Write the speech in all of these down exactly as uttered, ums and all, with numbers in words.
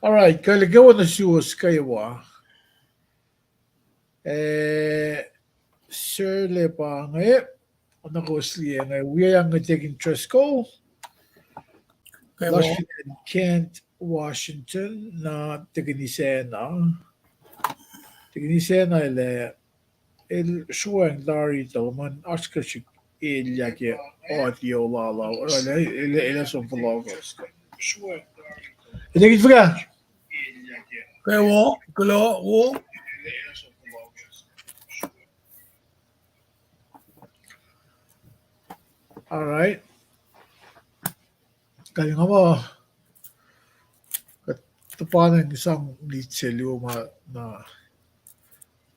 All right, kuh luhk ke wo nuh suwos kwewa. Eh, sir, le pa inge, na kowos liye inge, wi ang Deacon Driscoll, Kent, Washington, na Deacon Isena. Deacon Isena el, el sruhmuhn tari tuh luhman oasr kuh srihk elyah ke audio lal uh, el, el, el som fohlohk. Deacon fuhkah? Kwewa, kuloh, wo. All right. Kain nga ma, kuht tuhpan sang minit se luo ma na.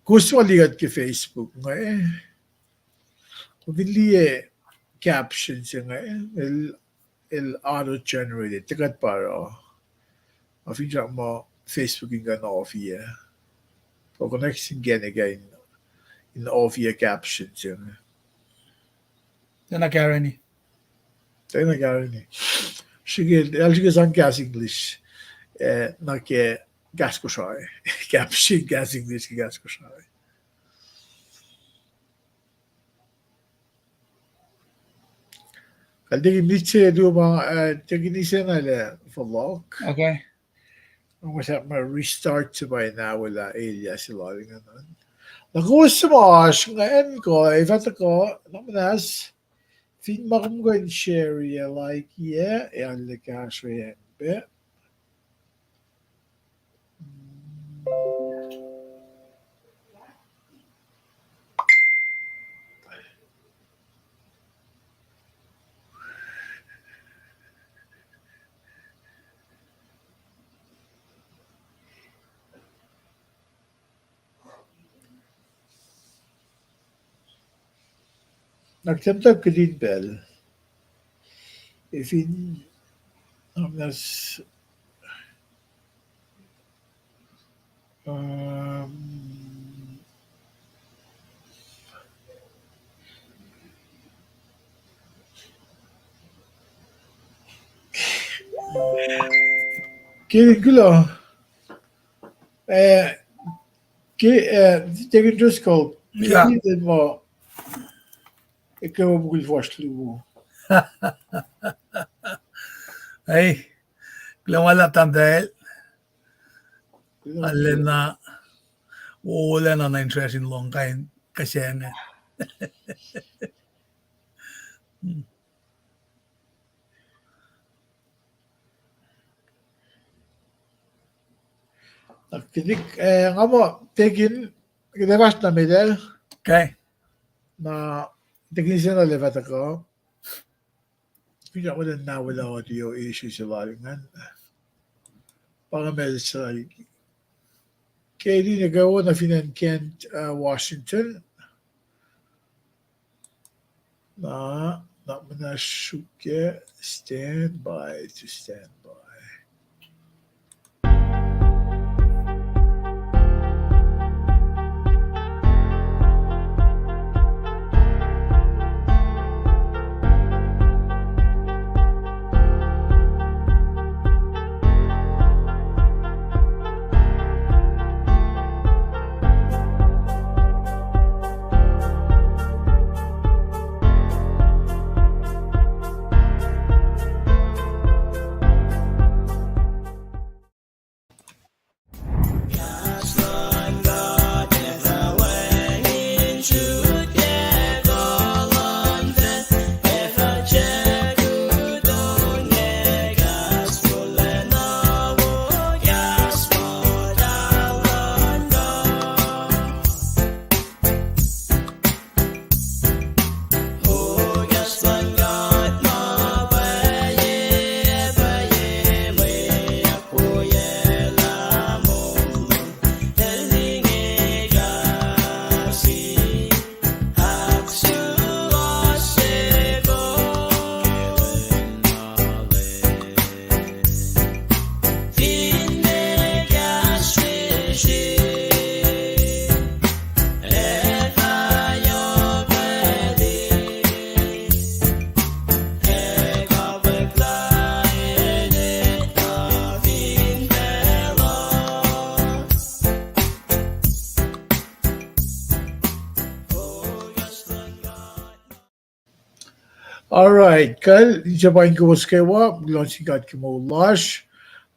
Kowos ma liye kuht ke Facebook inge, kom fin liye caption se inge, el, el auto generated, tuh kuht pa oruh. Nga fin srack muh Facebook in kuh in ohiyac. Kuh connect in kena kuh in, in ohiyac caption se inge. Tiacna kareni. Tiacna kareni. Srihke, el srihke sang kahs English, eh, nuh ke kahs Kosrae. Caption kahs English ke kahs Kosrae. Kal Deacon minit se luo ma, eh, Deacon Isena el fohlohk. Okay. Nga sahp ma restart se pa in awelah elyah se lal ingacn. Na kowos suc ma oasr ingacn kuh ac fah tuhkuh, na muhnahs, fin ma kom kuh in share-i, like-i, ac arlac kahsreyacn pac. Na kuht tiac muhta kihtin pacl. Efin, um, ke kuloh, eh, ke, eh, Deacon Driscoll, ke muh, ekuh wo mukul fuhsr luo. Ei, kuloh ma luhlahp tahmtahel. Arulacna, wolacna na interesting lohng kain kihsen. Na kihtin, eh, nga muh Deacon, kuht ac fahsr nuh met ah. Okay. Na Deacon Isena el fah tuhkuh. Kuht ac muhta na welah audio issue se lal ingacn. Pa nga message se lal. Katie, nuh kwewa nuh fin acn Kent, uh, Washington. Na, na muhnahs sruhk, stand by, to stand by. All right, kal, inse paing kowos kwewa, kuloh sin God ke moul lasr.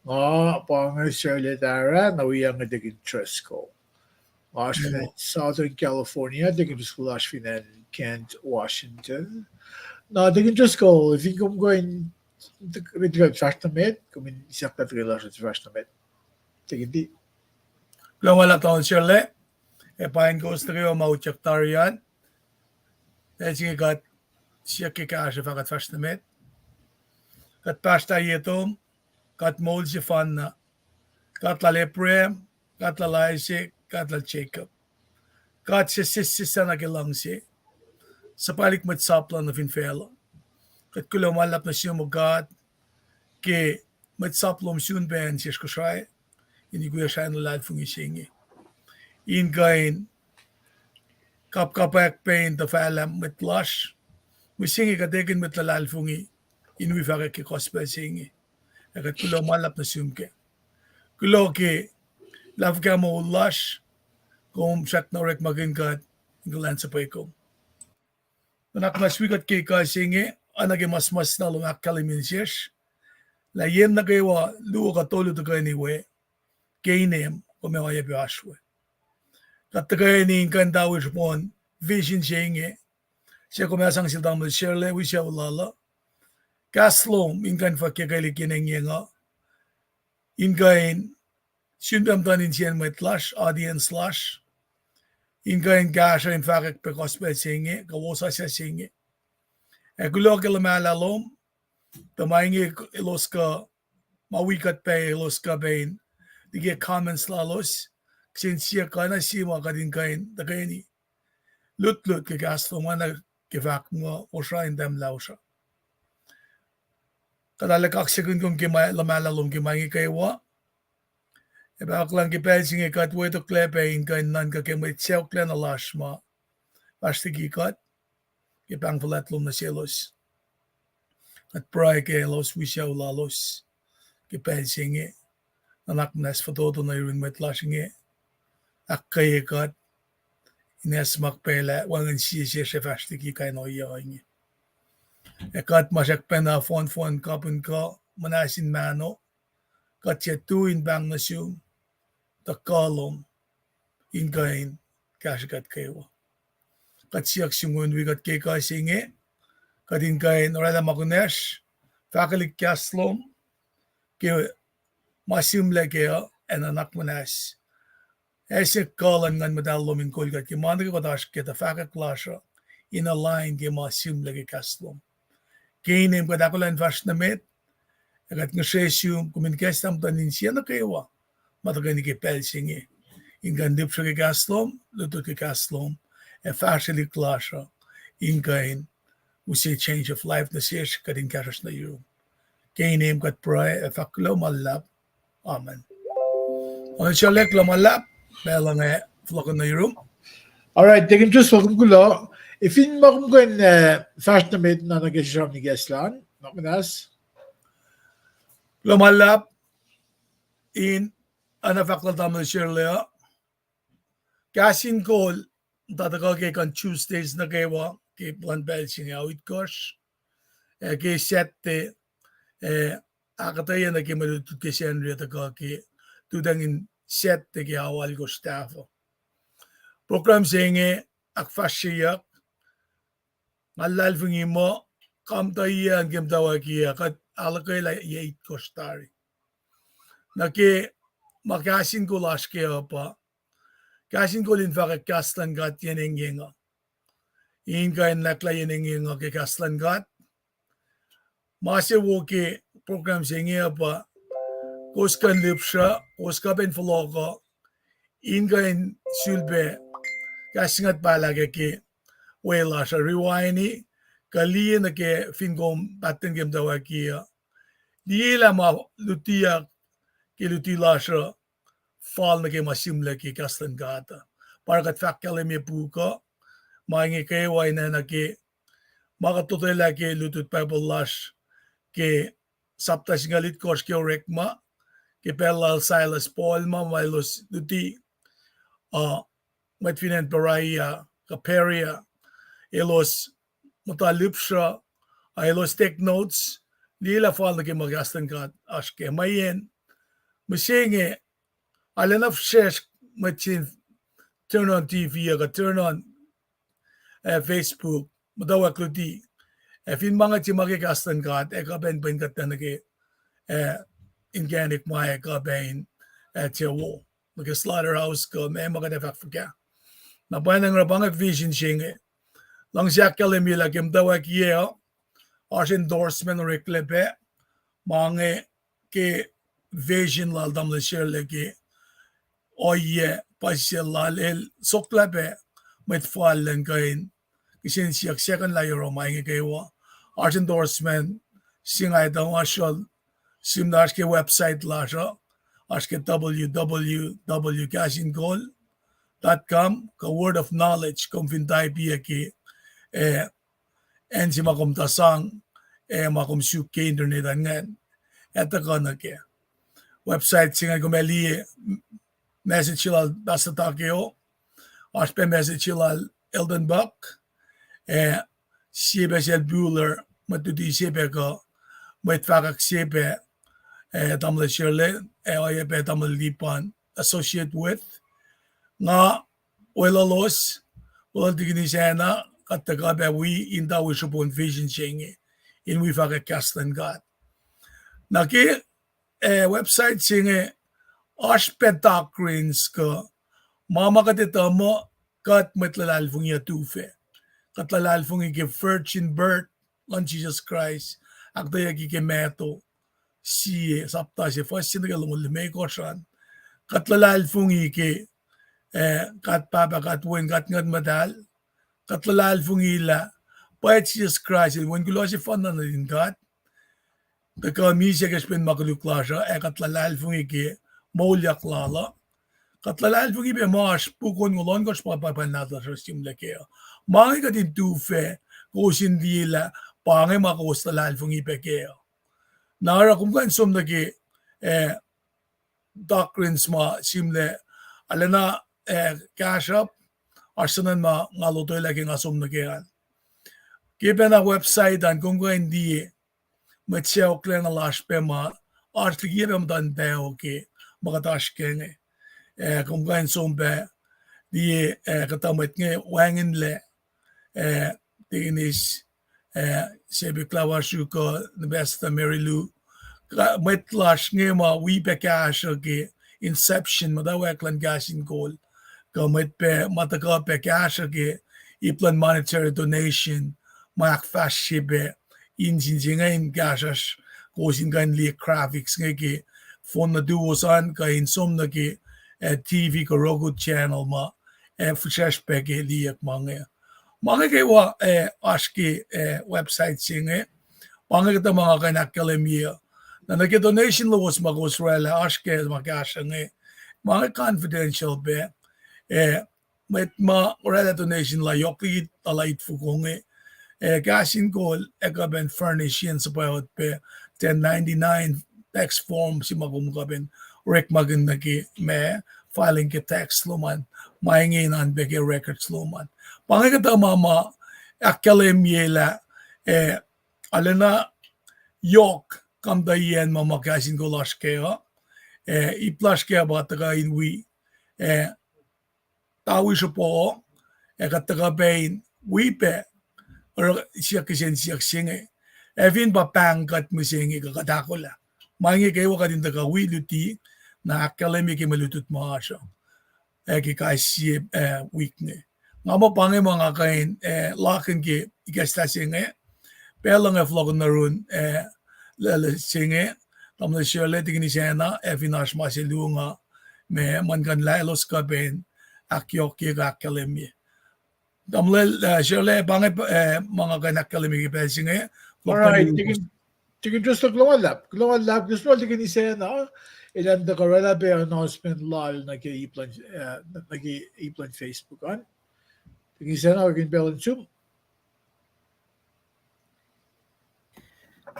Nga pa inge Sarla Tara, na wiang Deacon Driscoll. Nga oasr fin acn Southern California, Deacon Driscoll oasr fin acn Kent, Washington. Na Deacon Driscoll, fin kom kuh in, kuht fahsr nuh met, kom in siyucklah tuh ke lasr fahsr nuh met. Deacon D. Kuloh ma luhlahp tamuhlwel Sarla, ac paing kowos nuh kwewa ma utyak tari an. Pacl se inge kuht siyuck ke kahsruh fah kuht fahsr nuh met. Kuht pahsrtah ye tom, God moul sefanna, God lal Abraham, God lal Isaac, God lal Jacob. God se sessesacna ke luhngse, suhpwaclihk mwet sap lal nuh fin facluh. Kuht kuloh ma luhlahp nuh sum God ke mwet sap lom sun pac acn sesr Kosrae, in ikuyacsr acn luhlahlfongi se inge, in kuh in kapkapwack pac in tuhfahlah mwet lasr. Mihsenge kuht ekihn mwet luhlahlfongi in wi fahkwack ke gospel se inge. Ac kuht kuloh ma luhlahp nuh sum kac. Kuloh ke luhlahlfongi ke moul lasr, kom srackna orekmakihn kuht in kuhlwacnsapuh kom. Nuhnak muhnahs wi kuht ke kuh se inge, oacna ke mas mas na lom ahkkahlwemye nuh sesr, lah yen nuh kwewa luo kuh tolu tuhkweni we, ke inem kom ac oacyacpac oasr we. Kuht tuhkweni in kuh in tawir srihpen vision se inge, se kom ac sang sel tamuhlwel Sarla, wi sucu lal uh. Kahs lom in kuh in fahk ke kwelihk yen engyeng uh, in kuh in sun pac muhtuhn insiyacn mwet lasr, audience lasr, in kuh in kahsruh in fahkwack pac gospel se inge, kuh wosasuc se inge. Ac kuloh ke luhmahlah lom, tuh ma inge elos kuh, ma wi kuht pac elos kuh pac in liye comments lalos, kihsen siyuck kuh na sie ma kuht in kuh in tuhkweni lutlut ke kahs lom, oacna ke fahk muh osra in tahmlah osra. Kuht arlac kaksakihn kom ke luhmahlah lom ke ma inge kwewa. Ac pahyuck luhn ke pacl se inge kuht wetoklac pac in kuh in nuhnkuh ke mwet sacohklacna lasr ma fahsr liki kuht, ke pahng fuhlwact lom nuh selos. Kuht pruhe ke elos wi sucu lalos ke pacl se inge. Nuhnak muhnahs fototo nuh yurin mwet lasr inge, ahkkweye kuht in acsmak pac lah wacngihn sie sesr ac fahsr liki kain ohiyac inge. Ac kuht ma srackpacna fohn fohn kapihn kuh muhnahs in mahno, kuht tiac tu in pahng nuh sum, tuh kuh lom in kuh in kahsrwe kuht kwewa. Kuht siyuck sum kom in wi kuht ke kuh se inge, kuht in kuh in orwaclah ma kunacsr, fahkwelihk kahs lom ke ma sihmlac kac uh, ac nuhnak muhnahs ac se kuh luhn Nguhn Muhtahl lom in kol kuht ke ma nuh ke kuht oasr ke tuh fahkwack lasr uh in align ke ma sihmlac ke kahs lom. Ke inem kuht ahkolah in fahsr nuh met, ac kuht ngihsre sum kom in ikacslah muhtuhn insiyac nuh kwewa ma tuhkweni ke pacl se inge, in kuh in lihpsre ke kahs lom, lutlut ke kahs lom, ac fahsrwelihk lasr uh in kuh in use change of life nuh sesr, kuht in kahsruhsr nuh yurum. Ke inem kuht pruhe ac fahk kuloh ma luhlahp. Amen. Amen. Srolek, kuloh ma luhlahp, pacl inge fohlohkoh nuh yurum. All right, Deacon Driscoll, kom kuloh. Fin ma kom kuh in, eh, fahsr nuh met na nuh ke sramsram ikacslah an, ma kunacsr. Kuloh ma luhlahp, in oacna fahk lal tamuhlwel Sarla uh, kahs in kol tuh tuhkuh ke kuh in Tuesdays nuh kwewa ke plwacn pacl se inge ao itkohsr, ac ke Saturday, ac ahkuhtweyac nuh ke mwe lutlut ke Sacnri uh tuhkuh ke lututacng in Saturday ke ao alkosr tahfuh. Program se inge ahkfahsryeyuck, nga luhlahlfongi muh kamtuh yac an ke muhtwacwacack uh kuht ahluhkwelah yac itkohsr tari. Nuh ke ma kahs in kol oasr kac uh pa kahs in kol in fahkwack kahs luhn God yen engyeng uh, in kuh in nwacklah yen engyeng uh ke kahs luhn God. Ma se wo ke program se inge uh pa kowos kuh in lihpsruh, kowos kuh pac in fohlohkuh, in kuh in sulpac kahs se inge pahlah ke, ke we lasr uh, rewindi, kuh liye nuh ke fin kom pattern ke muhtwacwacack uh, liye lah ma lutiyuck ke luti lasr uh fal nuh ke ma sihmlac ke kahs luhn God uh. Pa oruh kuht fahk kahlwem ye puk uh, ma inge kwewa enenuh ke ma kuht lotwelah ke lutlut Bible lasr ke sapta singucul itkohsr ke Orekma, ke pacl lal Silas Paul ma, ma elos luti, uh, mwet fin acn Berea kuh Perea, elos muhta lihpsruh, Elos take notes, liye lah fal nuh ke ma kahs luhn God oasr kac. Mweyen, mihsenge, arulacna fihsrwacsr mwet se in turn on T V uh kuh turn on, eh, Facebook, muhtwacwacack luti. Ac fin ma inge se ma ke kahs luhn God, ac kuh pacna pwen kuht nuh ke, eh, inkacnek ma ac kuh pacna in, eh, tiac wo. Nuh ke slaughterhouse kuh meac ma kuht ac fahk fuhkah. Na pwacnwacng oruh pa inge vision se inge. Luhngse ahkkahlwemye lah ke muhtwacwacack yac uh, oasr endorsement oreklac pac, ma inge ke vision lal tamuhlwel Shirley ke ohiyac puhsisacl lal el soklah pac mwet fal elan kuh in kihsen siyuck second lah yohrohl ma inge kwewa. Oasr endorsement se nga etuh ma srol, sihmlac oasr ke website lasr uh, oasr ke W W W dot kahsinkol dot com, kuh Word of Knowledge, kom fin type-iyac ke, eh, acn se ma kom tuh sang, eh, ma kom suk ke internet an ingacn, ac tuhkuh nuh kac. Website se ingacn kom ac liye message lal Pastor Takeo, oasr pac message lal Elden Buck, eh, sie pac sel Bueller, mwet luti se pac kuh, mwet fahkwack se pac, eh, tamuhlwel Shirley, eh, oacyacpac tamuhlwel Lipan, associate with. Nga weluhlos, weluhl Tikinis Anna, kuht tuhkuh pac wi in tuh wi srihpen vision se inge, in wi fahkwack kahs luhn God. Na ke, eh, website se inge, oasr pac doctrines kuh, ma ma kuht etuh muh, kuht mwet luhlahlfongi uh tufah. Kuht luhlahlfongi ke virgin birth luhn Jisus Kraist, ahkuhtweyucki ke Matthew sie, sapta se, fuhs se nuh ke longoul limekohsr an. Kuht luhlahlfongi ke, eh, God Pahpah, God Wen, God Nguhn Muhtahl. Kuht luhlahlfongi lah pwacye Jisus Kraist el Wen kuloh sefanna nuhtin God. Tuhkuh misac ke srihpen ma koluk lasr uh, ac kuht luhlahlfongi ke moulyak lal uh. Kuht luhlahlfongi pac ma oasr puk onngoul ohnkohsr ma Pahpah nahtuhsr uh sihmlac kac uh. Ma inge kuht in tufah, kowos in liye lah pa inge ma kowos luhlahlfongi pac kac uh. Na oruh kom kuh in som nuh ke, eh, doctrines ma sihmlac, arulacna, eh, kahsruhp, oasr suhnuhn ma nga lotwelah ke nga som nuh kac an. Ke pacna website an kom kuh in liye mwet sacohklacna lasr pac ma oasr liki pac muhtuhn paho ke ma kuht oasr kac inge. Eh, kom kuh in som pac liye, eh, kuhtuh mwet inge wacngihnlac, eh, Tikinis, eh, Sebik Lavasru kuh Ambassador Mary Lou. Mwet lasr inge ma wi pac kahsruh ke inception, muhtwacwacack luhn Kahs in Kol. Kuh mwet pac ma tuhkuh pac kahsruh ke ip luhn monetary donation, ma ahkfahsrye pac engine se inge in kahsruhsr, kowos in kuh in liye graphics inge ke phone nuhtuwos an, kuh in som nuh ke, eh, T V kuh Roku channel ma, eh, fihsrwacsr pac ke liyeyuck ma inge. Ma inge kwewa, eh, oasr ke, eh, website se inge. Pa inge kuhtuh ma nga kuh in ahkkahlwemye. Na nuh ke donation lowos ma kowos oraclah, oasr ke ma kahsruh inge. Ma inge confidential pac. Eh, mwet ma oraclah donation la yohk liki tuhlahit foko inge, eh, Kahs in Kol ac kuh pacna furnish-i in suhpwacot pac ten ninety-nine tax form se ma kom kuh pacna orekmakihn nuh ke ma filing ke tax lom an, ma inge in an pac ke records lom an. Pa inge kuhtuh ma ma ahkkahlwemye lah, eh, arulacna yohk kamtuh iyacn ma ma Kahs in Kol oasr kac uh, eh, ip lasr kac pa tuhkuh in wi, eh, tawi sropo, ac kuht tuhkuh pac in wi pac oruh siyuck kihsen siyuck se inge. Ac fin pa pahng kuht mihsenge kuh kuht ahkolah, ma inge kwewa kuht in tuhkuh wi luti, na ahkkahlwemye ke mwe lutlut ma oasr uh, ac ke kais sie, eh, wik inge. Nga muh pa inge ma nga kuh in, eh, lakihn ke ikacslah se inge. Pacl luhn nga fohlohkohn nuh yurin, eh, lwelah se inge, tamuhlwel Shirley, Tikinis Anna, ac fin oasr ma se luo nga, ma muhlkuhnlah elos kuh pacna ahkyohkye kuh ahkkahlwemye. Tamuhlwel, eh, Shirley, pa inge, eh, ma nga kuh in ahkkahlwemye ke pacl se inge, kuloh ma luhlahp, kuloh ma luhlahp, kuloh ma luhlahp, Tikinis Anna, elan tuhkuh oraclah pac announcement lal nuh ke ip luhn, eh, nuh ke ip luhn Facebook an. Tikinis Anna, orekmakihn pacl in sum.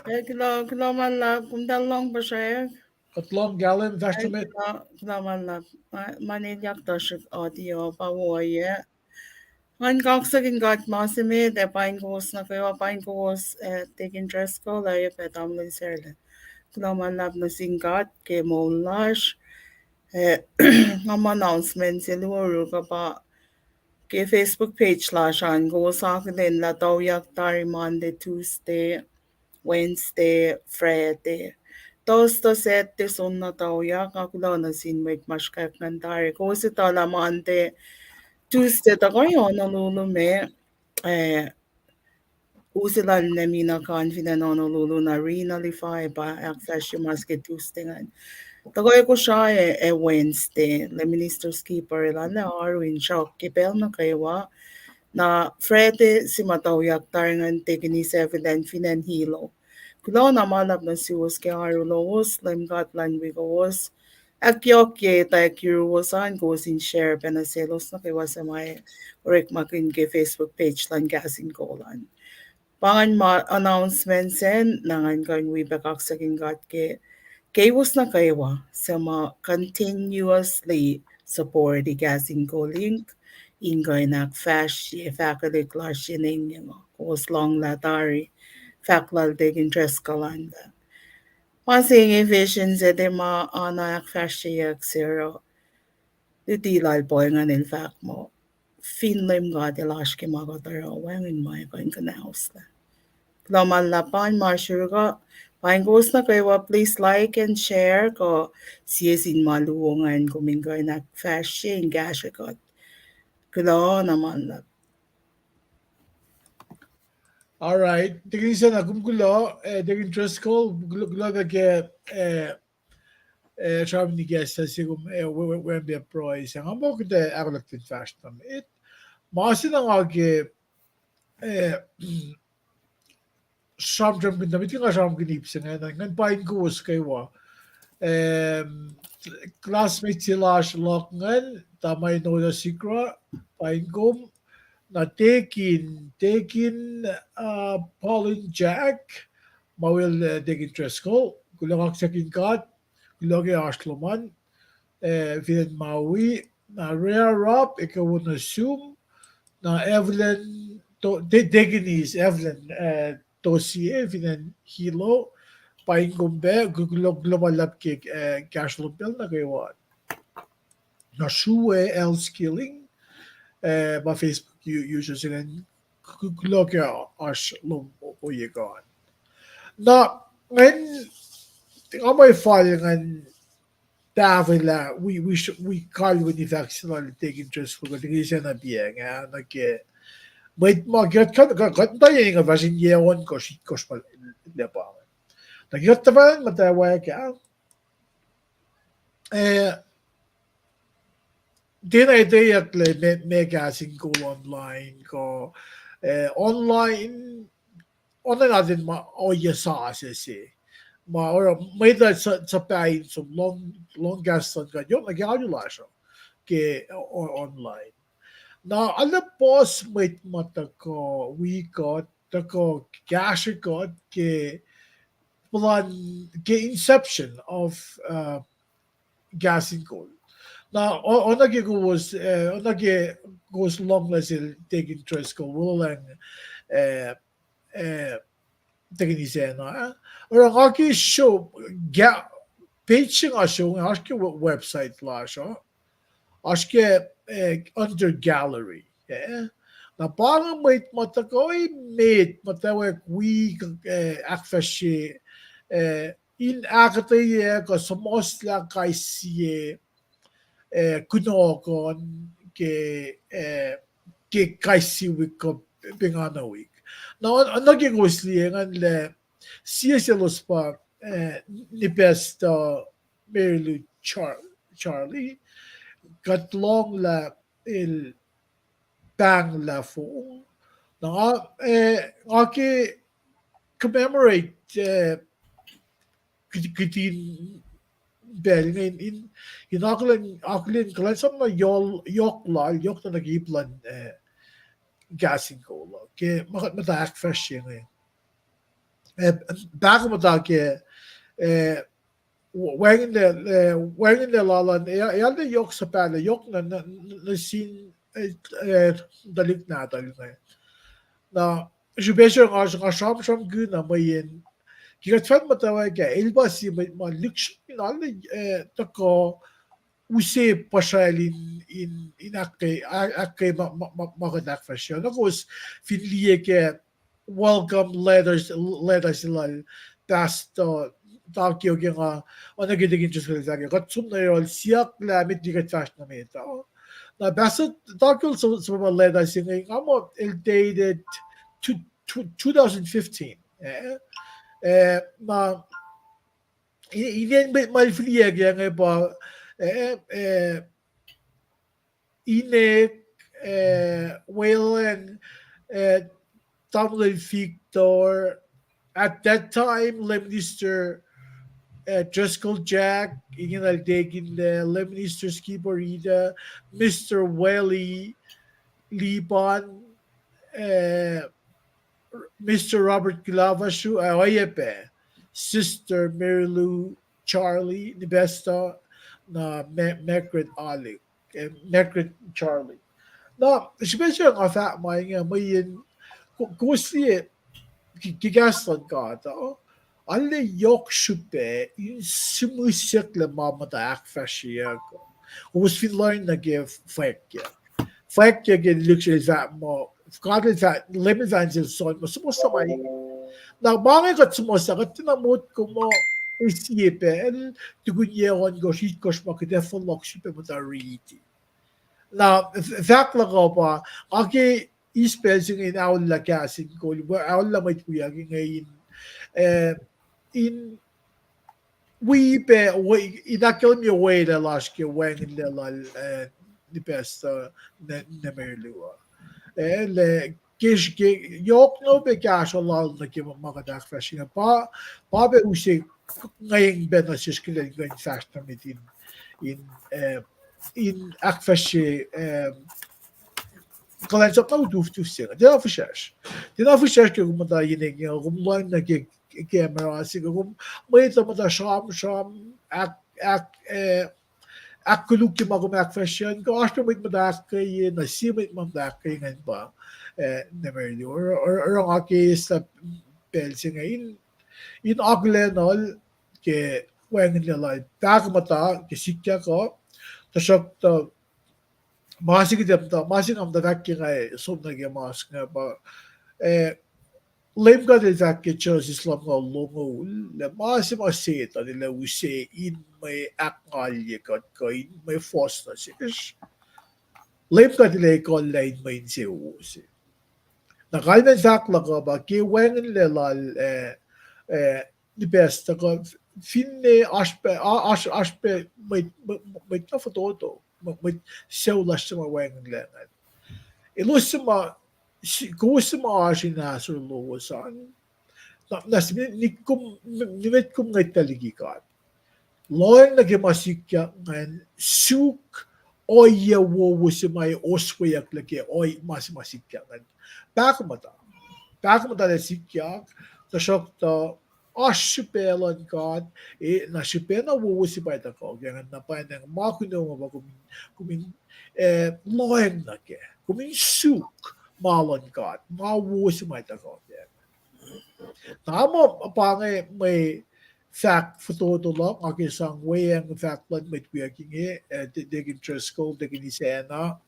Eh, kuloh, kuloh ma luhlahp, komtal lohng puhsrek. Kuht lohng kahlwem, fahsr met. Kuloh, kuloh ma luhlahp. Ma, ma ne yak tuhsruhk audio pa wo oyac. Ngan kaksakihn God ma se met, ac paing kowos nuh kwewa, paing kowos, eh, Deacon Driscoll, ac pac tamuhlwel Sarla. Kuloh ma luhlahp nuh sin God ke moul lasr. Eh, nga muh announcement se luo rukuh pa ke Facebook page lasr an, kowos akihlen lah tuyak tari Monday, Tuesday, Wednesday, Friday. Thursday, Saturday, Sunday tuyak, nga kuloh nuh sin mwet ma sruhkwack ngan tari. Kowos etuh lah Monday, Tuesday, tuhkuh Honolulu me, eh, Usi lal Nemina Khan fin acn Honolulu, na Rina Lifai pa ahkfahsrye mas ke Tuesday ingacn. Tuhkuh Kosrae ac Wednesday, lah Minister Skipper el arlac oaru in sruok ke pacl nuh kwewa. Na Friday se ma tuyak tari ingacn, Deacon Evelyn fin acn Hilo. Kuloh na ma luhlahp nuh suwos ke oaru lowos, Leum God Elan wi kowos ahkyohkye tuyak yuruwos an, kowos in share pac nuh selos nuh kwewa suc ma orekmakihn ke Facebook page luhn Kahs in Kol an. Pa ingacn ma announcement sacn, na ngan kuh in wi pac kaksakihn God ke kowos nuh kwewa suc ma continuously support-i Kahs in Kol Inc, in kuh in ahkfahsrye fahkelihk lasr enengyeng uh. Kowos lohnglah tari fahk lal Deacon Driscoll an lah ma se inge vision se tiac ma ana ahkfahsryeyuck se oruh luti lal pweng an el fahk muh fin Leum God El oasr ke ma kuht oruh, wacngihn ma kuh in kuhnahoslah. Kuloh ma luhlahp an, ma sruhk uh, paing kowos nuh kwewa, please like and share, kuh sie sin ma luo ingacn kom in kuh in ahkfahsrye in kahsrwe kuht. Kuloh na ma luhlahp. All right. Deacon Isacna, kom kuloh, eh, Deacon Driscoll, kuloh, kuloh pac ke, eh, eh, sramsram ikacslah se kom, eh, we, we, wacngihn pac pruhe se. Nga muh kuht ac ahkolah in fahsr nuh met. Ma se na nga ke, eh, sramsramkihn, na met nga sramsramkihn ip se ingacn, ngan paing kowos kwewa. Em, classmate se lasr luhk ingacn, Tamai Noda Sikra, paing kom, na Deacon, Deacon, uh, Paulin Jack, ma wel, uh, Deacon Driscoll, kuloh kaksakihn God, kuloh ke oasr lom an, eh, fin acn Maui, na Rhea Rob, ekuh wo nuh sum, na Evelyn, To-, De-, Deaconess Evelyn, eh, Tosie, fin acn Hilo, paing kom pac, ku-, kuloh, kuloh ma luhlahp ke, eh, kahsruh lom pacl nuh kwewa. Na Shrue L Skilling, eh, ma Facebook u-, user se ingacn, ku-, kuloh ke oasr lom o-, ohiyac an. Na, ngan, nga mwe fal ngan tahfwelah, wi, wi, wi kalweni fahk se lal Deacon Driscoll, kuht ke sacna piacng ah, nuh ke mwet ma kuht, kuht, kuht, kuht muhta ye inge fahsr in yac ohnkohsr, itkohsr ma lwelah pa ingacn. Na kuht tuhfahna muhtwacwacack ah, eh, tiacna etweyucklac ma, ma Kahs in Kol online kuh, eh, online, online atacn ma ohiyac sasuc se. Ma oruh mwet uh suc, suc paing som lohng, lohng kahs luhn God yohk nuh ke alu lasr uh ke o-, online. Na arlac puhs mwet ma tuhkuh wi kuht, tuhkuh kahsrwe kuht ke puhlan ke inception of, uh, Kahs in Kol. Na, o-, oacna ke kowos, eh, oacna ke kowos lohnglah sel Deacon Driscoll, wolacna, eh, eh, Deacon Isacna, eh. Oruh nga ke show, ga-, page se nga show, oasr ke we-, website lasr uh. Oasr ke, eh, under gallery, eh. Na pa inge mwet ma tuhkuh emet, muhtwacwacack wi, eh, ahkfahsrye, eh, in ahkuhtweyac kuh suhmuhslah kais sie, eh, kunohkohn ke, eh, ke kais sie wik kuh pengana wik. Na, oacna ke kowos liye ingacn lah sie selos pa, eh, Nipastuh Mary Lou Char-, Charlie, kuht lohnglah el pahnglah fong. Na, eh, nga ke commemorate, eh, kihtin pacl inge in, in akihlen, akihlen kuhlwacnsap na yohk, yohk lal, yohk na nuh ke ip luhn, eh, Kahs in Kol uh ke ma kuht muhta ahkfahsrye inge. Eh, pahkomuhta ke, eh, wacngihnlac, eh, wacngihnlac lal an, eh, arlac yohk suhpahlah, yohk na, na, nuh sin, eh, eh, tuhlihk nahtuhl inge. Na, srihpac se nga, nga sramsramkihn na mweyen, ke kuht fahk muhtwacwacack ah, el pa sie mwet ma lihksreni na, eh, tuhkuh use puhsracl in, in, in ahkkweye, ah-, ahkkweye ma, ma, ma, ma kuht ahkfahsrye. Na kowos fin liye ke welcome letters, letters lal Pastor Takeo ke nga, oacna ke Deacon Driscoll el fahk, kuht som nuh yohrohl siyuck lah met liki kuht fahsr nuh met uh. Na Pastor Takeo el som-, som-, letter se inge, nga muh el dated two, two, two thousand fifteen. Eh, eh, na, i-, inen mwet ma el fihliyac ke inge pa, eh, eh, Inek, eh, Wayland, eh, Tamuhlwel Victor, at that time, Lay Minister, eh, Driscoll Jack, ingena el deacon, eh, Lay Minister Skipper Ida, Mister Welly Liban, eh, Mister Robert Kilavashu, eh, oacyacpac Sister Mary Lou Charlie, Nipesta, na Ma-, Margaret Alik, eh, Margaret Charlie. Na, srihpac se nga fahk ma inge, mweyen, ko-, kowos liye, ke, ke kahs luhn God uh, arlac yohk srihpac in sihmihsyucklac ma muhta ahkfahsryeyuck. Kowos fin lohacng nuh ke fwackyuck. Fwackyuck in lihksreni fahk muh, God el fahk, Leum el fahk nuh sel Saul muh, suhmuhslah ma inge. Na ma inge kuht suhmuhslah, kuht tiacna motko muh, eh, sie pacl, tukun yac ohnkohsr, itkohsr ma kuht ac fohlohk srihpac muhta riti. Na, f-, fahk luhk uh pa, nga ke eis pacl se inge in aollah kahs in kol, aollah mwet wiyuck inge in, eh, in wi pac, we-, in ahkkahlwemye welah lasr ke wacngihnlac lal, eh, Nipesta na, na Mary Lou uh. Eh, lah, ke, ke, yohk na pac kahsruh lal nuh ke ma, ma kuht ahkfahsrye inge. Pa, pa pac use ngweng pac nuh sesr ke lwen kuh in fahsr nuh met in, in, eh, in ahkfahsrye, eh, kuhlwacnsap na utuftuf se inge. Tiacna fihsracsr. Tiacna fihsracsr ke kom muhta ine inge, kom lohacng nuh ke camera se inge, kom mwet uh muhta sramsram, ahk-, ahk-, eh, ahkkolukye ma kom ahkfahsrye an, kuh oasr pac mwet muhta ahkkweye, na sie mwet ma muhta ahkkweye ingacn pa, eh, na Mary Lou. Oruh, oruh, oruh nga ke eis lah pacl se inge in, in akihlenuhl ke wacngihnlac lal pahkomuhta ke sikyak uh, tuhsruhktuh ma se kuht muhta, ma se nga muhta fahk ke nga som nuh ke mas inge pa, eh, Leum God el fahk ke Genesis lumngaul longoul, lah ma se ma Setuhn el ac use in mwe ahkngalye kuht kuh in mwe fohs nuh sesr, Leum God el ac ekuhllah in mwe insewowo se. Na kalmacn fahk luhk uh pa ke wacngihnlac lal, eh, eh, Nipesta kuh finne oasr pac, o-, oasr, oasr pac mwet, mwet, mwet na fototo, mwet, mwet sucu lasr se ma wacngihnlac ingacn. Elos se ma, si-, kowos se ma oasr in ahsor lowos an, na, na nimet kom, nimet kom ngwetlah liki God. Lohacng nuh ke ma sikyak ingacn, suk ohiyac wowo se ma osweyucklac ke ohiyac ma se ma sikyak ingacn. Pahkomuhta. Pahkomuhta lah sikyak, tuhsruhktuh oasr srihpac luhn God, eh, na srihpac na wowo se pa tuhkuh ke ingacn, na pwacnwacng ma kunom uh pa kom in, kom in, eh, lohacng nuh kac. Kom in suk ma luhn God, ma wowo se ma tuhkuh ke. Na ma pa inge mwe fahk fototo luhk, nga ke sang weacng fahk luhn mwet wiyuck inge, eh, Deacon Driscoll, Deacon Isacna.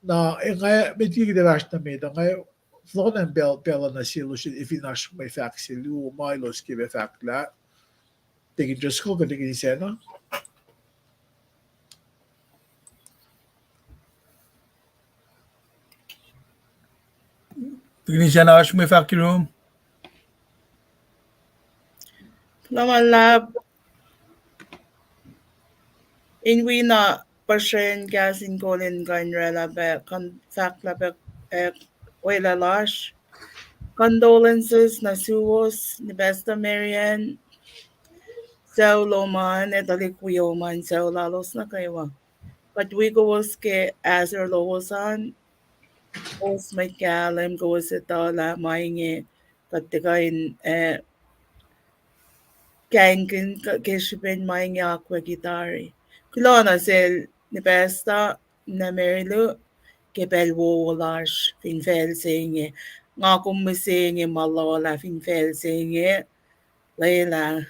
Na, eh, nga, met liki kuht fahsr nuh met, nga fohlohkohnacng pacl, pacl uh nuh selos, eh, fin oasr mwe fahk se luo ma elos ke pac fahk lah. Deacon Driscoll kuh Deacon Isacna. Deacon Isacna, oasr mwe fahk yurum? Kuloh ma luhlahp. In wi na puhsren kahs in kol in kuh in oraclah pac, kuh in fahk lah pac, eh, welah lasr. Condolences nuh suwos, Nipasta Marian, sucu lom an, ac tuhlihk wiom an, sucu lalos nuh kwewa. Kuht wi kowos ke ahsor lowos an, kowos mwet kahlwem, kowos etuh lah ma inge kuht tuhkuh in, eh, kahingkihn ke srihpen ma inge akwucki tari. Kuloh nuh sel Nipasta, na Mary Lou, ke pacl wowo lasr fin facl se inge. Nga kom mihsenge ma luhlah fin facl se inge, lwelah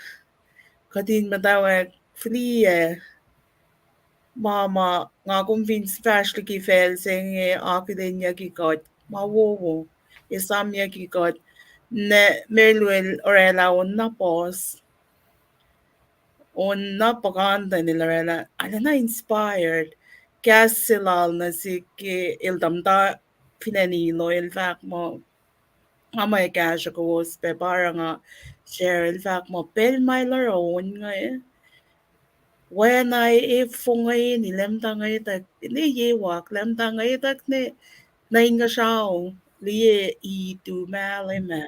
kuht in muhtwacwacack fihliyac ma, ma nga kom fin fahsr liki facl se inge, akihlenyucki kuht ma wowo, esamyucki kuht, na Mary Lou el orwaclah on na puhs, on na puhkantwen el orwaclah, arulacna inspired. Kahs se lal nuh sihk ke el tuh muhta fin acn Ilo, el fahk muh, nga muh kahsruh kowos pac pa oruh nga share, el fahk muh pacl ma el oruh on inge, oacna e fongweni, lwemta ngwetwack, ne ye wak, lwemta ngwetwack ne nuh inkuhsrao, liye itu mahlwem ah.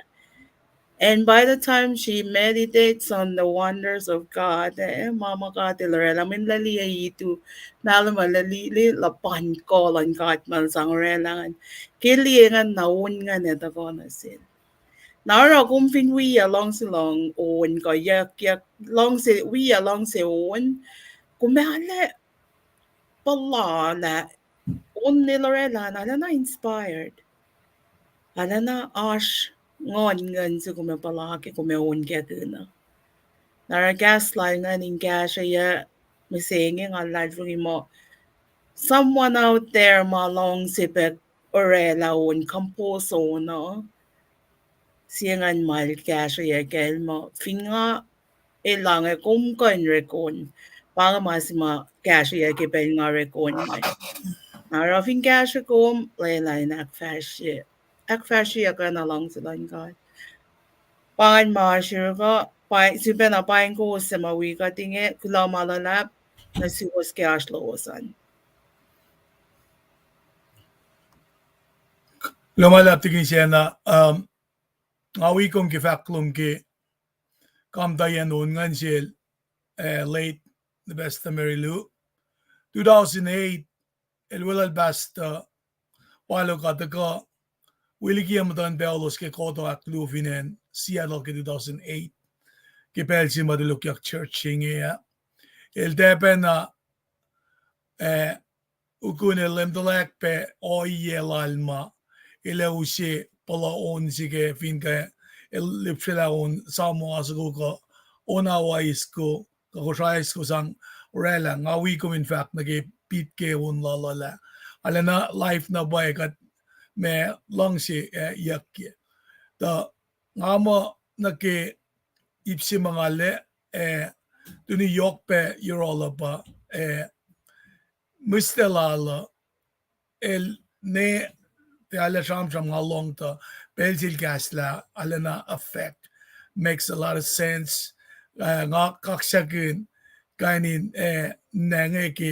And by the time she meditates on the wonders of God, eh, ma ma God el orwaclah, mweyen lah liye itu mahlwem ah, lah liye luhpan kuh luhn God ma el sang orwaclah ingacn. Ke liye ingacn na on ingacn ac tuhkuh nuh sel. Na oruh kom fin wiyuc luhngse luhn on kuh yuckyak, luhngse, wiyuc luhngse on, kom arlac puhla lah on el orwaclah an arulacna inspired, arulacna oasr nguhn, nguhn se kom ac puhla ke kom ac on kackihn uh. Na oruh kahs lal ingacn in kahsrweyuc mihsenge, nga luhlahlfongi muh someone out there ma luhngse pac orwaclah on, compose on uh, sie ingacn ma el kahsrweyuc kacl muh fin nga elange kom kuh in orekon, pa inge ma se ma kahsrweyuc ke pacl nga orekon inge. Na oruh fin kahsrwe kom, lwelah in ahkfahsrye, ahkfahsryeyuck na luhngse luhn God. Pa ingacn ma oasr yuruh kuh, pa sifacna paing kowos suc ma wi kuht inge, kuloh ma luhlahp nuh suwos ke oasr lowos an. Kuloh ma luhlahp Tikin Sacna, um, nga wi kom ke fahk lom ke kamtayacn on ingacn sel, eh, late, the pastor Mary Lou. Two thousand eight, el weluhl pastor, pa el kuh tuhkuh wi liki muhtuhn pacl lalos ke kohto ahkluo fin acn Seattle ke two thousand eight. Ke pacl se ma tulokyuck church se inge ah, el tiacpacna, eh, ukun el leum tuhlac pac ohiyac lal ma el ac use puhla on se ke fin kuh el lihpsrelah on Samoa soko kuh on Hawaii soko kuh Kosrae soko sang orwaclah. Nga wi kom in fahk nuh ke pit ke on lal uh lah arulacna life na pwacye kuht ma luhngse, eh, yuckyak. Tuh nga muh nuh ke ip se ma nga la, eh, tuni yohk pac yohrohl uh pa, eh, mihslac lal uh, el ne, tiac arlac sramsram, nga lohng tuh pacl se el kahslah arulacna affect, makes a lot of sense. Eh, nga kaksakihn kain in, eh, na inge ke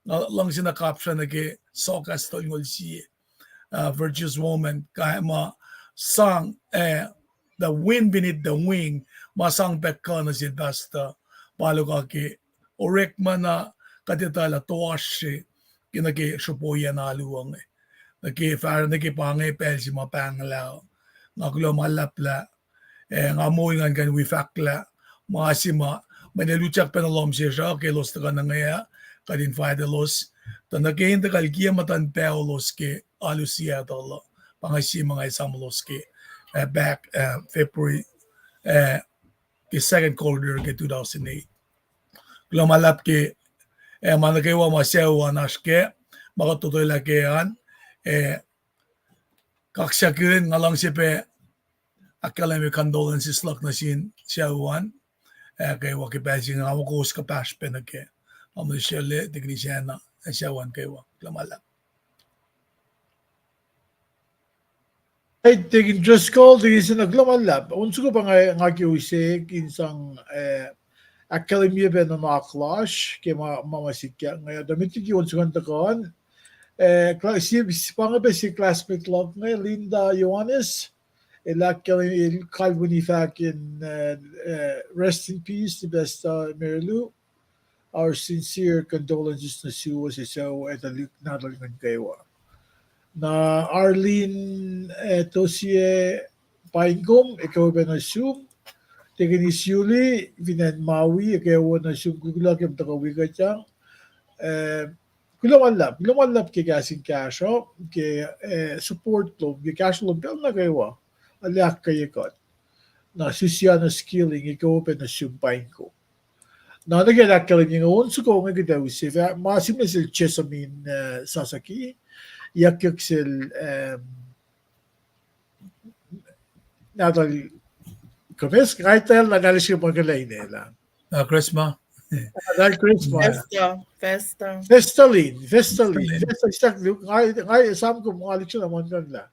nga luhngse na kapsra nuh ke Soakas tolngoul sie, uh, Virtuous Woman, kain ma sang, eh, The Wind Beneath the Wing, ma sang pac kuh nuh sel pastor, pa el kuh ke orekma na kuht etuh lah toasr se ke nuh ke sropoiyacn alu inge. Nuh ke fahsr nuh ke pa inge pacl se ma pahnglah. Nga kuloh ma luhlahp lah, eh, nga moul ngan kuh in wi fahk lah ma se ma, mweyen el utyak pac nuh lohm sesr uh ke elos tuhkuh nuh inge ah, kuht invite elos. Tuh nuh ke in tuhkuh liye muhtuhn pacl lalos ke alu Seattle uh, pa inge sie ma nga esamlos ke, eh, back, eh, February, eh, ke second quarter ke two thousand eight. Kuloh ma luhlahp ke, eh, ma nuh kwewa ma sucu an oasr kac, ma kuht totolah kac an, eh, kaksakihn, nga luhngse pac ahkkahlwemye condolences luhk nuh sin sucu an, eh, kwewa ke pacl se inge, nga muh kowos kuhpahsr pac nuh kac. Tamuhlwel Shirley, Tikin Sacna, ac sucu an kwewa. Kuloh ma luhlahp. Ai, Tikin Driscoll, Tikin Sacna, kuloh ma luhlahp. On soko pa nga, nga ke use in sang, eh, ahkkahlwemye pac nuhnak lasr ke ma, ma, ma sikyak inge. Tuh met liki on soko an tuhkuh an, eh, pa inge pac sie classmate luhk inge, Linda Johannes, el ahkkahlwemye, el kalweni fahk in, eh, eh, rest in peace to Pastor Mary Lou. Our sincere condolences nuh suwos ac sucu ac tuhlihk nahtuhl ngan kwewa. Na Arlene, eh, Tosie, paing kom, ekuh wo pac nuh sum. Tikin Isiuli, fin acn Maui, ekuh wo nuh sum, kuloh ke kom tuhkuh wi kuht an. Eh, Kuloh ma luhlahp, kuloh ma luhlahp ke kahs in kahsruh, ke, eh, support lom, ke kahsruh lom pacl nuh kwewa. Arlac ahkkweye kuht. Na Susiana Skilling, eke wo pac nuh sum, paing kom. Na nuh ke ahkkahlwemye inge, on soko inge kuht ac use fah, ma sihmlac sel Jessamine, eh, Sasaki, iyuckyuck sel, em, Natalie Gomez, nga etuh lah Natalie srihke ma kuh lah inel ah. Ah, Chrisma. Natalie Chrisma. Festa, Festa. Festalin, Festalin. Festalin. Festa, nga, nga esam kom, nga lihksreni muhtuhnlah.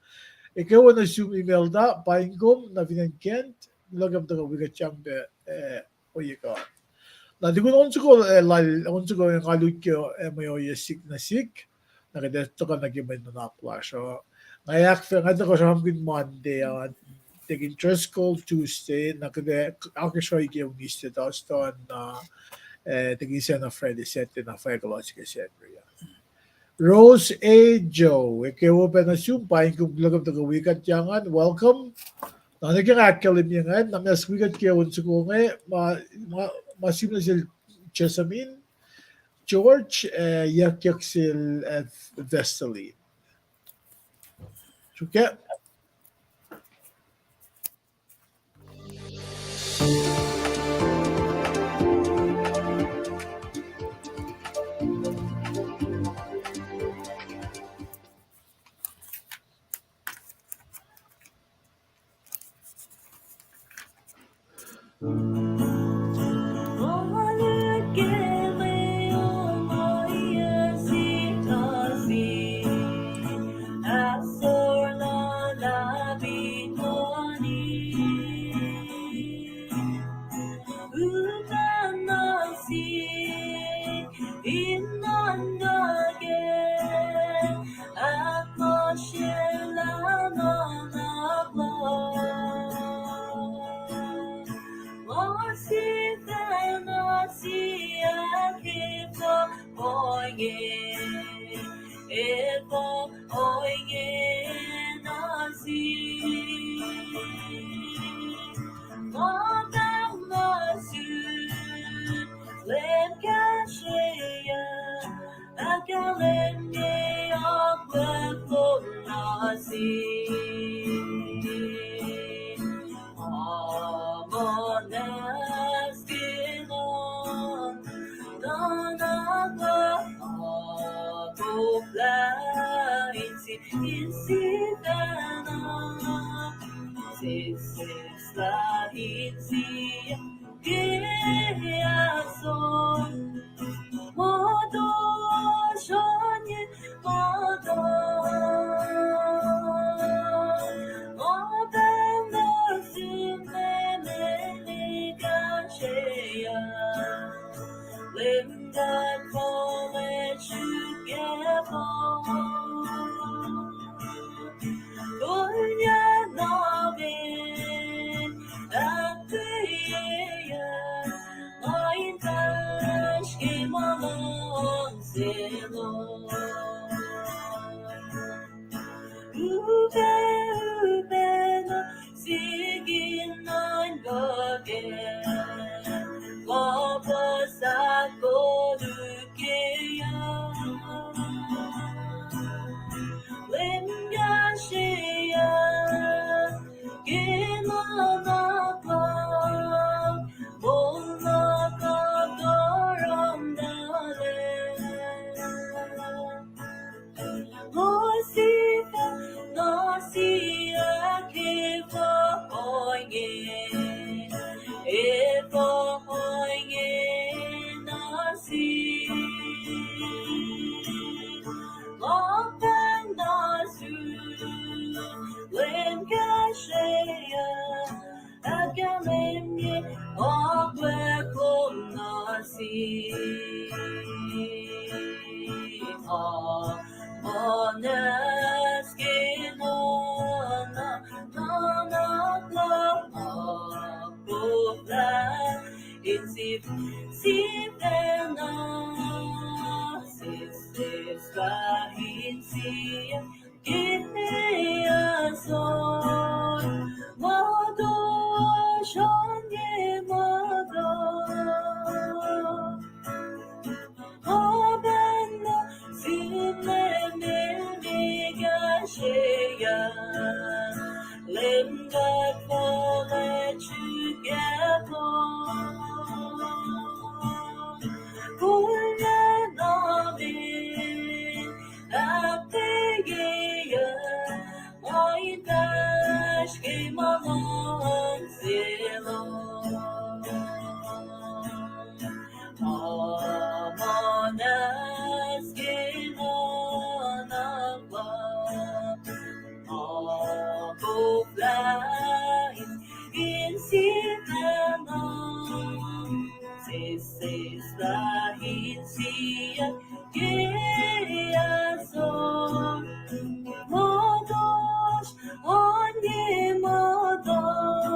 Eke wo nuh sum Imelda, paing kom, na fin acn Kent, kuloh ke kom tuhkuh wi kuht yang pac, eh, ohiyac kuh. Na tukun on soko, eh, lal, on soko nga lut ke, eh, mwe ohiyac sihk nuh sihk, na kuht ac tuhkuh nuh ke mwe nuhnak lasr uh. Nga ahkfah, nga tuhkuh sramsramkihn Monday an, Deacon Driscoll Tuesday, na kuht ac akacsruhi ke Wednesday, Thursday, na, eh, Deacon Sena Friday, Saturday, na fahk kuloh ke Sacnri uh. Rose A. Joe, eke wo pac nuh sum, paing kom, kuloh ke kom tuhkuh wi kuht yang an, welcome. Na nuh ke nga ahkkahlwemye ingacn, na mas wi kuht ke on soko inge, ma, ma, ma sihmlac sel Jessamine, George, eh, iyuckyuck sel, eh, Vestalin. Srihke. Puhlan amen, ahkkweye, nga in fahsr ke ma luhngse lom. Amanahs ke nguhn luhk, ma koflah in sifacna, sesseslah insiyuck ke asor. Motosh, oan ye motosh,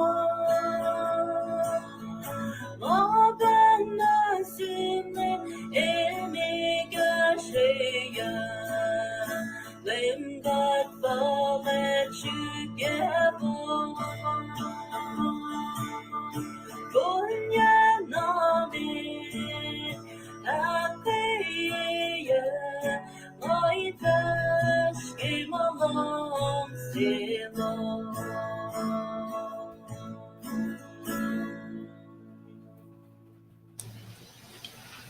ma pahngna sihmlac, eme kahsrweyuc, Leum God fuhlwact srihk ac po. Puhlan amen, ahkkweye, nga in fahsr ke ma luhngse lom.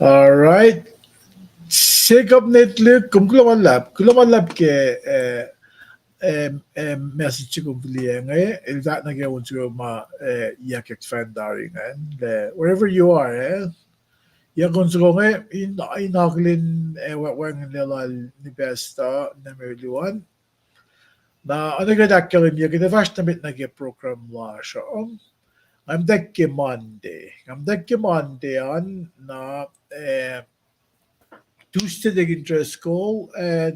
All right. Jacob Netlik, kom kuloh ma luhlahp, kuloh ma luhlahp ke, eh, eh, eh, message kom fihliyac inge, el fahk nuh ke on soko ma, eh, yak ekfan tari ingacn, eh, wherever you are, eh. Yak on soko inge, in, in akihlen, eh, wacngihn lwelah ni pacstuh, na me luan. Na, oacna ke ahkkahlwemye, kuht ac fahsr nuh met nuh ke program lasr uh. Nga muhta ke Monday. Nga muhta ke Monday an, na, eh, Tuesday Deacon Driscoll, eh,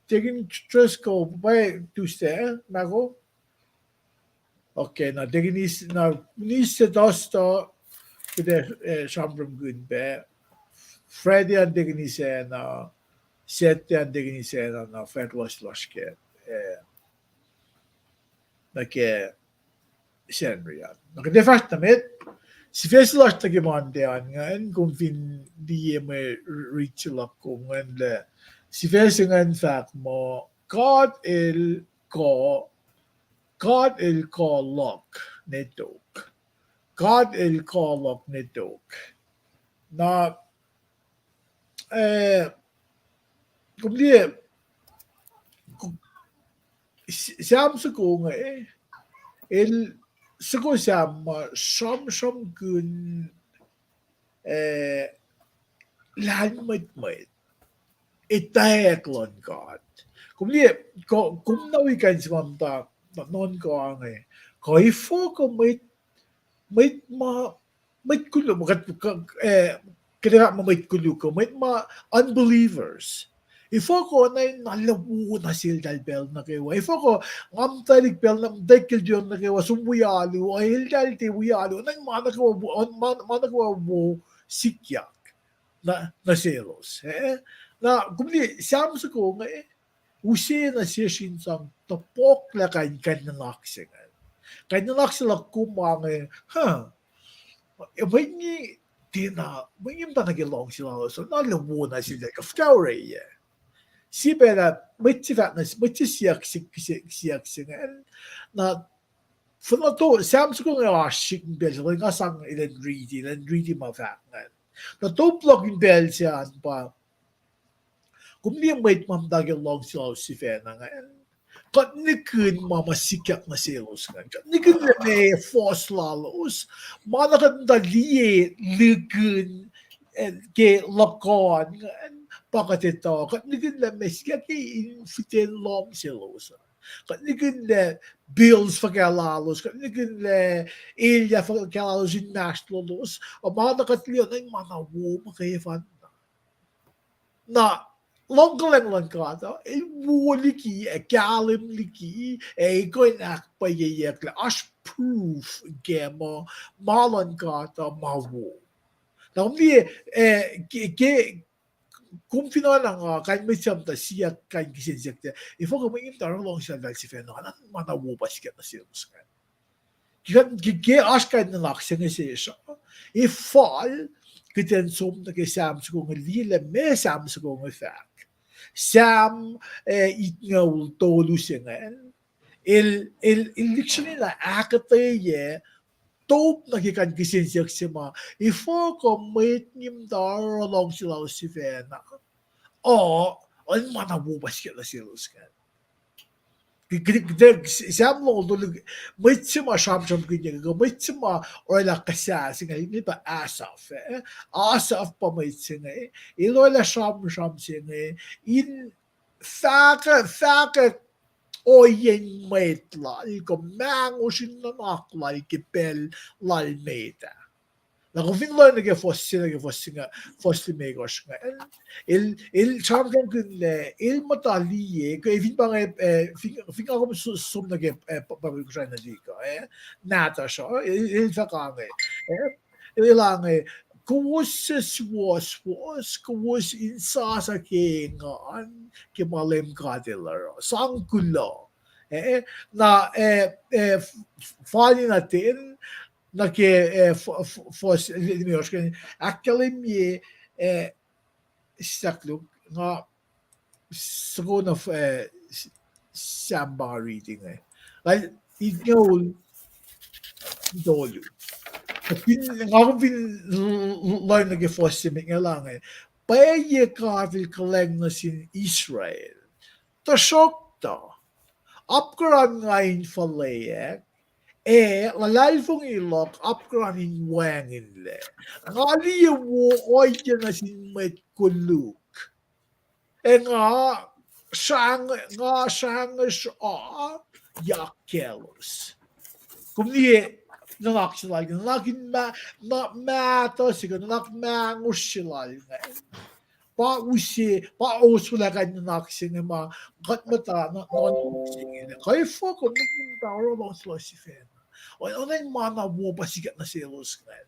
Deacon Driscoll, pa Tuesday, eh, Mako? Okay, na Deacon Is-, na Wednesday, Thursday, kuht ac, eh, sramsramkihn pac. Friday an Deacon Isacna, Saturday an Deacon Isacna, na fahk lasr lasr ke, eh, nuh ke Sacnri an. Na kuht ac fahsr nuh met, sifac se lasr nuh ke Monday an ingacn, kom fin liye mwe rit se luhk kom ingacn lah, sifac se ingacn fahk muh, God El kuh, God El kuh luhk ne tok. God El kuh luhk ne tok. Na, eh, kom liye, Sam soko inge, el soko Sam ma sramsramkihn, eh, lahlmwetmwet, etwacack luhn God. Kom liye, ko-, kom na wi kain se ma muhta nuhnkuh inge, kuh efuh kuh mwet, mwet ma, mwet koluk, kuht, kuht, eh, kuht ac fahk muh mwet koluk uh, mwet ma unbelievers. Efuh kuh na in na luhwo na seltahl pacl nuh kwewa. Efuh kuh nga muhtwaclihk pacl nuh, muhtwaclihk ke lutiyuck nuh kwewa, som wi alu, eltahl tiac wi alu, na in ma nuh kwewa, ma, ma nuh kwewa wo sikyak nuh, nuh selos, eh? Na kom liye Sam soko inge, use nuh sesr in sang topuklah kain, kain nuhnak se ingacn. Kain nuhnak se luhk kom ma inge, huh, mwet inge tiacna, mwet inge muhta nuh ke luhngse lalos, na luhwo na seltahl kuh fuhkah orwaclah. Sie pacl ah, mwet se fahk na, mwet se siyuck se, se, siyuck se ingacn, na, fin na to, Sam soko inge oasr srihk in pacl se, nga sang elan riti, elan riti ma fahk ingacn. Na top luhk in pacl se an pa, kom liye mwet ma muhta ke luhngse lalos sifacna ingacn, kuht nihkihn ma, ma sikyak nuh selos ingacn. Kuht nihkihn lah meac fohs lalos, ma na kuht muhta liye lihkihn, eh, ke luhkuhn ingacn, pa kuht etuh, kuht nihkihn lah meac sikyak ke infiten lohm selos. Kuht nihkihn lah bills fuhkah lalos, kuht nihkihn lah elyah fuhkah lalos inmahsrlolos, a ma na kuht liye na in ma na wo muhkwena. Na luhngkuhlwacng luhn God uh, el wo liki, ac kahlwem liki, ac kuh in ahkpwacyeyucklac, oasr proof ke ma, ma luhn God uh ma wo. Na kom liye, eh, ke, ke, kom fin oacna nga, kain mwet se muhta siyuck kain kihsen siyuck, efuh kuh mwet inge muhta oruh luhngse lal sifacna, na ma na wo pa sikyak nuh selos ingacn. Ke, ke, ke oasr kain nuhnak se inge sesr uh, e fal kuht in som nuh ke Sam soko inge, liye lah meac Sam soko inge fahk. Sam, eh, itngucul tolu se ingacn, el, el, el lihksreni na ahkuhtweyac top nuh ke kain kihsen siyuck se ma, efuh kuh mwet nihm tuh oruh luhngse lalos sifacna, uh, an ma na wo pa sikyak nuh selos ingacn. Ke, ke, ke, Sam longoul tolu, mwet se ma sramsramkihnyuck, kuh mwet se ma orwaclah kahs se inge, inge pa Asaph, eh? Asaph pa mwet se inge, el orwaclah sramsram se inge, in fahkwack, fahkwack ohiyacn mwet lal, kuh mangosr in nuhnak lal ke pacl lal met ah. Na kom fin lohng nuh ke fuhs se, nuh ke fuhs se inge, fuhs limekohsr inge, el, el sramsramkihn lah el muhta liye, kuh fin pa inge, eh, fin, fin nga kom som nuh ke, eh, pa, pa, Kosrae nuhtihk uh, eh, nahtuhsr uh, el, el fahk inge, eh, el inge, kowos suc suwohswohs, kowos in sasuc ke engan ke ma Leum God El oruh, sang kuloh. Eh, na, eh, eh, f-, f-, fani na ten, nuh ke, eh, f-, f-, fuhs limekohsr, ahkkahlwemye, eh, sahk luhk, nga soko na, eh, Sam pa nga reading, eh. Like, it, you know, tolu. Fin, nga kom fin l-, l-, lohng nuh ke fuhs se met inge, el inge, pwacye God El kuhlwacng nuh sin Israel. Tuhsruhktuh, apkuhran nga in fuhlweack, ac luhlahlfongi luhk apkuhran in wacngihnlac. Nga liye wo ohiyac nuh sin mwet koluk. Ac nga srang-, nga srangosr uh yak kaclos. Kom liye nuhnak se lal, nuhnak in ma-, na-, mahtuh se kuh nuhnak mangosr se lal inge. Pa use, pa oswelah kain nuhnak se inge ma kuht muhta na-, nuhnak se inge. Kuh efuh kuh mwet nihm tuh oruh luhngse lalos sifacna, oacna ma na wo pa sikyak nuh selos ingacn.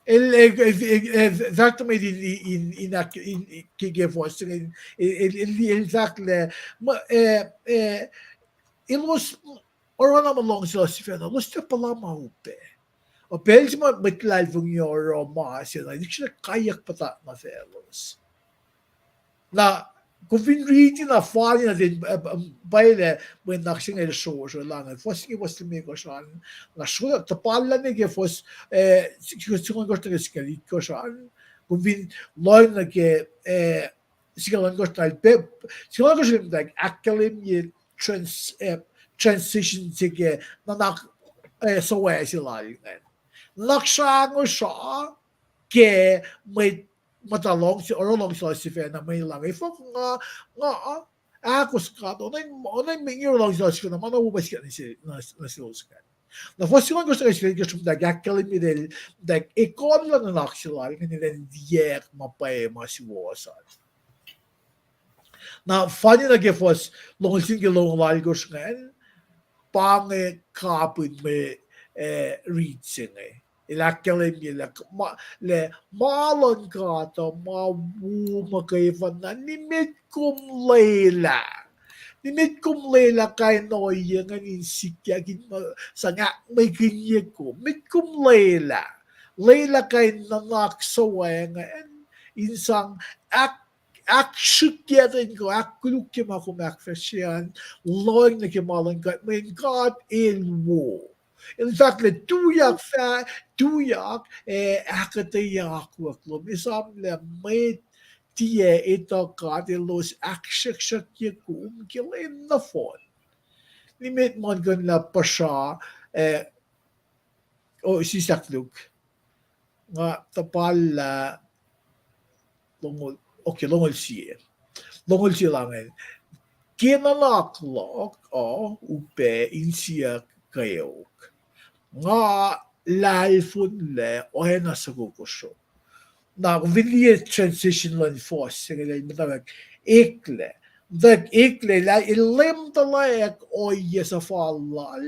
El, eh, eh, eh, eh, fahk tuh mwet in, in, in, in, ke, ke fuhs se inge, el, el, el, el fahk lah, ma, eh, eh, elos oruh na ma luhngse lalos sifacna, elos tiac puhla ma upac. Pacl se ma mwet luhlahlfongi oruh ma se na, lihksreni kaiyuck puhtatlac nuh faclos. Na, kom fin riti na fani na ten, eh, pwacye lah mwe nuhnak se inge el srohsroh, el inge, fuhs inge, fuhs limekohsr an, na srohsrohk tuhpallah nuh ke fuhs, eh, singucul ohnkohsr nuh ke singucul itkohsr an, kom fin lohng nuh ke, eh, singucul ohnkohsr na, pe-, singucul ohnkohsr el muhtwacwacack ahkkahlwemye trans-, eh, transition se ke nuhnak, eh, suwohs se lal ingacn. Nuhnak srangosr uh ke mwet muhta luhngse, oruh luhngse lalos sifacna, mwe luhngse, efuh nga, nga, ahkos God, oacna, oacna mwet inge oruh luhngse lalos sifacna, ma na wo pa sikyak nuh se, nuh, nuh selos ingacn. Na fuhs singucul ohnkohsr nuh ke singucul itkohsr muhtwacwacack ahkkahlwemye el, muhtwacwacack ekuhllah nuhnak se lal ingacn, el an liyacack ma pwacye ma suwohs an. Na fani nuh ke fuhs longoul sie nuh ke longoul alkohsr ingacn, pa inge kapihn mwe, eh, riti se inge. El ahkkahlwemye lah ma, lah ma luhn God uh ma wo muhkwena, nimet kom lwelah. Nimet kom lwelah kain ohiyac ingacn in sikyak in ma sang ahkmwekihnye kom. Met kom lwelah. Lwelah kain nuhnak suwohs ingacn in sang ahk-, ahksrihkye kuh ahkkolukye ma kom ahkfahsrye an, lohng nuh ke ma luhn God, mweyen God El wo. El fahk lah tuyak fah-, tuyak, eh, ahkuhtweyac akwuck lom, esam lah mwet tiac etuh God elos ahksruhksruhkye kom ke lwen nohfohn. Nimet muhlkuhnlah puhsra, eh, oh, sislah luhk. Nga tuhpallah longoul, okay, longoul sie. Longoul sie lah ingacn. Ke nuhnak luhk uh upac insiyuck kweok, nga luhlahlfonlac oacna soko kosro. Na, kom fin liye transition luhn fuhs se inge, el muhtwacwacack eklac. Muhtwacwacack eklac, lah el lemtuhlac ohiyac suhfal lal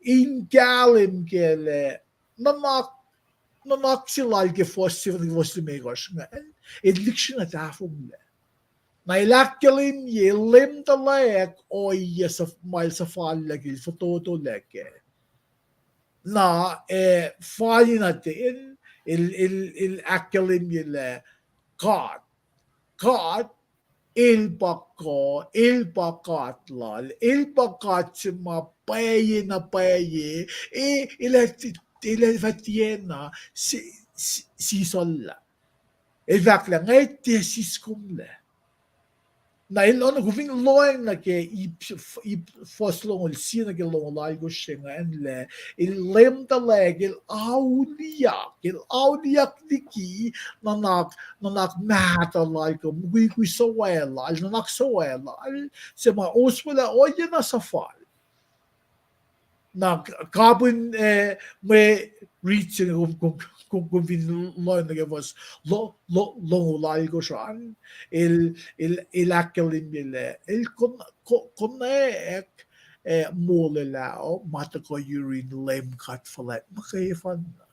in kahlwem ke lah nuhnak, nuhnak se lal ke fuhs se, fuhs limekohsr ingacn, el lihksreni tahfonglac. Na el ahkkahlwemye, el lemtuhlac ohiyac suhf-, ma el suhfal lal ke, el fototolac kac. Na, eh, fani na ten, el, el, el ahkkahlwemye lah God, God El pa kuh, el pa God lal, el pa God se ma pwacye na pwacye, e, el ac, el ac fah tiacna, si, si, sislah. El fahk lah, nga tiac siskomlac. Na el on kom fin lohacng nuh ke ip, ip fuhs longoul sie nuh ke longoul alkosr se ingacn lah, el Leum tuhlac, el auliyak, el auliyak liki nuhnak, nuhnak mahtuh lal kuh mukwikwi suwohs lal, nuhnak suwohs lal, se ma oswelah ohiyac na suhfal. Na kapihn, eh, mwe rit se inge kom, kom, kom, kom fin lohacng nuh ke fuhs lo-, lo-, longoul alkosr an, el, el, el ahkkahlwemye lah el kon-, ko-, konwacack, eh, molwelah uh ma tuhkuh yurin Leum God fuhlwact muhkwena.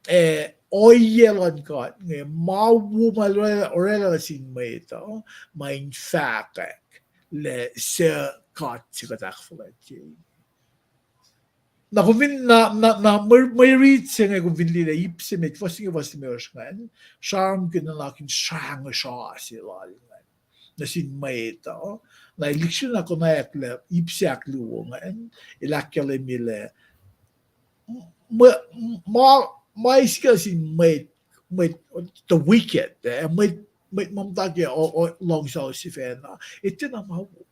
Eh, ohiyac luhn God inge, ma wo ma el orwaclah nuh sin mwet uh, ma in fahkwack lah suc God se kuht ahkfuhlwactye. Na kom fin, na, na, na mwe, mwe rit se inge kom fin liye lah ip se met, fuhs inge fuhs limekohsr ingacn, sramsramkihn nuhnak in srangosra se lal ingacn nuh sin mwet uh. Na el lihksreni konwacack lah ip se ahkluo ingacn, el ahkkahlwemye lah ma, ma, ma sikyak sin mwet, mwet, the wicked, eh, mwet, mwet ma muhta ke o-, o-, luhngse lalos sifacna, e tiacna ma wo.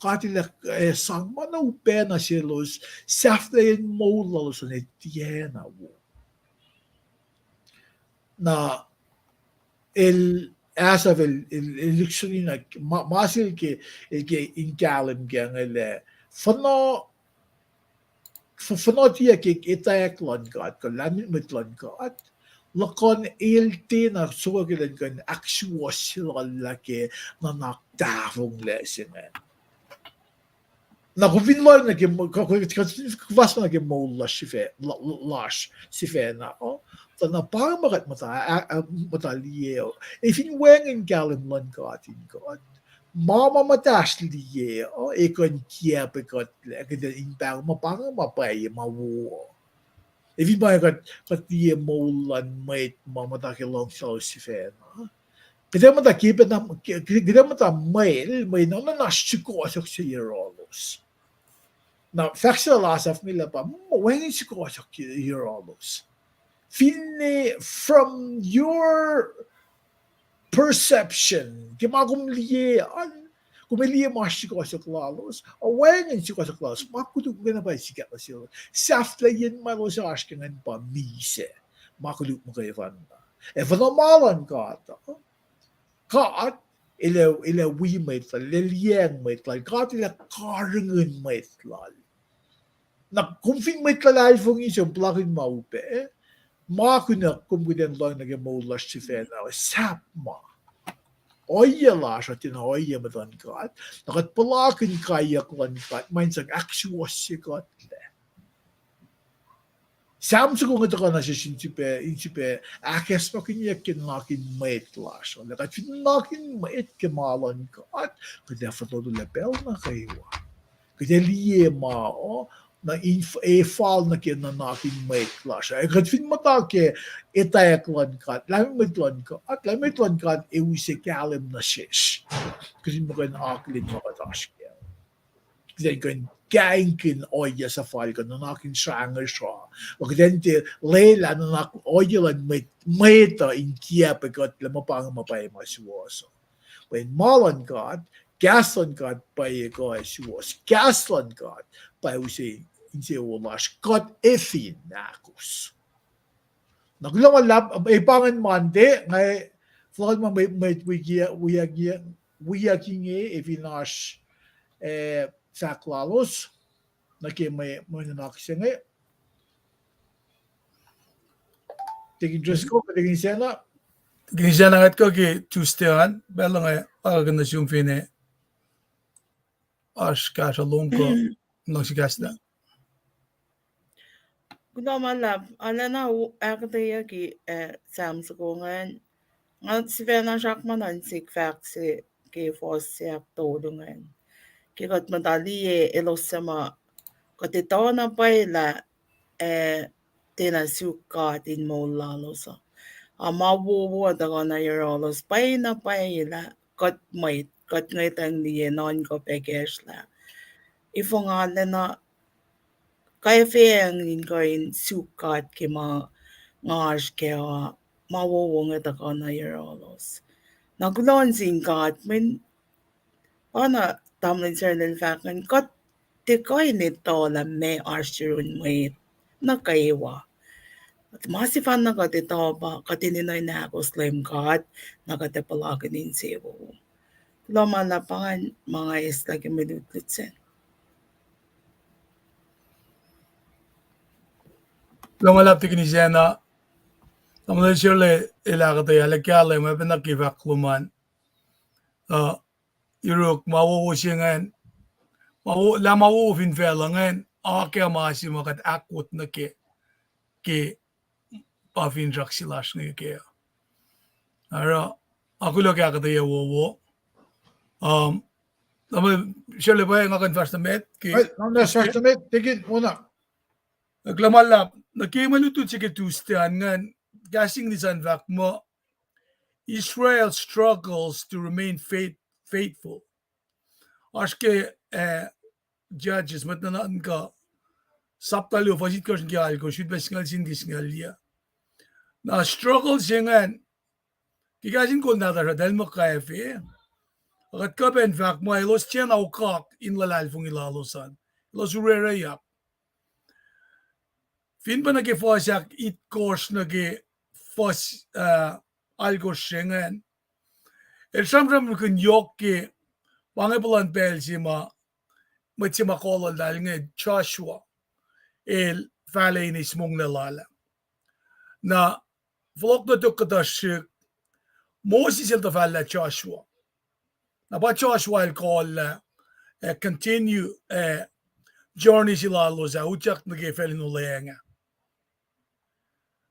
God el ac, eh, sang ma na upac nuh selos, sahflahiyacn moul lalos an e tiacna wo. Na el, Asaph el, el, el lihksreni na ma, ma se el ke, el ke in kahlwem ke inge lah, fuhnuh, fuh-, fuhnuh tiac ke etwacack luhn God kuh lahlmwetmwet luhn God, luhkuhn el tiacna sokwack elan kuh in ahksuwohsye lal lah ke nuhnak tahfonglac se ingacn. Na kom fin lohacng nuh ke, kuh, kuh, kuh, kuh fahsr nuh ke moul lasr sifac, la-, lasr sifacna uh, tuh na pa inge ma kuht muhta, a, a, muhta liye uh. Ac fin wacngihn kahlwem luhn God in God, ma ma muhtahsr liye uh, e kuh in kiacpwe kuhtlac, kuht in pahngon ma pa inge ma pwacye ma wo. Ac fin pa kuht, kuht liye moul luhn mwet ma muhta ke luhngse lalos sifacna, kuht ac muhta ke pacna, kuht ac muhta mwel, mweyen oacna na sukohsohk se yohrohlos. Na fahk se lal Asaph inge lah pa, wacngihn sukohsohk yohrohlos. Finne from your perception, ke ma kom liye an, kom liye ma sukohsohk lalos, a wacngihn sukohsohk lalos, ma koluk muhkwena pa sikyak nuh selos. Sahflahiyacn ma elos oasr ke ingacn pa misac, ma koluk muhkwena. Ac fuhnuh ma luhn God uh, God el ac, el ac wi mwet lal, el ac liyacacng mwet lal, God el ac karihngihn mwet lal. Na kom fin mwet luhlahlfongi se, puhlakihn ma upac, ma kunuh kom kuh in lohacng nuh ke moul lasr sifacna, sahp ma ohiyac lasr uh tiacna ohiyac muhtuhn God, na kuht puhlakihn kaiyuck luhn God, ma in sang ahksuwohsye kuhtlac. Sam soko inge tuhkuh nuh sesr in sifilpac, in sifilpac ahkacsmakihnyuck ke nuhnak in mwet lasr uh. Lah kuht fin nuhnak in mwet ke ma luhn God, kuht ac fototo lah pacl nuh kwewa kuht ac liye ma uh, na in f-, ac fal nuh ke nuhnak in mwet lasr uh. Ac kuht fin muhta ke etwacack luhn God, lahlmwetmwet luhn God, lahlmwetmwet luhn God ac use kahlwem nuh sesr, kuht in muhkwena akihlen ma kuht oasr kac. Kuht in kuh in kaingkihn ohiyac suhfal kuh nuhnak in srangosra. Kuht in tiac lwelah nuhnak ohiyac luhn mwet, mwet uh in kiacpwe kuhtlac, ma pa inge ma pwacye ma suwohs uh. Mweyen ma luhn God, kahs luhn God pwacye kuh ac suwohs. Kahs luhn God pa use insewowo lasr kuht ac fin ahkos. Na kuloh ma luhlahp, e pa ingacn Monday, nga fohlohk ma mwet, mwet wiyuck, wiyuck inge, e fin oasr, eh, fahk lalos nuh ke mwe, mwe nuhnak se inge. Deacon Driscoll, Deacon Sena. Deacon Sena, ngwet kuh ke Tuesday an, pacl inge, akihlen nuh sum finne oasr kahsruh lom kuh luhngse kahslah. Kuloh ma luhlahp, arulacna ahkuhtweyucki, eh, Sam soko ingacn. Nga sifacna srackna nuhnkuh sihk fahk se ke fuhs se ahktolu ingacn. Ke kuht muhta liye elos suc ma kuht etuh na pwacye lah, eh, tiacna suk God in moul lalos uh. A ma wowo tuhkuh nuh yohrohlos pwacyena pwacye lah kuht mwet, kuht ngwetacng liye nuhnkuh pac kacsr lah efuh nga lacna kwacfeacng in kuh in suk God ke ma nga oasr kac uh, ma wowo inge tuhkuh nuh yohrohlos. Na kuloh nuh sin God mweyen pa na tamuhlwel Sarlel fahk ingacn, kuht tiac kuh in etuh lah meac oasr yurin mwet nuh kwewa. Ma sefanna kuht etuh pa kuht enenuh in ahkos Leum God, na kuht ac puhlakihn insewowo. Kuloh ma luhlahp, pa ingacn ma nga eslah ke mwe lutlut sacn. Kuloh ma luhlahp Tikin Isacna, tamuhlwel Sarlel el ahkuhtweyac lah kahlwem, oacpacna ke fahk lom an. Uh, yuruk ma wowo se ingacn, ma wo-, lah ma wowo fin facluh ingacn, oakwuck ma se ma kuht ahkwot nuh ke, ke pa finsrak se lasr inge kac. Oruh, akuloh ke ahkuhtweyac wowo. Um, na mwe, Sarlel, pwacye nga kuh in fahsr nuh met ke, Right, nga fahsr nuh met, Tikin, ona. Kuloh ma luhlahp, nuh ke mwe lutlut se ke Tuesday an ingacn, kahs English an fahk muh, Israel struggles to remain faith-, faithful. Oasr ke, eh, Judges, mwet nuhnuhnkuh, sapta luo, fuhs itkohsr nuh ke alkohsr, sulpac singucul sie nuh ke singucul yuh. Na struggle se ingacn, ke kahs in kol nahtuhsr uh, eltahl muhkwena, kuht kuh pac in fahk muh elos tiacna okak in luhlahlfongi lalos an. Elos urereyuck. Fin pa nuh ke fuhs ahk itkohsr nuh ke fuhs, uh, alkohsr se ingacn, el sramsramkihn yohk ke pa inge puhlan pacl se ma mwet se ma kolol lal inge Joshua el fahlac in eis monglac lal ah. Na fohlohk nuh tok kuhtuh srihk, Moses el tuh fahlac Joshua. Na pa Joshua el kollah, eh, continue, eh, journey se lalos ah utyak nuh ke facl in olweacng ah.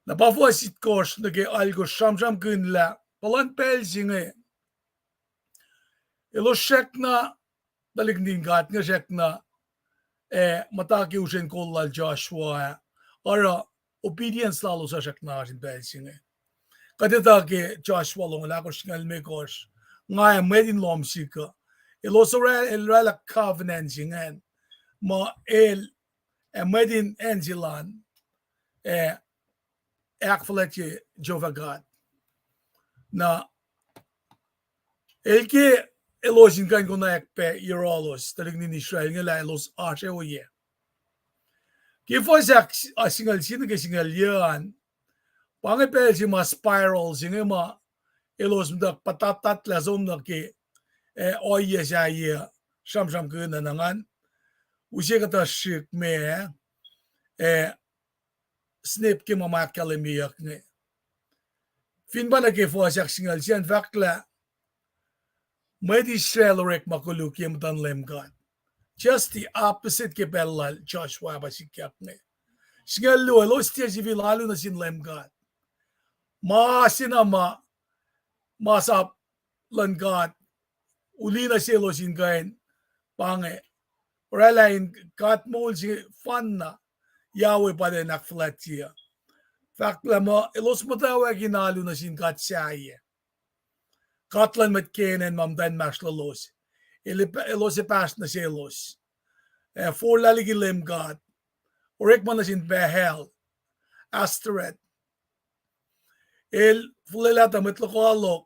Na pa fuhs itkohsr nuh ke alkohsr sramsramkihn lah puhlan pacl se inge elos srackna, tuhlihk nuhtin God inge srackna, eh, muhta ke usren kol lal Joshua ah, oruh obedience lalos uh srackna oasr in pacl se inge. Kuht etuh ke Joshua longoul ahkosr singucul limekohsr, nga ac mwet in lohm sihk uh, elos orwaclah, el orwaclah covenant se ingacn, muh el ac mwet in acn se lal an, eh, ahkfuhlwactye Jehovah God. Na el ke elos in kuh in konwacack pac yohrohlos, tuhlihk nuhtin Israel inge lah elos oasr ohiyac. Ke fuhs ahk, uh, singucul sie nuh ke singucul yuh an, pa inge pacl se ma spiral se inge ma elos muhta puhtatlac som nuh ke, eh, ohiyac sahyac, sramsramkihn ah, na ngan use kuhtuh srihk ma, eh, snap ke ma ma ahkkahlwemyeyuck inge. Fin pa nuh ke fuhs ahk singucul sie an fahk lah mwet Israel orekma koluk ye muhtuhn Leum God. Just the opposite ke pacl lal Joshua pa sikyak inge. Singucul luo, elos tiac sifil alu nuh sin Leum God. Ma se na ma, masap luhn God uli nuh selos in kuh in pa inge orwaclah in God moul sefanna Yahweh pa in ahkfuhlwactye. Fahk lah muh elos muhtwacwacack in alu nuh sin god sahyac, god luhn mwet Canaan ma muhtwacn inmahsrlolos. El, elos ac pahsr nuh selos, ac forlah liki Leum God, orekma nuh sin Baal, Ashtoreth. El fuhlwelah tuh mwet lokoalok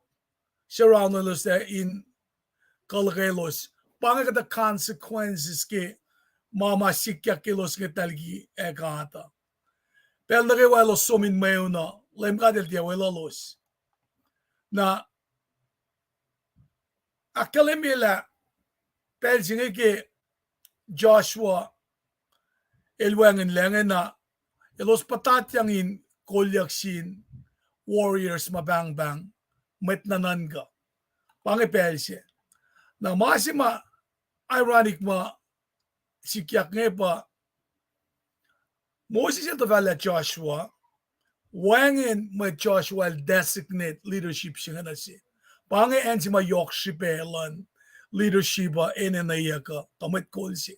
surround elos ac in kuh luhkwelos. Pa inge kuhtuh consequences ke ma ma sikyak ke elos ngwetlah liki ac god uh. Pacl nuh kwewa elos som in mweun uh, Leum God El tiac weluhlos. Na ahkkahlwemye lah pacl se inge ke Joshua el wacngihnlac inge na elos puhtatyang in kolyuck sin warriors ma pahngpahng mwet nuhnuhnkuh. Pa inge pacl se. Na ma se ma ironic ma sikyak inge pa Moses el tuhfahlah Joshua, wacngihn mwet Joshua el designate leadership se inge nuh se. Pa inge acn se ma yohk srihpac luhn leadership uh enenweyuck uh, tuh mwet kol se.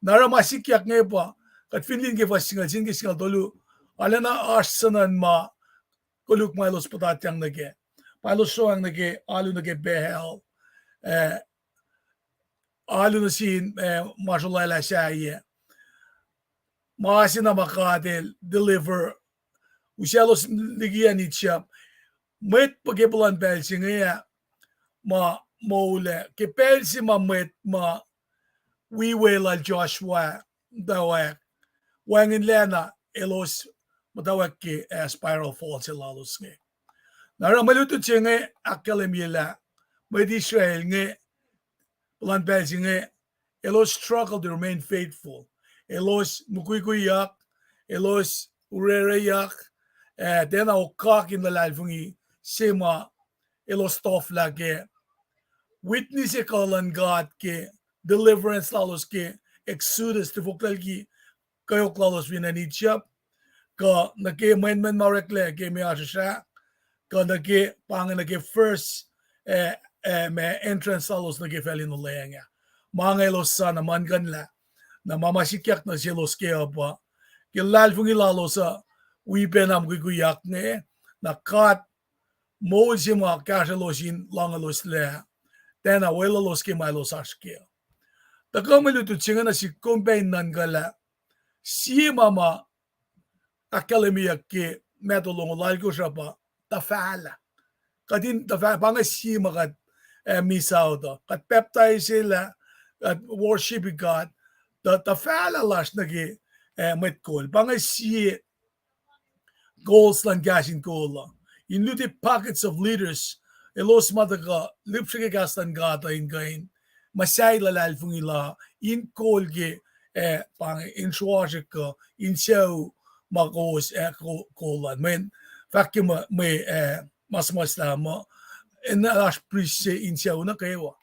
Na oruh ma sikyak inge pa, kuht fin liye ke fuhs singucul sie nuh ke singucul tolu, arulacna oasr suhnuhn ma koluk ma elos puhtatyang nuh kac. Pa elos sroang nuh ke, alu nuh ke Bethel, eh, alu nuh sin, eh, ma srolwaclah sahyac. Ma se na ma God El deliver, usaclos liki acn Egypt. Mwet pa ke puhlan pacl se inge ah, ma moul ah, ke pacl se ma mwet ma wiwe lal Joshua, muhtwacwacack, wacngihnlac na elos muhtwacwacack ke, eh, spiral fall se lalos inge. Na oruh mwe lutlut se inge ahkkahlwemye lah mwet Israel inge, puhlan pacl se inge, elos struggle to remain faithful. Elos mukwikwiyak, elos urereyuck, eh, tiacna okak in luhlahlfongi se ma elos tohflah ke witness e kuh luhn God ke deliverance lalos ke Exodus, tifoklac liki kweok lalos fin acn Egypt, kuh nuh ke mwenmwen ma oreklac ke meoa srihsrihk, kuh nuh ke, pa inge nuh ke first, eh, eh, ma entrance lalos nuh ke facl in olweacng ah. Ma inge elos sa na muhlkuhnlah. Na ma ma sikyak nuh selos kac uh pa ke luhlahlfongi lalos uh wi pacna mukwikwiyak inge, na God moul se ma kahsrwelos in loangeloslac, tiacna weluhlos ke ma elos oasr kac. Tuhkuh mwe lutlut se inge nuh sihk kom pac in nuhnkuhlah sie ma ma ahkkahlwemyeyuck ke Matthew longoul alkosr uh pa tuhfahlah. Kuht in tuhfah-, pa inge sie ma kuht, eh, miss out uh. Kuht pacptaiselah, kuht worship God, tuh tuhfahlah lasr nuh ke, eh, mwet kol. Pa inge sie goals luhn kahs in kol uh. In luti pockets of leaders, elos ma tuhkuh lihpsre ke kahs luhn God uh in kuh in muhsahi luhlahlfongi la, in kol ke, eh, pa inge, in sruasrihk uh, in sucu ma kowos, eh, ko-, kol an. Mweyen fahk ke mwe, mwe, eh, ma suhmuhslah muh, in oasr prist se in sucu nuh kwewa.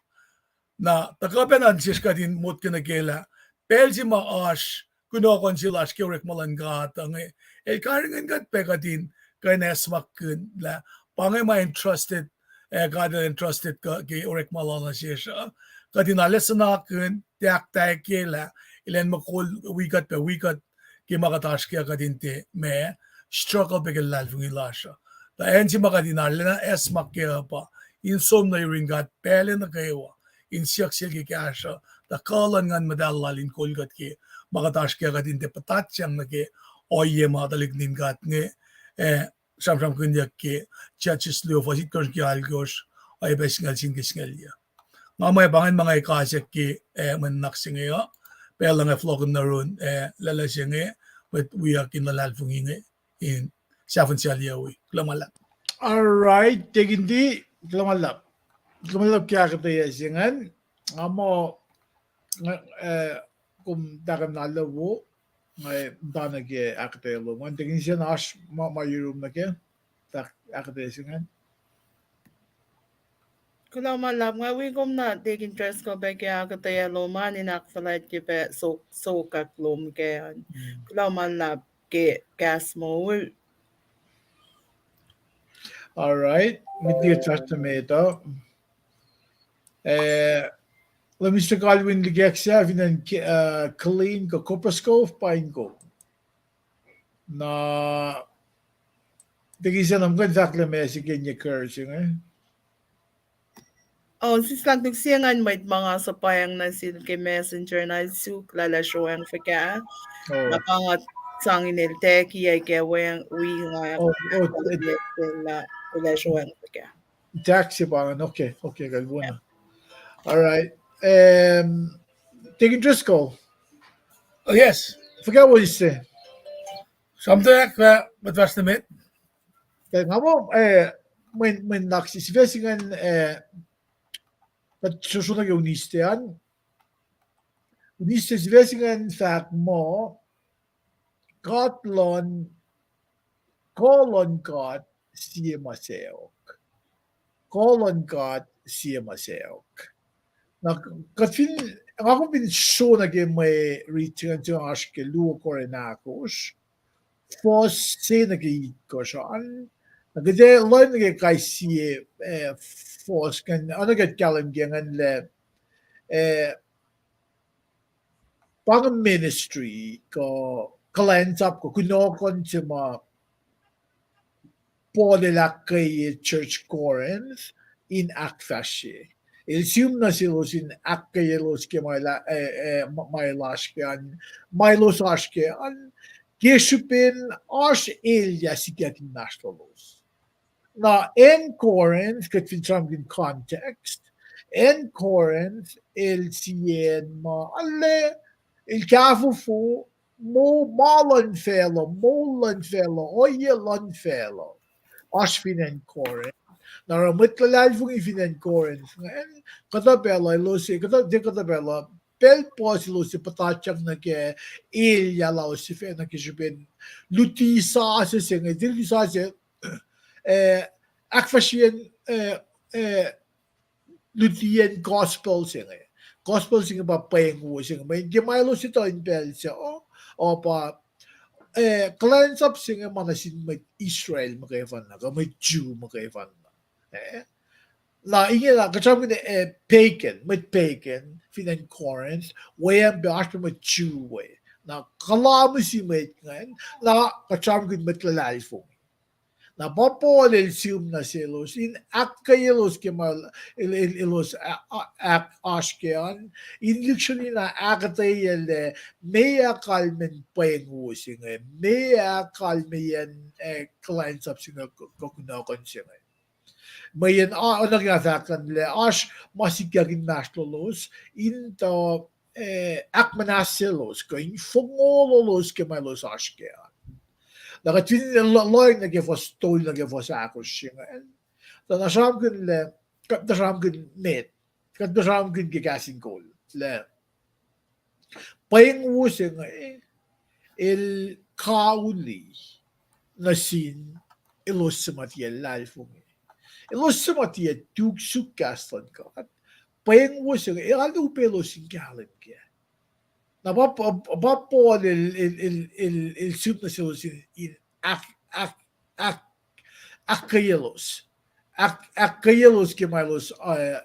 Na tuhkuh pacna nuh sesr kuht in motko nuh ke lah pacl se ma oasr kunohkohn se lasr ke orekma luhn God uh inge, El karihngihn kuht pac kuht in kuh in acsmakihnlah, pa inge ma entrusted, eh, God El entrusted kuh ke orekma Lal nuh sesr uh. Kuht in arlac suhnakihn, tiac ahkkweye lah elan mukul wi kuht pac wi kuht ke ma kuht oasr ke kuht in tiac ma struggle pac ke luhlahlfongi lasr uh. Tuh acn se ma kuht in arlac acsmak kac uh pa in som nuh yurin God pacl nuh kwewa, in siyuck Sel ke kahsruh, tuh kuh luhn Nguhn Muhtahl Lal in kol kuht ke ma kuht oasr ke kuht in tiac puhtatyang nuh ke ohiyac ma tuhlihk nuhtin God inge, eh, sramsramkihnyuck ke Judges luo fuhs itkohsr ke alkosr, oacyacpac singucul sie nuh ke singucul yuc. Nga muh pa ingacn ma nga kasack ke, eh, mwe nuhnak se inge uh, pacl uh nga fohlohkihn nuh yurin, eh, lwelah se inge, mwet wiyuck in luhlahlfongi inge, in sahfihn sal yawi. Kuloh ma luhlahp. All right, Deacon D, kuloh ma luhlahp. Kuloh ma luhlahp ke ahkuhtweyac se ingacn. Nga muh, eh, kom tahkana luo, nga muhtana ke ahkuhtweyac lom an. Deacon Sian, oasr ma, ma yurum nuh ke ahkuhtweyac se ingacn. Kuloh ma luhlahp, nga wi kom na Deacon Driscoll pac ke ahkuhtweyac lom an in ahkfuhlwactye pac so-, sokwack lom kac an. Kuloh ma luhlahp ke kahs moul. All right, met liki Pastor Meta. Eh, Mister Calvin Likek sahflah fin acn, eh, Killeen kuh Copperas Cove, paing kom. Na, Deacon Sian, kom kuh in fahklah ma se ke encourage inge. Oh, sislah tok se ingacn mwet ma nga suhpwacng nuh sel ke Messenger na el suk lah el ac sroacng fuhkah. Na pa nga sang inel tekia ke wacng wi nga lah el ac sroacng fuhkah. Tax se pa ingacn, okay, okay, kuh wona. All right. Um, Deacon Driscoll. Oh, yes. Fuhkah won se? Something like that, but that's the mate. Nga muh, eh, mwe, mwe nuhnak se, sifac se ingacn, eh, kuht srohsrohna ke Wednesday an. Wednesday sifac se ingacn fahk muh, God luhn, kuh luhn God sie ma sacohk. Kuh luhn God sie ma sacohk. Na kuht fin, nga kom fin srohna ke mwe rit se ingacn, se oasr ke luo Korint ahkosr, fuhs se nuh ke itkohsr an. Na kuht ac lohacng nuh ke kais sie, eh, fuhs ingacn, oacna kuht kahlwem ke ingacn lah, eh, pa inge ministry kuh kuhlwacnsap kuh kunohkohn se ma Paul el ahkkweye church Corinth in ahkfahsrye. El sihm nuh selos in ahkkweyelos ke ma el, eh, eh, ma, ma el oasr ke an, ma elos oasr ke an, ke srihpen oasr elyah sikyak inmahsrlolos. Na acn Corinth, kuht fin sramsramkihn context, acn Corinth el sie acn ma arlac, el kahfofo, moul, ma luhn facluh, moul luhn facluh, ohiyac luhn facluh oasr fin acn Corinth. Na oruh mwet luhlahlfongi fin acn Corinth ingacn, kuhtuh pacl uh elos, kuhtuh, tiac kuhtuh pacl uh, pacl puhs elos puhtatyang nuh ke elyah lalos sifacna ke srihpen luti sasuc se inge, tiac luti sasuc, eh, ahkfahsryeyacn, eh, eh, lutiyacn gospel se inge. Gospel se inge pa pweng wo se inge. Mweyen ke ma elos etuh in pacl sac uh, uh pa, eh, kuhlwacnsap se inge ma nuh sin mwet Israel muhkwena, kuh mwet Jew muhkwena. Eh, na ingena, kuht sramsramkihn, eh, pagan, mwet pagan fin acn Corinth, weacng pac oasr pac mwet Jew we. Na kalweni mwet ingacn, na kuht sramsramkihn mwet luhlahlfongi. Na pa Paul el sihm nuh selos in ahkkweyelos ke ma el, el, elos a-, a-, ahk-, oasr ke an, in lihksreni na ahkuhtweyac lah meac kalmacn pweng wo se inge, meac kalmeyacn, eh, kuhlwacnsap se inge, kuh, kuh kunohkohn se inge. Mweyen, a, oacna ke nga fahk an lah oasr ma sikyak inmahsrlolos in tuh, eh, ahkmuhnahsyelos kuh in fohngololos ke ma elos oasr ke an. Na kuht fin lo-, lohng nuh ke fuhs tolu nuh ke fuhs ahkosr se ingacn, tuh na sramsramkihn lah, kuht na sramsramkihn met, kuht na sramsramkihn ke kahs in kol lah pweng wo se inge el kauli nuh sin elos suc ma tiac luhlahlfongi. Elos suc ma tiac tuk suk kahs luhn God. Pweng wo se inge el upac elos in kahlwem kac. Na pa, pa, pa Paul el, el, el, el, el sihm nuh selos in, in ahk-, ahk-, ahk-, ahkkweyelos. Ahk-, ahkkweyelos ke ma elos, eh,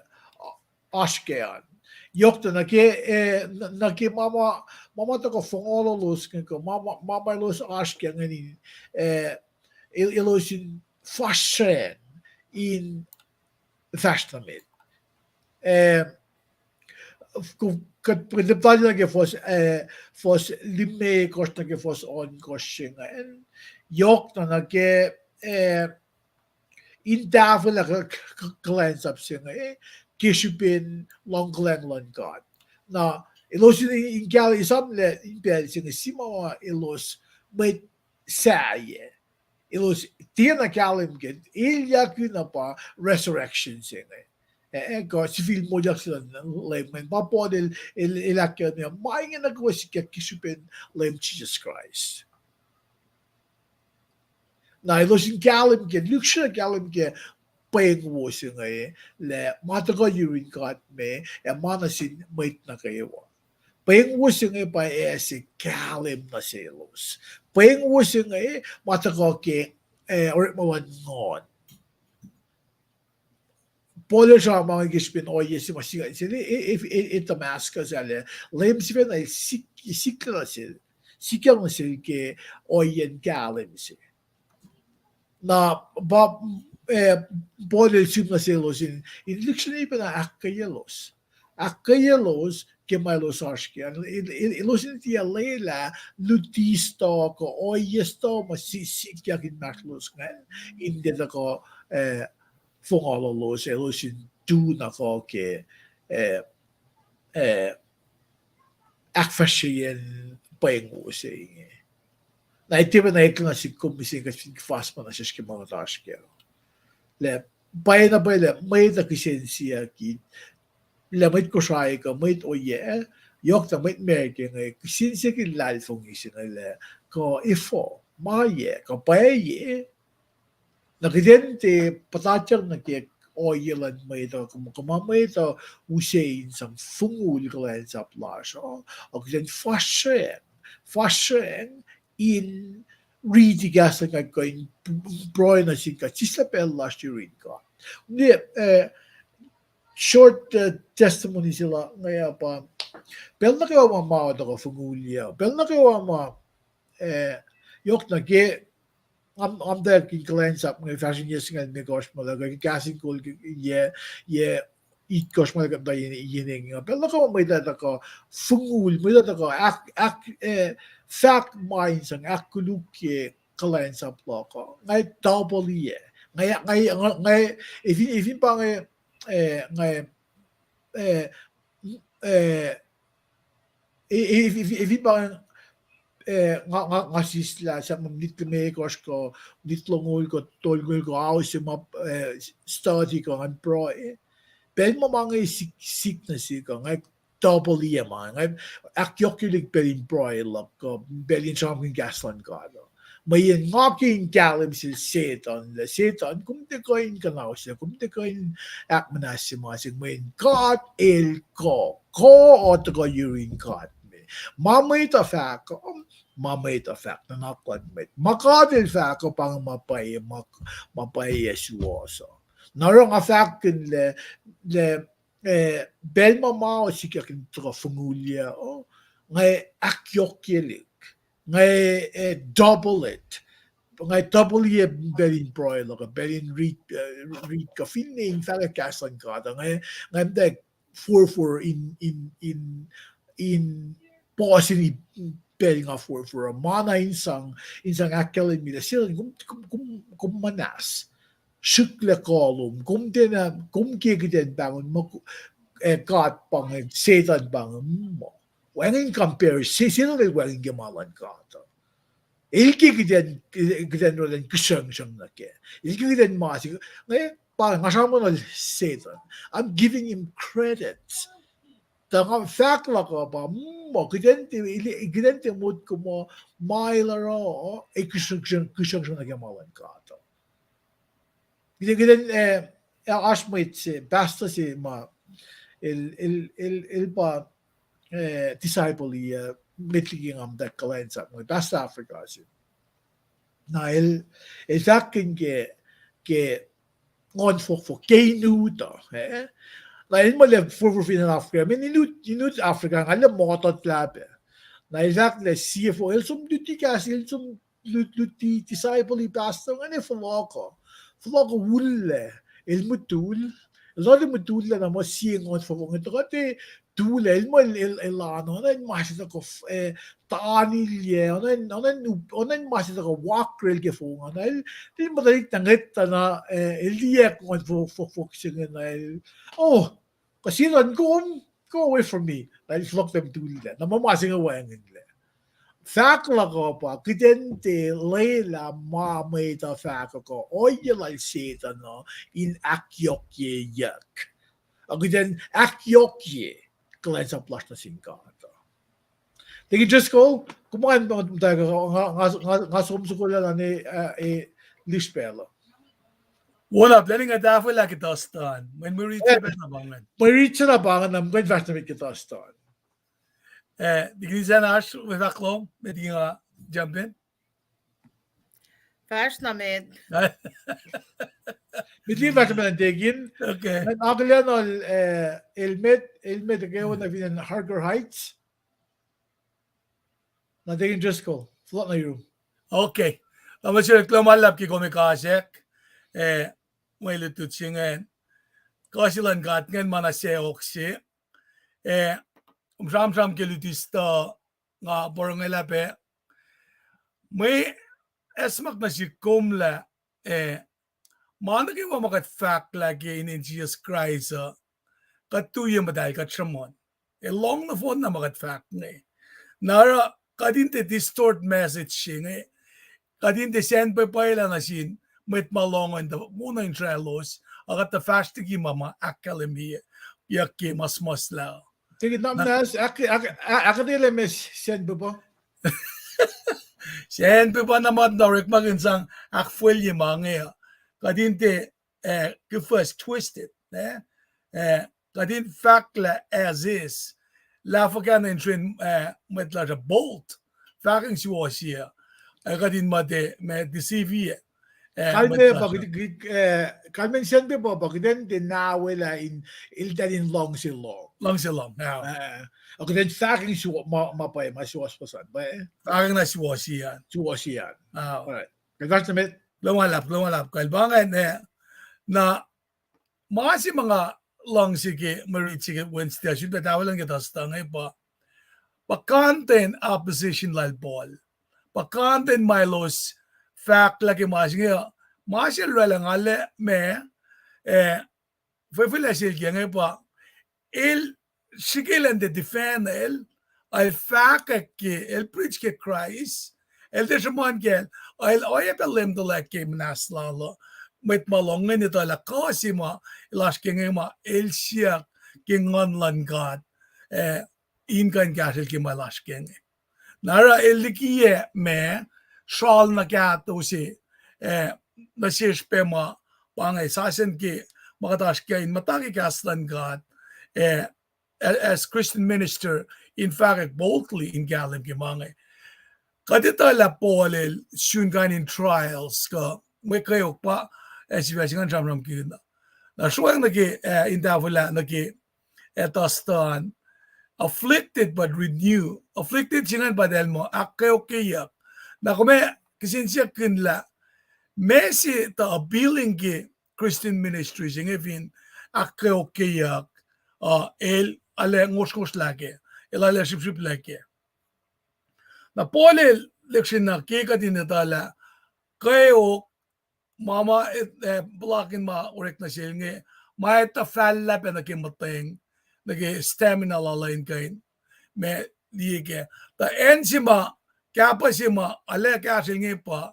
oasr ke an. Yohk tuh nuh ke, eh, nuh, nuh ke ma ma, ma ma tuhkuh fohngololos inge kuh ma ma, ma ma elos oasr ke ingacn in, eh, el-, elos in fahsracng in fahsr nuh met. Eh, kuht, kuht, kuht tiac nuh ke fuhs, eh, fuhs limekohsr nuh ke fuhs ohnkohsr se ingacn. Yohk na nuh ke, eh, in tahfwelah k-, k-, kuhlwacnsap se inge, ke srihpen luhngkuhlwacng luhn God. Na, elos in, in kahlwem, esamlah in pacl se inge, sie ma elos mwet sahyac. Elos tiacna kahlwem ke, elyah kihn pa resurrection se inge. Eh, eh, kuh sifil moulyak se luhn Leum ingacn. Pa Paul el, el, el ahkkahlwemye, ma inge nuh kwewa sikyak ke srihpen Leum Jisus Kraist. Na elos in kahlwem ke, lihksreni kahlwem ke pweng wo se inge, lah ma tuhkuh yurin God me, ac ma nuh sin mwet nuh kwewa. Pweng wo se inge pa ac se kahlwem nuh selos. Pweng wo se inge ma tuhkuh ke, eh, orekma luhn nguhn. Paul el sramsram ke srihpen ohiyac se ma sikyak sel, e, e, e, e Damascus ah lah Leum sifacna el sik-, sikyak nuh sel, sikyak nuh sel ke ohiyacn kahlwem se. Na pa, eh, Paul el sihm nuh selos in, in lihksreni pacna ahkkweyelos. Ahkkweyelos ke ma elos oasr ke an, el, el, elos in tiac lwelah luti stuh kuh ohiyac stuh ma si-, sikyak inmahsrlolos ingacn, in tiac tuhkuh, eh, fohngololos, elos in tu na kuh ke, eh, eh, ahkfahsryeyacn pweng wo se inge. Na tiac pacna eklac nuh sihk kom mihsenge kuht fin fahsr ma nuh sesr ke ma kuht oasr kac. Lah, pwacyena pwacye lah mwet uh kihsen siyuck, lah mwet Kosrae kuh mwet ohiyac, yohk na mwet America inge, kihsen siyuck in luhlahlfongi se inge lah, kuh efuh, ma yac, kuh pwacye, na kuht in tiac puhtatyang nuh ke ohiyac luhn mwet uh, kuh ma, kuh ma mwet uh use in sang fongul kuhlwacnsap lasr uh, uh, kuht in fahsracng, fahsracng in riti kahs luhn God kuh in pruhe nuh sin God, sislah pacl lasr yurin God. Ne, eh, short, eh, testimony se la inge uh pa, pacl nuh kwewa ma ma tuhkuh fongulyac, pacl nuh kwewa ma, eh, yohk na ke nga, nga muhtwacwacack in kuhlwacnsap inge fahsr in yac singucul limekohsr ma luhk uh, kahs in kol yac, yac itkohsr ma luhk uh, muhta yen, yen inge. Pacl luhk uh mwet uh tuhkuh fongul, mwet uh tuhkuh ahk, ahk, eh, fahk ma in sang ahkkolukye kuhlwacnsap luhk uh. Nga double-ye. Nga, nga, nga, nga, efin, efin pa inge, eh, nga, eh, eh, e, e, e, efin pa, eh, nga, nga, nga sislah sahp minit limekohsr kuh minit longoul kuh tolngoul kuh ao se ma, eh, study kuh ngan pruhe. Pacl ma ma inge sik, sik nuh sihk uh, nga double-ye ma, nga ahkyohkyelihk pacl in pruhe luhk kuh pacl in sramsramkihn kahs luhn God uh. Mweyen nga ke in kahlwem sel Setuhn lah, Setuhn, kom tiac kuh in kuhnauslac, kom tiac kuh in ahkmuhnahsye ma se, mweyen God El kuh, kuh uh tuhkuh yurin God me. Ma mwet uh fahk uh, ma mwet uh fahk, nuhnak luhn mwet. Ma God El fahk uh pa inge ma pwacye, ma, ma pwacye suwohs uh. Na oruh nga fahkkihn lah, lah, eh, pacl ma ma uh sikyak in tuhkuh fongulyac uh, nga ahkyohkyelihk, nga, eh, double it. Nga double-ye pacl in pruhe luhk uh, pacl in read, eh, read kuh finne in fahkwack kahs luhn God uh, nga, nga muhtwacwacack forfor in, in, in, in puhsini pacl nga forfor uh. Ma na in sang, in sang ahkkahlwemye lah, Setuhn, kom, kom, kom, kom muhnahs. Srihklac kuh lom. Kom tiacna, kom ke kuht in pahngon muh, eh, God pa inge, Setuhn pa inge, mm, wacngihn compare, Se-, Setuhn el wacngihn ke ma luhn God uh. El ke kuht in, kuht in oraclah in kihsruhngsruhng nuh kac. El ke kuht in ma se, eh, pa, nga sramsram nuh Setuhn. I'm giving him credit. Tuh nga fahk luhk uh pa, mm, kuht in tiac, kuht in tiac motko muh ma el oruh, eh, kihsruhngsruhng, kihsruhngsruhng nuh ke ma luhn God uh. Kuht in, kuht in, eh, oasr mwet se, pastor se ma, el, el, el, el pa, eh, disciple-i, eh, met liki nga muhtwacwacack kuhlwacnsap inge, pastor Africa se. Na el, el fahkkihn ke, ke nguhn fohkfohk, ke in ut uh, eh? Na el muh lah forfor fin acn Africa, mweyen in ut, in ut Africa, nga lah muhtuhn lah pac. Na el fahk lah sie fo, el som luti kahs, el som lut-, luti disciple-i pastor ingacn fohlohk uh. Fohlohk uh ullac, el mutul. El tuh mutul lah na muh sie nguhn fohkfohk inge tuhkuh tuh ullac, el muh el, el, el oan, oan in ma se tuhkuh, eh, tanilyac, oan in, oan in, oan in ma se tuhkuh wakrel ke fong an, el, el muhtwacwacack na ngettuh na, eh, el liye nguhn fohkfohk se inge na el, oh, kuh Setuhn, kom, go away from me. Na el fohlohk tuh mutul lah. Na muh ma se inge wacngihnlac. Fahk luhk uh pa, kuht in tiac lwelah ma mwet uh fahk uh kuh ohiyac lal Setuhn uh in ahkyohkyeyuck. Ac kuht in ahkyohkye kuhlwacnsap lasr nuh sin God uh. Deacon Driscoll, kom an, nga, nga, nga som soko lah na, eh, eh, lispacl uh. Wona, planning a tahfwelah ke Dustin. Mwen mwe riti se pacna pa ingacn. Mwe riti se na pa ingacn, na mukwen fahsr nuh met ke Dustin. Eh, Deacon Sanash, we fahk lom, met ke nga jump in. Fahsr na met. Met liki fahsr na met, Deacon. Okay. Akihlen, eh, el met, el met ke wona fin acn Harker Heights. Na Deacon Driscoll, fohlohk nuh yurum. Okay. Nga muh siyuck kuloh ma luhlahp ke kom ikasack, eh, mwe lutlut se ingacn. Kuh se luhn God ingacn ma na sacohk se. Eh, kom sramsram ke luti stuh nga porongolah pac. Mwe acsmak nuh sihk kom lah, eh, ma nuh kwewa ma kuht fahk lah ke inen Jisus Kraist uh, kuht tu ye muhtahl, kuht sruhmuhn. Ac lohng nohfohn na ma kuht fahk inge. Na oruh kuht in tiac distort message se inge. Kuht in tiac sacnpwepwaclah nuh sin mwet ma lohng an tuh wona in sraclos, ac kuht tuh fahsr liki ma ma ahkkahlwemyeyuck ke ma suhmuhslah. Tiac na, ahkuhtwelah ma sacnpwepwacl. Sacnpwepwacl na ma orekmakihn sang ahkfalye ma inge uh. Kuht in tiac, eh, confuse twisted, eh? Eh, kuht in fahk lah as is. Lah fuhkah na in srwen, eh, mwet lasr uh bold. Fahkwacng suwohs uh. Eh, kuht in muh tiac, ma deceive, eh, kalmac pa kuht, kuht, eh, kalmac sacnpwepwacl pa kuht in tiac nawelah in, eltahl in luhngse lohng. Luhngse lohng, ah. Eh, kuht in fahkwacng suwo-, ma, ma pwacye, ma suwohs puhsisacl, pwacye. Fahkwacng na suwohs an. Suwohs an. Ah. All right. Kuloh ma luhlahp, kuloh ma luhlahp, kal pa inge, na ma se ma nga luhngse ke mwe rit se ke Wednesday, sun pac tahfwelah ke tuhstuh inge pa, pa content opposition lal Paul. Pa content ma elos fahk lah ke ma se inge, ma se el oraclah nga lah ma, eh, fwefwelac sel ke inge pa, el srihke elan tiac defend el, el fahkwack ke, el preach ke Kraist, el tiac sruhmuhn kacl, el oacyacpac leum tuhlac ke muhnahs lal uh, mwet ma lohng ingacn etuh lah kuh se ma el oasr ke inge ma el siyuck ke Nguhn luhn God, eh, in kuh in kahsrwel ke ma el oasr ke inge. Na oruh el likiyac ma sral na kahto se, eh, nuh sesr pac ma, pa inge sasuc ke ma kuht oasr ke in muhta ke kahs luhn God, eh, as Christian minister, in fahkwack boldly in kahlwem ke ma inge. Kuht etuh lah Paul el sun kain in trials kuh mwe kweok pa, ac sifac se ingacn sramsramkihn. Na sruhwacng nuh ke, eh, in tahfwelah nuh ke, eh, tuhstuh an, afflicted but renew. Afflicted se ingacn pa eltahl muh ahkkweokyeyuck. Na kom ac kihsen siyuck kihn lah ma se tuh appealing ke Christian ministry se inge fin ahkkweokyeyuck, uh, el arlac ngosrngosrlah kac, el arlac srihpsrihplah kac. Na Paul el lihksreni na ke kuht in etuh lah kweok, ma ma, eh, puhlakihn ma orek nuh sel inge, ma etuh fahlah pac nuh ke muhtweng, nuh ke stamina lal uh in kuh in ma liye kac. Tuh acn se ma, kahpah se ma arlac kahsrwel inge pa,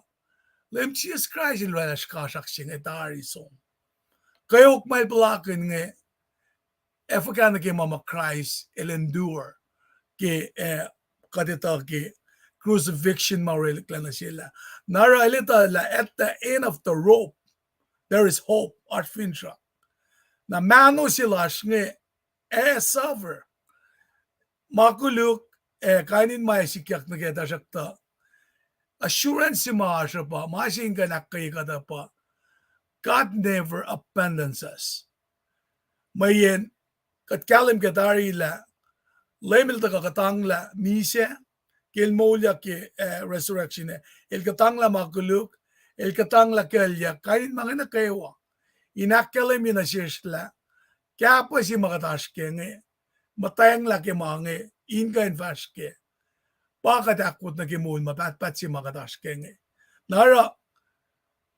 Leum Jisus Kraist el oraclah srihkasrak se inge tari som. Kweok ma el puhlakihn inge, ac fuhkah nuh ke ma ma Kraist el endure ke, eh, kuht etuh ke crucifixion ma orek nuh sel ah. Na oruh el etuh lah at the end of the rope, there is hope, oasr finsrak. Na mahno se lasr inge, ac suffer. Ma koluk, ac kain in ma ac sikyak nuh kac, tuhsruhktuh assurance se ma oasr uh pa, ma se in kuh in ahkkweye kuht uh pa, God never abandons us. Mweyen kuht kahlwem ke tari lah Leum el tuhkuh kuhtanglah misac, ke el moulyak ke, eh, resurrection ah. El kuhtanglah ma koluk, el kuhtanglah kuclyuck, kain in ma inge nuh kwewa. In ahkkahlwemye nuh sesr lah kahpah se ma kuht oasr ke inge, muhtwacnglah ke ma inge, in kuh in fahsr kac. Pa kuht ahkwot nuh ke moul ma pahtpaht se ma kuht oasr ke inge. Na oruh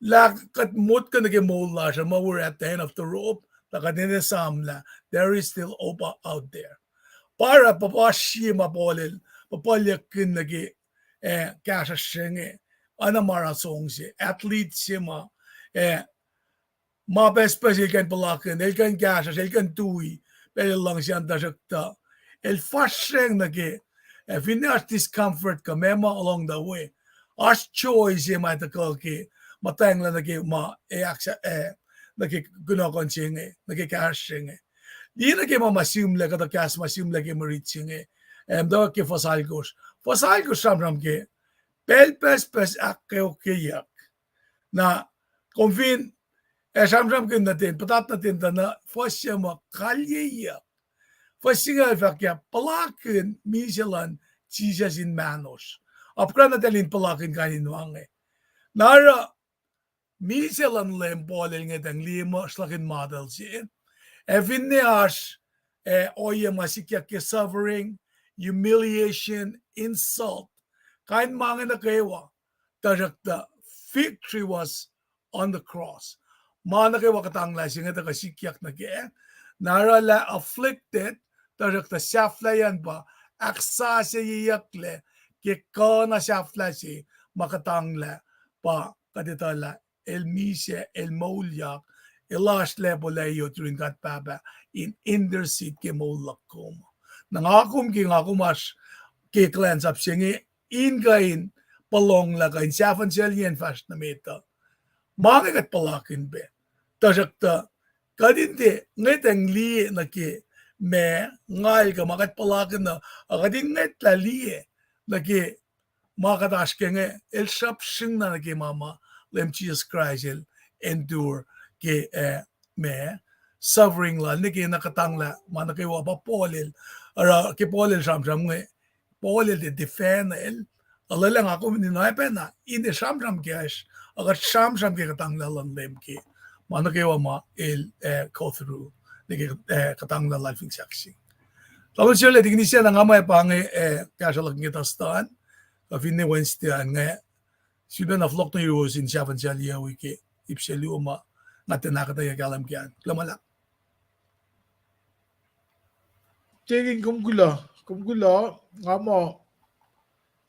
lah kuht motko nuh ke moul lasr uh muh we're at the end of the rope, tuh kuht in esam lah there is still hope out there. Pa oruh puhpuhsr sie ma Paul el puhpuhlyuckkihn nuh ke, eh, kahsruhsr se inge, oacna ma oruh song se, athlete se ma, eh, ma pucspucs el kuh in puhlakihn, el kuh in kahsruhsr, el kuh in tui, pacl el luhngse an, tuhsruhktuh el fahsracng nuh ke, ac finne oasr discomfort kuh meac ma along the way, oasr joy se ma tuhkuh ke muhtwacnglah nuh ke ma, eh, ahksa-, eh, nuh ke kunohkohn se inge, nuh ke kahsruhsr se inge. Liye nuh ke ma ma sihmlac, kuhtuh kahs ma sihmlac ke mwe rit se inge, eh, muhtwacwacack ke fuhs alkosr. Fuhs alkosr sramsram ke pacl pucspucs ahkkweokyeyuck. Na kom fin, eh, sramsramkihn nuh ten, puhtat nuh ten tuh na fuhs se ma kalyeyuck. Fuhs singucul fahk ah, puhlakihn misac luhn Jisus in mahnosr. Apkuhran na eltahl in puhlakihn kain in ma inge. Na oruh misac luhn Leum Paul el ngwetacng liye muh sruhlahkihn model se. Ac finne oasr, eh, ohiyac ma sikyak ke suffering, humiliation, insult, kain ma inge nuh kwewa, tuhsruhktuh victory was on the cross. Ma nuh kwewa kuhtanglah se inge tuhkuh sikyak nuh kac. Na oruh lah afflicted, tuhsruhktuh sahflahiyacn pa ahksasucyeyucklac ke kuh na sahflah se ma kuhtanglah pa kuht etuh lah el misac, el moulyak, el oasr lacpo layot yurin God Pahpah in intercede ke moul luhk kom. Na nga kom ke nga kom oasr ke kuhlwacnsap se inge in kuh in polong lah kuh in sahfuhnselyacn fahsr nuh met uh. Ma inge kuht puhlakihn pac. Tuhsruhktuh kuht in tiac ngwetacng liye nuh ke ma ngal kuh ma kuht puhlakihn uh, a kuht in ngwetlah liye nuh ke ma kuht oasr ke inge, el srapsrihngna nuh ke ma ma Leum Jisus Kraist el endure ke, eh, ma suffering lal, nuh ke na kuhtanglah ma nuh kwewa pa Paul el, oruh ke Paul el sramsram inge, Paul el tiac defend el, olwelah nga kom in oacpacna in tiac sramsram kacsr, Ac kuht sramsram ke kuhtanglah luhn Leum ke ma nuh kwewa ma el, eh, go through, nuh ke, eh, kuhtanglah lal fin sahk se. Tamuhlwel Serla, tikin Isacna, nga muh pa inge, eh, kahsruh luhk inge tuhsruhk an, kuh finne Wednesday an inge, sifilpacna fohlohk nuh yuruwos in sahfahn sahyac wi ke ip se luo ma nga tiacna ahkuhtweyac kahlwem ke an. Kuloh ma luhlahp. Tikin, kom kuloh, kom kuloh, nga muh,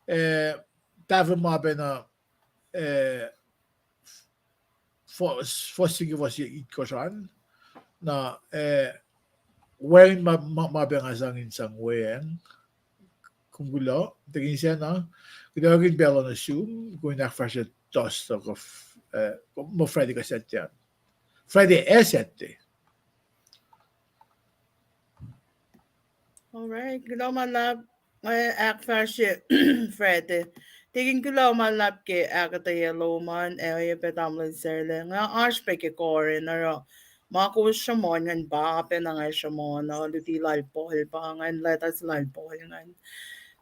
eh, tahfuh ma pacna, eh, fuhs, fuhs se ke fuhs itkohsr an. Na, eh, wacngihn ma, ma, ma pacna sang in sang weacng. Kom kuloh, tikin Isacna, kuloh ke pacl uh nuh sum, kom in ahkfahsrye tuhsruhk, eh, muh Friday kuh Saturday an. Friday ac Saturday. All right, kuloh ma luhlahp, eh, ahkfahsrye Friday. Tikin, kuloh ma luhlahp ke ahkuhtweyac lom an, ac oacyacpac Tamuhlwel Serla. Nga oasr pac ke Corinth, oruh ma kowos sruhmuhn ingacn pa pacna nga sruhmuhn uh, luti lal Paul pa ingacn, letters lal Paul ingacn.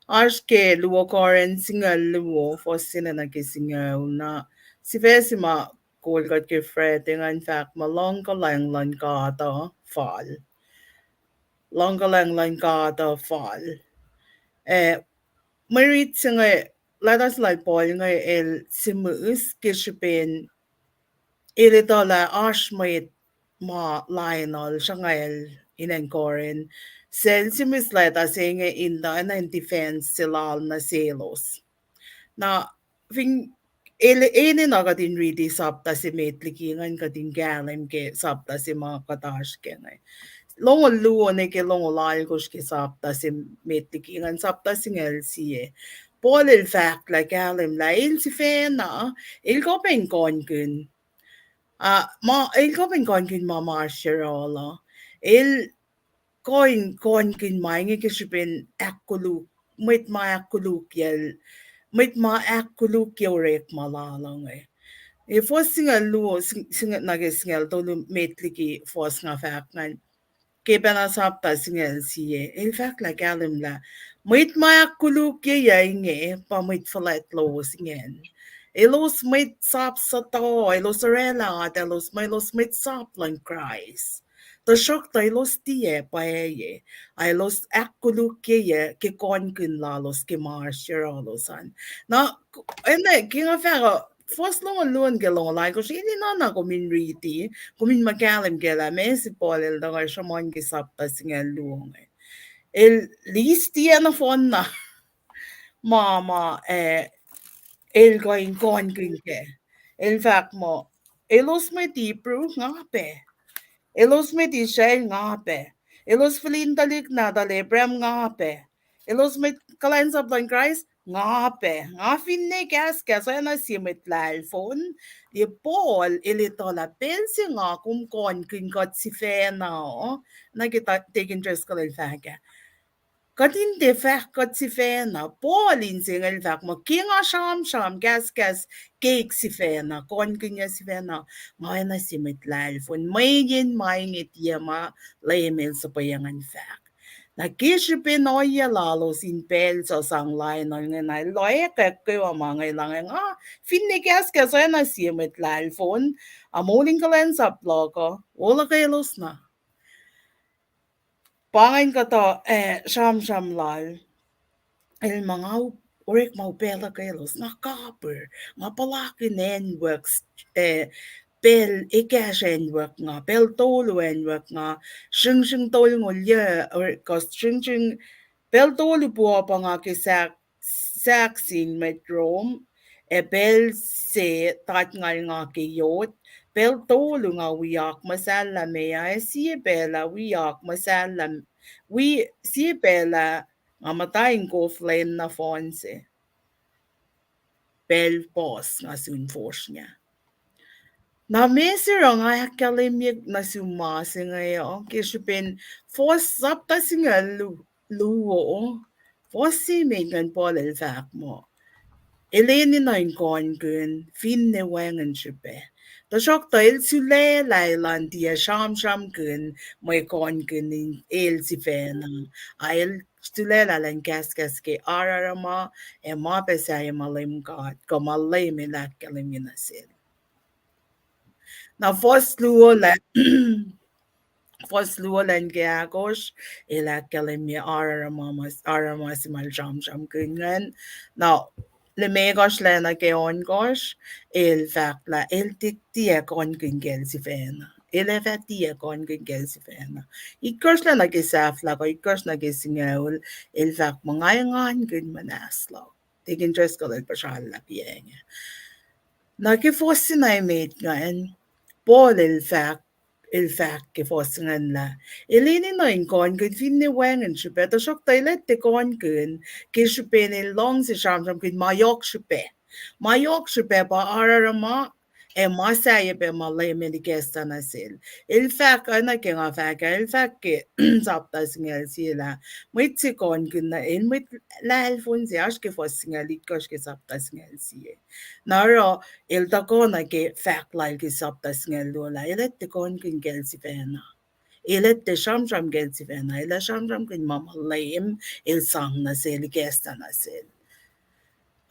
Oasr ke luo Corinth singucul luo, fuhs se nuh ke singucul na. Sifac se ma kol kuht ke Friday ingacn fahk muh luhngkuhlwacng luhn God uh fal. Luhngkuhlwacng luhn God uh fal. Eh, mwe rit se inge, letters lal Paul inge el sihmihs ke srihpen el etuh lah oasr mwet ma lainuhl sruhngucl in acn Corinth. Sel sihmihs letters se inge in tuh enenuh in defense se lal nuh selos. Na, fin el, enenuh kuht in riti sapta se met liki ingacn, kuht in kahlwem ke sapta se ma kuht oasr ke inge. Longoul luo nuh ke longoul alkosr ke sapta se met liki ingacn, sapta singucul sie. Paul el fahk lah kahlwem lah el sifacna, el kuh pac in kohnkihn. Ah, ma, el kuh pac in kohnkihn ma ma oasr yohrohl uh. El kuh in kohnkihn ma inge ke srihpen ahkkoluk, mwet ma ahkkolukyacl, mwet ma ahkkolukye orekma lal uh inge. E fuhs singucul luo, sing-, singucul, nuh ke singucul tolu met liki fuhs nga fahk ingacn. Ke pacna sapta singucul sie, el fahk lah kahlwem lah mwet ma ahkkolukyeyuc inge pa mwet fuhlwact lowos ingacn. Elos mwet sap suhtuh, elos orwaclah atuh, elos mwe, elos mwet sap luhn Kraist. Tuhsruhktuh elos tiac pwacye, ac elos ahkkolukyeyuc ke kohnkihn lalos ke ma oasr yohrohlos an. Na, enenuh ke nga fahk uh, fuhs longoul luo nuh ke longoul alkosr, enenuh na kom in riti, kom in muh kahlwem kac lah meac se Paul el tuhkuh sruhmuhn ke sapta singucul luo inge. El list tiac nohfohnna ma, ma, eh, el kuh in kohnkihn kac. El fahk muh, elos mwet Hebrew, nga pac. Elos mwet Israel, nga pac. Elos fihlin tuhlihk nahtuhl Abraham, nga pac. Elos mwet kuhlwacnsap luhn Kraist, nga pac. Nga finne kahskahs oacna sie mwet lahlfon, liye Paul el etuh lah pacl se nga kom kohnkihn kuht sifacna uh, nuh ke ta-, Deacon Driscoll el fahk ah, kuht in tiac fahk kuht sifacna. Paul inse inge el fahk muh ke nga sramsram kahskahs keik sifacna, kohnkihnyuc sifacna, nga oacna sie mwet lahlfon. Mweyen ma inge tiac ma Leum el suhpweyuck in fahk. Na ke srihpen ohiyac lalos in pacl suc sang lainuhl inge, na el loacack kwewa ma inge lah nga finne kahskahs oacna sie mwet lahlfon, ac moul in kuhlwacnsap luhk uh wo luhkwelos na. Pa ingacn kuhtuh, eh, sramsram lal. El muh nga orekma upac luhkwelos, nga kapihr, nga puhlakihn acnwuck, eh, pacl ekahsr acnwuck nga, pacl tolu acnwuck nga, sringsring tolngoul yuc, or kuh sringsring, pacl tolu puo pa nga ke sahk sahk sin mwet Rome, ac pacl se tatngal nga ke yot, pacl tolu nga wi oak muhsahllah me ah, ac sie pacl ah wi oak muhsahllah, wi, sie pacl ah nga muhta in kof lwen nohfohn se. Pacl puhs nga sun fosrngah. Na meac se oruh nga ahkkahlwemye nuh sum ma se inge uh, ke srihpen fuhs sapta singucul lu-, luo, fuhs se met ingacn Paul el fahk muh el enenuh in kohnkihn finne wacngihn srihpac. Tuhsruhktuh el sulaclah elan tiac sramsramkihn mwe kohnkihn in el sifacna, a el sulaclah elan kahskahs ke aruruma ac ma pac sahyac ma Leum God, kuh ma Leum el ahkkahlwemye nuh sel. Na fuhs luo lah, fuhs luo lun ke ahkosr, el ahkkahlwemye aruruma, aruruma se ma el sramsramkihn ingacn. Na limekohsr lac nuh ke ohnkohsr, el fahk lah el tiac, tiac kohnkihn kacl sifacna. El ac fah tiac kohnkihn kacl sifacna. Itkosr lac nuh ke sahflah kuh itkosr nuh ke singucul, el fahk muh nga engankihn muhnahs luhk. Tikin Driscoll el puhsrallah piacnge. Na ke fuhs se na emet ingacn, Paul el fahk, el fahk ke fuhs se ingacn lah el enenuh in kohnkihn finne wacngihn srihpac, tuhsruhktuh el etuh tiac kohnkihn ke srihpen el luhngse sramsramkihn ma yohk srihpac. Ma yohk srihpac pa aruruma, ac ma sahyac pac ma Leum El ikacslah nuh sel. El fahk, oacna ke nga fahk ah, el fahk ke sapta singucul sie lah mwet se kohnkihn nuh, el mwet lahlfon se, oasr ke fuhs singucul itkosr ke sapta singucul sie. Na oruh, el tuhkuh nuh ke fahk lal ke sapta singucul luo lah el etuh tiac kohnkihn kacl sifacna. El etuh tiac sramsram kacl sifacna, el ac sramsramkihn ma ma Leum El sang nuh sel, ikacslah nuh sel.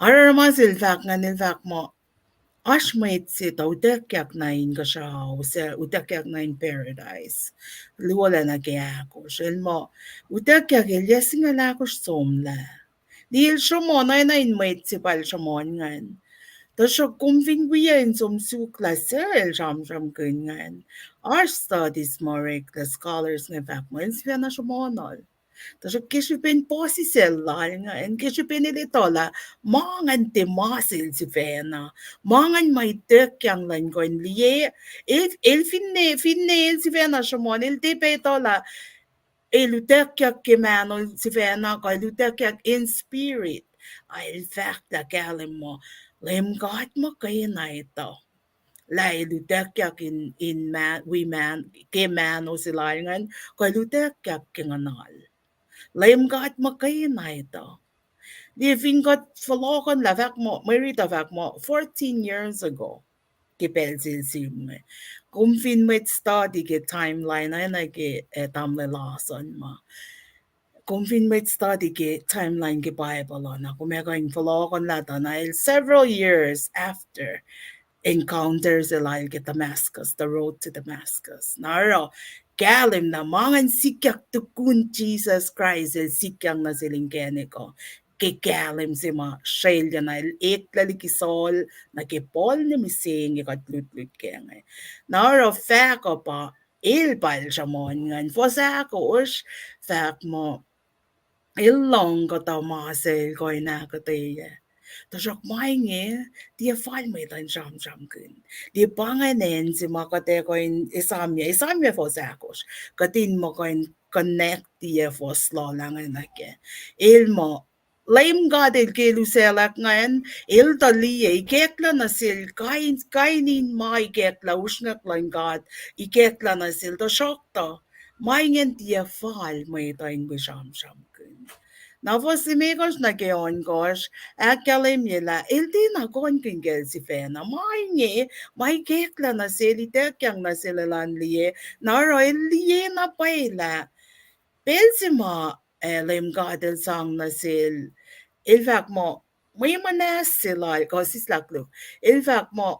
Aruruma se el fahk ingacn, el fahk muh, oasr mwet se tuh utuckyak nuh inkuhsrao, se utuckyak nuh in paradise. Luo lac nuh ke ahkosr, el muh, utuckyak el yac singucul ahkosr somlah. Liyel sruhmuhn oacna in mwet se pa el sruhmuhn ingacn. Tuhsruhk kom fin wiyuc in som suk lah suc el sramsramkihn ingacn. Oasr studies ma orek lah scholars inge fahk muh el sifacna sruhmuhnuhl. Tuhsruhk ke srihpen puhsisacl lal ingacn, ke srihpen el etuh lah ma ingacn tiac ma sel sifacna, ma ingacn ma ituckyang luhn kuh in liye, el, el finne, finne el sifacna sruhmuhn, el tiac pac etuh lah el utuckyak ke mahno sifacna, kuh el utuckyak in spirit. A el fahk lah kahlwem muh, Leum God muhkwena etuh lah el utuckyak in, in ma-, wi mahn-, ke mahno se lal ingacn, kuh el utuckyak ke nguhnal. Leum God muhkwena etuh. Liye fin kuht fohlohkohnlah fahk muh, mwe riti uh fahk muh fourteen years ago, ke pacl se el sim inge. Kom fin mwet study ke timeline, oacna ke, eh, tamuhlwel Lawson ma. Kom fin mwet study ke timeline ke Bible uh, na kom ac kuh in fohlohkohnlah tuh na el several years after encounter se lal ke Damascus, the road to Damascus. Na oruh, kahlwem na ma ingacn sikyak tukun Jisus Kraist el sikyang nuh sel inkacnek uh. Ke kahlwem se ma srwacl na el eklac liki Saul, nuh ke Paul ne mihsenge kuht lutlut kac inge. Na oruh fahk uh pa, el pa el sruhmuhn ingacn. Fuhs ahkosr, fahk muh, el lohng kuhtuh ma se el kuh in ahkuhtweyac. Tuhsruhk ma inge, tiac fal mwet uh in sramsramkihn. Tiac pa ingacn acn se ma kuht ac kuh in esamyac, esamyac fuhs ahkosr. Kuht in muh kuh in connect-iyac fuhs lal ah inge nuh kac. El muh, Leum God el ke el usaclahk ingacn, el tuh liye, ikacklah nuh sel, kain, kain in ma ikacklah, usrnguck luhn God, ikacklah nuh sel, tuhsruhktuh, ma ingacn tiac fal mwet uh in wi sramsramkihn. Na fuhs limekohsr nuh ke ohnkohsr, ahkkahlwemye lah, el tiacna kohnkihn kacl sifacna, ma inge, ma ikacklah nuh sel, ituckyang nuh sel elan liye, na oruh el liye na pwacye lah, pacl se ma, eh, Leum God el sang nuh sel, el fahk muh, mwe muhnahs se lal, kuh sislah koluk, el fahk muh,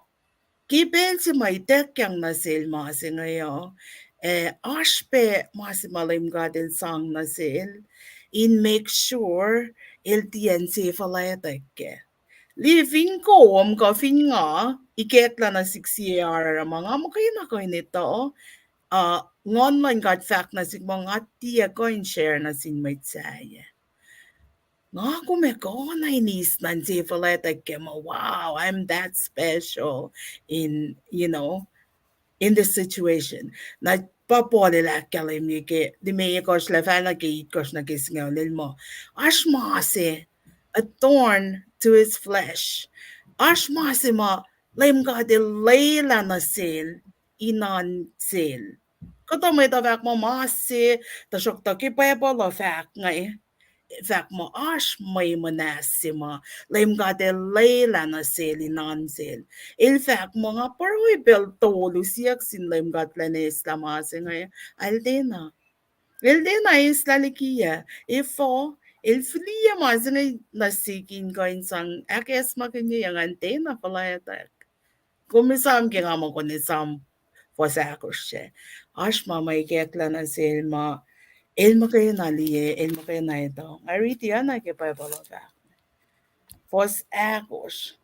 ke pacl se ma ituckyang nuh sel ma se inge uh, eh, oasr pac ma se ma Leum God el sang nuh sel, in make sure el tiac inse fuhlwactack kac. Liye fin kom kuh fin nga, ikacklah nuh sihk sie aruruma, nga muhkwena kuh in etuh, uh, Nguhn luhn God fahk nuh sihk muh nga tiac kuh in share nuh sin mwet sahyac. Nga kom ac kuh na in eis nuh inse fuhlwactack kac muh, wow, I'm that special in, you know, in this situation. Na pa Paul el ahkkahlwemye ke limekohsr lacfacna ke itkosr nuh ke singucul el muh, oasr ma se, a thorn to his flesh. Oasr ma se ma Leum God el lwelah nuh sel, inan sel. Kuhtuh mwet uh fahk muh ma se, tuhsruhktuh ke Bible uh fahk inge, fahk muh oasr mwe muhnahs se ma Leum God el lwelah nuh sel, inan sel. El fahk muh nga pruhe pacl tolu siyuck sin Leum God lah in eslah ma se inge, el tiacna. El tiacna eslah liki ah. Efuh, el fihliyac ma se inge nuh sihk in kuh in sang ahkacsmakihnye, ac ngan tiacna fuhlwactack. Kom esam ke nga muh kom esam Fuhs ahkosr se. Oasr ma ma ikacklah nuh sel ma el muhkwena liye, el muhkwena etuh. Nga riti na ke Bible uh fahk. Fuhs ahkosr.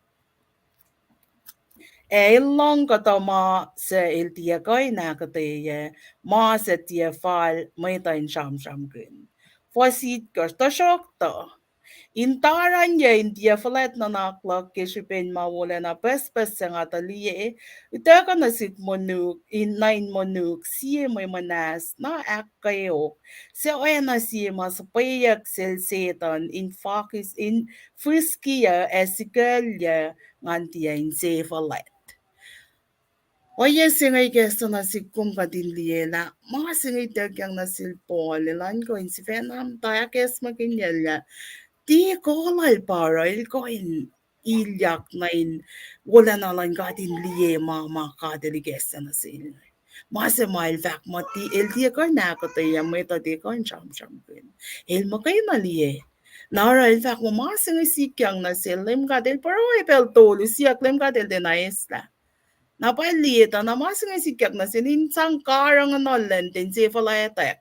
Ac el lohng kuhtuh ma suc el tiac kuh in ahkuhtweyac, ma suc tiac fal mwet uh in sramsramkihn. Fuhs itkohsr, tuhsruhktuh in taranyuc in tiac fuhlwact nuhnak luhk ke srihpen ma wolacna pucspucs suc nga tuh liye, utuckuh nuh sihk monuk, in nuh in monuk, sie mwe muhnahs na ahkkweok, suc oacna sie ma suhpweyuck sel Setuhn in fakis, in fihskiyuc ac sikuclyuc ngan tiac inse fuhlwact. Ohiyac se inge ikacslah nuh sihk kom kuht in liye lah ma se inge ituckyang nuh sel Paul, elan kuh in sifacna muhta ahkacsmakihnyac lah tiac kuh lal pa oruh el kuh in ilyak nuh in wolacna luhn God in liye ma, ma God el ikacslah nuh sel. Ma se ma el fahk muh ti-, el tiac kuh in ahkuhtweyac, mwet uh tiac kuh in sramsramkihn. El muhkwena liye. Na oruh el fahk muh ma se inge sikyang nuh sel, Leum God el pruhe pacl tolu, siyuck Leum God el tiacna eslah. Na pa el liye tuh na ma se inge sikyang nuh sel in sang karihngihnuhl lal in tiac inse fuhlwactack.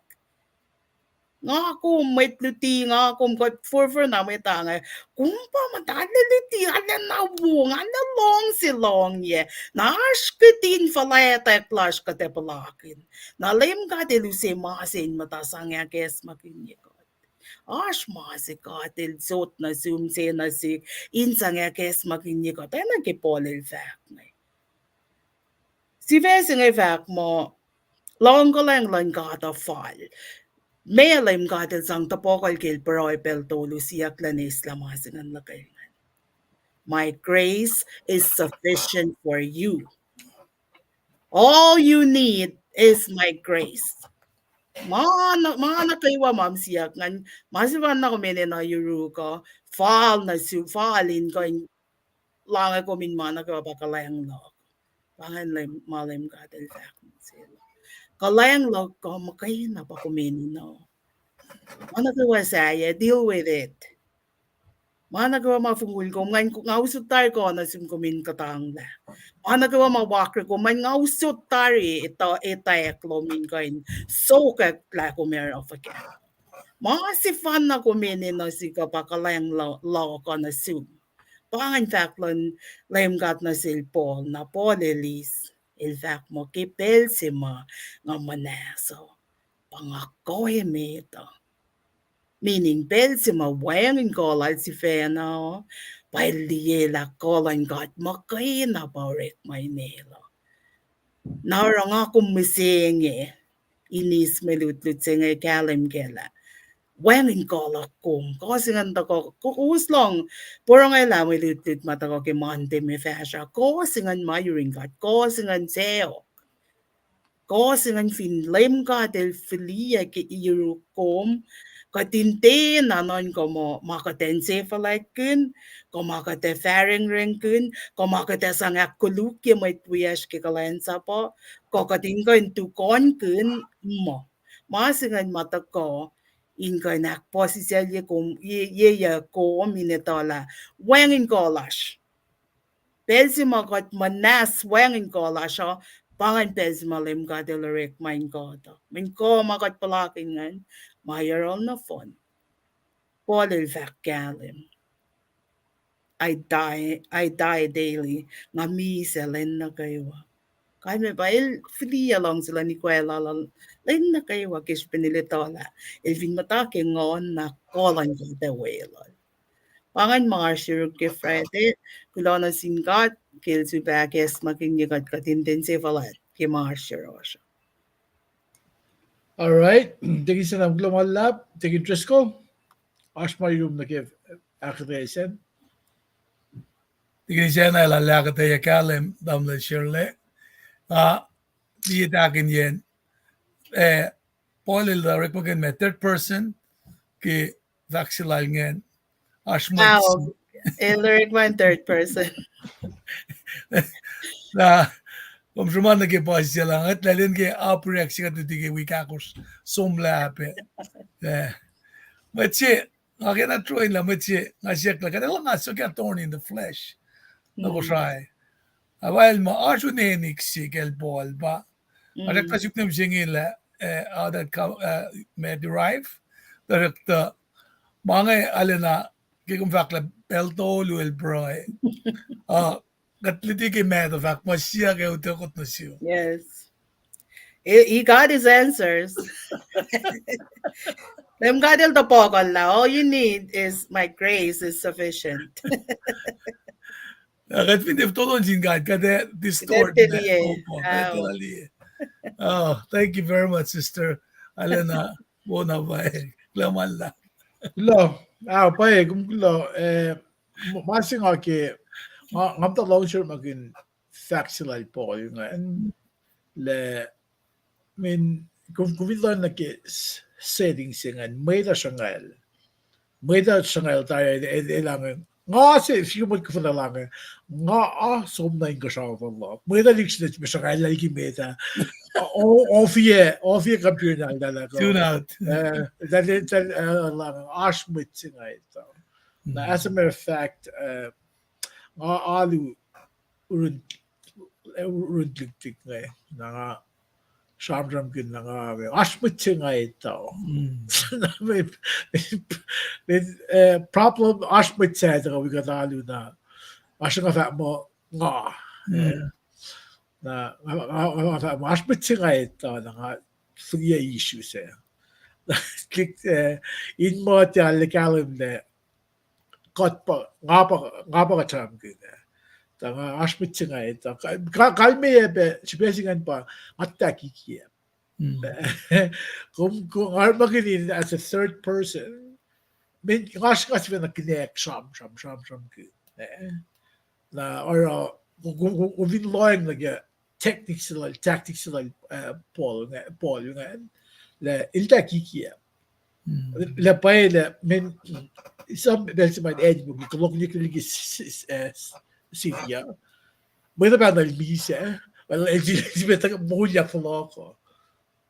Nga kom mwet luti, nga kom kuht forfor na mwet ange. Kom pa muhta arlac luti, arlac na wo, arlac lohng se lohngyac. Na oasr kihtin fuhlwactack lasr kuht ac puhlakihn. Na Leum God el use ma se in muhta sang ahkacsmakihnye kuht. Oasr ma se God el sot nuh sum se nuh sihk, in sang ahkacsmakihnye kuht, oacna ke Paul el fahk inge. Sifac se inge fahk muh, luhngkuhlwacng luhn God uh fal. Meac Leum God el sang tohpohkuhl ke el pruhe pacl tolu siyuck elan eslah ma se ingacn lukel ingacn? My grace is sufficient for you. All you need is my grace. Ma nuh, ma nuh kwewa ma kom siyuck ingacn, ma sefanna kom enenuh yuruk uh, fal nuh sum, fal in kuh in lahnge kom in ma nuh kwewa pa kuhlwacng luhk. Pa ingacn Leum, ma Leum God el fahk nuh sel. Kuhlwacng luhk uh muhkwena pa kom enenuh. Ma nuh kwewa sahyac, deal with it. Ma nuh kwewa ma fongul kom, nga, nga usot tari kuh nuh sum kom in kuhtanglah. Ma nuh kwewa ma wakre kom, nga usot tari etuh, etwacack lom in kuh in sokwacklah kom oruh fuhkah. Ma sefanna kom enenuh sihk uh pa kuhlwacng luhk uh nuh sum. Pa ingacn fahk luhn Leum God nuh sel Paul, na Paul el eis, el fahk muh ke pacl se ma nga muhnahs uh, pa nga kuh emet uh. Meaning, pacl se ma wacngihn kuh lal sifacna uh, pa el liyelah kuh luhn God muhkwena pa orekma inel uh. Na oruh nga kom mihsenge in eis mwe lutlut se inge kahlwem kac lah wacngihn kuh luhk kom. Kuh se ingacn tuhkuh, kowos lohng, porongo lah mwe lutlut ma tuhkuh ke Monday me fahsruh. Kuh se ingacn ma yurin God, kuh se ingacn sacohk. Kuh se ingacn fin Leum God el fihliyac ke yuruk kom, kuht in tiacna nuhnkuh muh ma kuht ac insefuhlwactkihn, kuh ma kuht ac fahrengrengkihn, kuh ma kuht ac sang ahkkolukye mwet wiyacsr ke kuhlwacnsap uh, kuh kuht in kuh in tukonkihn muh. Ma se ingacn ma tuhkuh in kuh in ahkpuhsisaclye kom, ye, ye, ye kom in etuh lah wacngihn kuh lasr. Pacl se ma kuht muhnahs wacngihn kuh lasr uh, pa ingacn pacl se ma Leum God el orekma in kuht uh. Mweyen kuh ma kuht puhlakihn ingacn, ma yohrohl nohfohn. Paul el fahk kahlwem, I die, I die daily. Nga misac lwen nuh kwewa. Kalmac pa el fihliyac luhngse luhn ikoac lal uh lwen nuh kwewa ke srihpen el etuh lah el fin muhta ke nguhn na kuh luhn God ac weluhl. Pa ingacn ma oasr yuruk ke Friday, kuloh nuh sin God ke el sulpac ahkacsmakihnye kuht, kuht in tiac insefuhlwact ke ma oasr yohrohsr. All right. Thank you, Sam. Kuloh ma luhlahp. Thank you, Driscoll. Oasr ma yurum nuh ke ahkuhtweyac sacn? Thank you, Sam, lah ahkuhtweyac kahlwem, tamuhlwel Shirley. Nga liye tahkihnyacn, eh, Paul el orekmakihn ma third person ke fahk se lal ingacn. Oasr mwet, el orekma in third person. Na, kom sruhmuhn nuh ke puhsisacl ah, ngwetlah lwen ke apirek se kuht luti ke wik ahkosr somlah pac. Eh, mwet se, nga kena throwin lah mwet se, nga siyuck lah kuht elan nga suk ah thorn in the flesh nuh Kosrae. Awail ma oasr unwenik se kacl Paul pa Arulacna suk na mihsenge lah, eh, how that come, eh, may derive. Director, ma inge arulacna, ke kom fahk lah pacl tolu el pruhe. Ah, kuht luti ke Matthew fahk, ma siyuck ac utuckot nuh sum. Yes. He, he got his answers. Leum God el topuk lah, all you need is my grace is sufficient. Ah, kuht fin tiac fototo nuh sin God, kuht ac distort, kuht ac liye. Oh, thank you very much, sister. Arulacna, wona pwacye, kuloh ma luhlahp. Kuloh, ah, pwacye, kom kuloh, eh, ma se nga ke, nga, nga muhta luhngse orekmakihn fahk se lal Paul ingacn, lah, I mean, kom, kom fin lohacng nuh ke s-, setting se ingacn, mwet uh sruhngael. Mwet uh sruhngael tari, el, el, el ange. Nga se, srihke mwet kuhfa na lange. Nga, ah, som na inkuhsrao luhk. Mwet uh lihksreni me sruhngael liki mwet uh. O, ofie, ofie computer na, lah, lah, tune out. Eh, that, that, eh, lang, oasr mwet se nga etuh. Na, as a matter of fact, eh, nga alu, urun, urun lihklihk inge, na nga sramsramkihn na nga, oasr mwet se nga etuh. Eh, problem, oasr mwet se etuh, wi kuht alu na, oasr nga fahk muh nga. Na, nga, nga, nga fahk muh oasr mwet se nga etuh, na nga fihliyac issue se. Lihk, eh, in muh tiac arlac kahlwem lah kuht pa, nga pa, nga pa kuht sramsramkihn. Tuh nga oasr mwet se nga etuh. Ka-, ka-, kalmeyac pac, srihpac se ingacn pa, nga tuh ahkkikiye. Kom, kom, nga orekmakihn in as a third person. Meaning, nga srihke sifacna connect, sram, sram, sramsramkihn. Na oruh, kom, kom, kom fin lohacng nuh ke technique se lal, tactics se lal, eh, Paul inge, Paul ingacn, lah el tuh ahkkikiye. Lah pwacye lah, men, some pacl se ma acn muh, koluk liki, liki s-, s-, eh, s-, Syria. Mwet uh pahngnuhl misac, el, el, el, el moulyak fohlohk uh.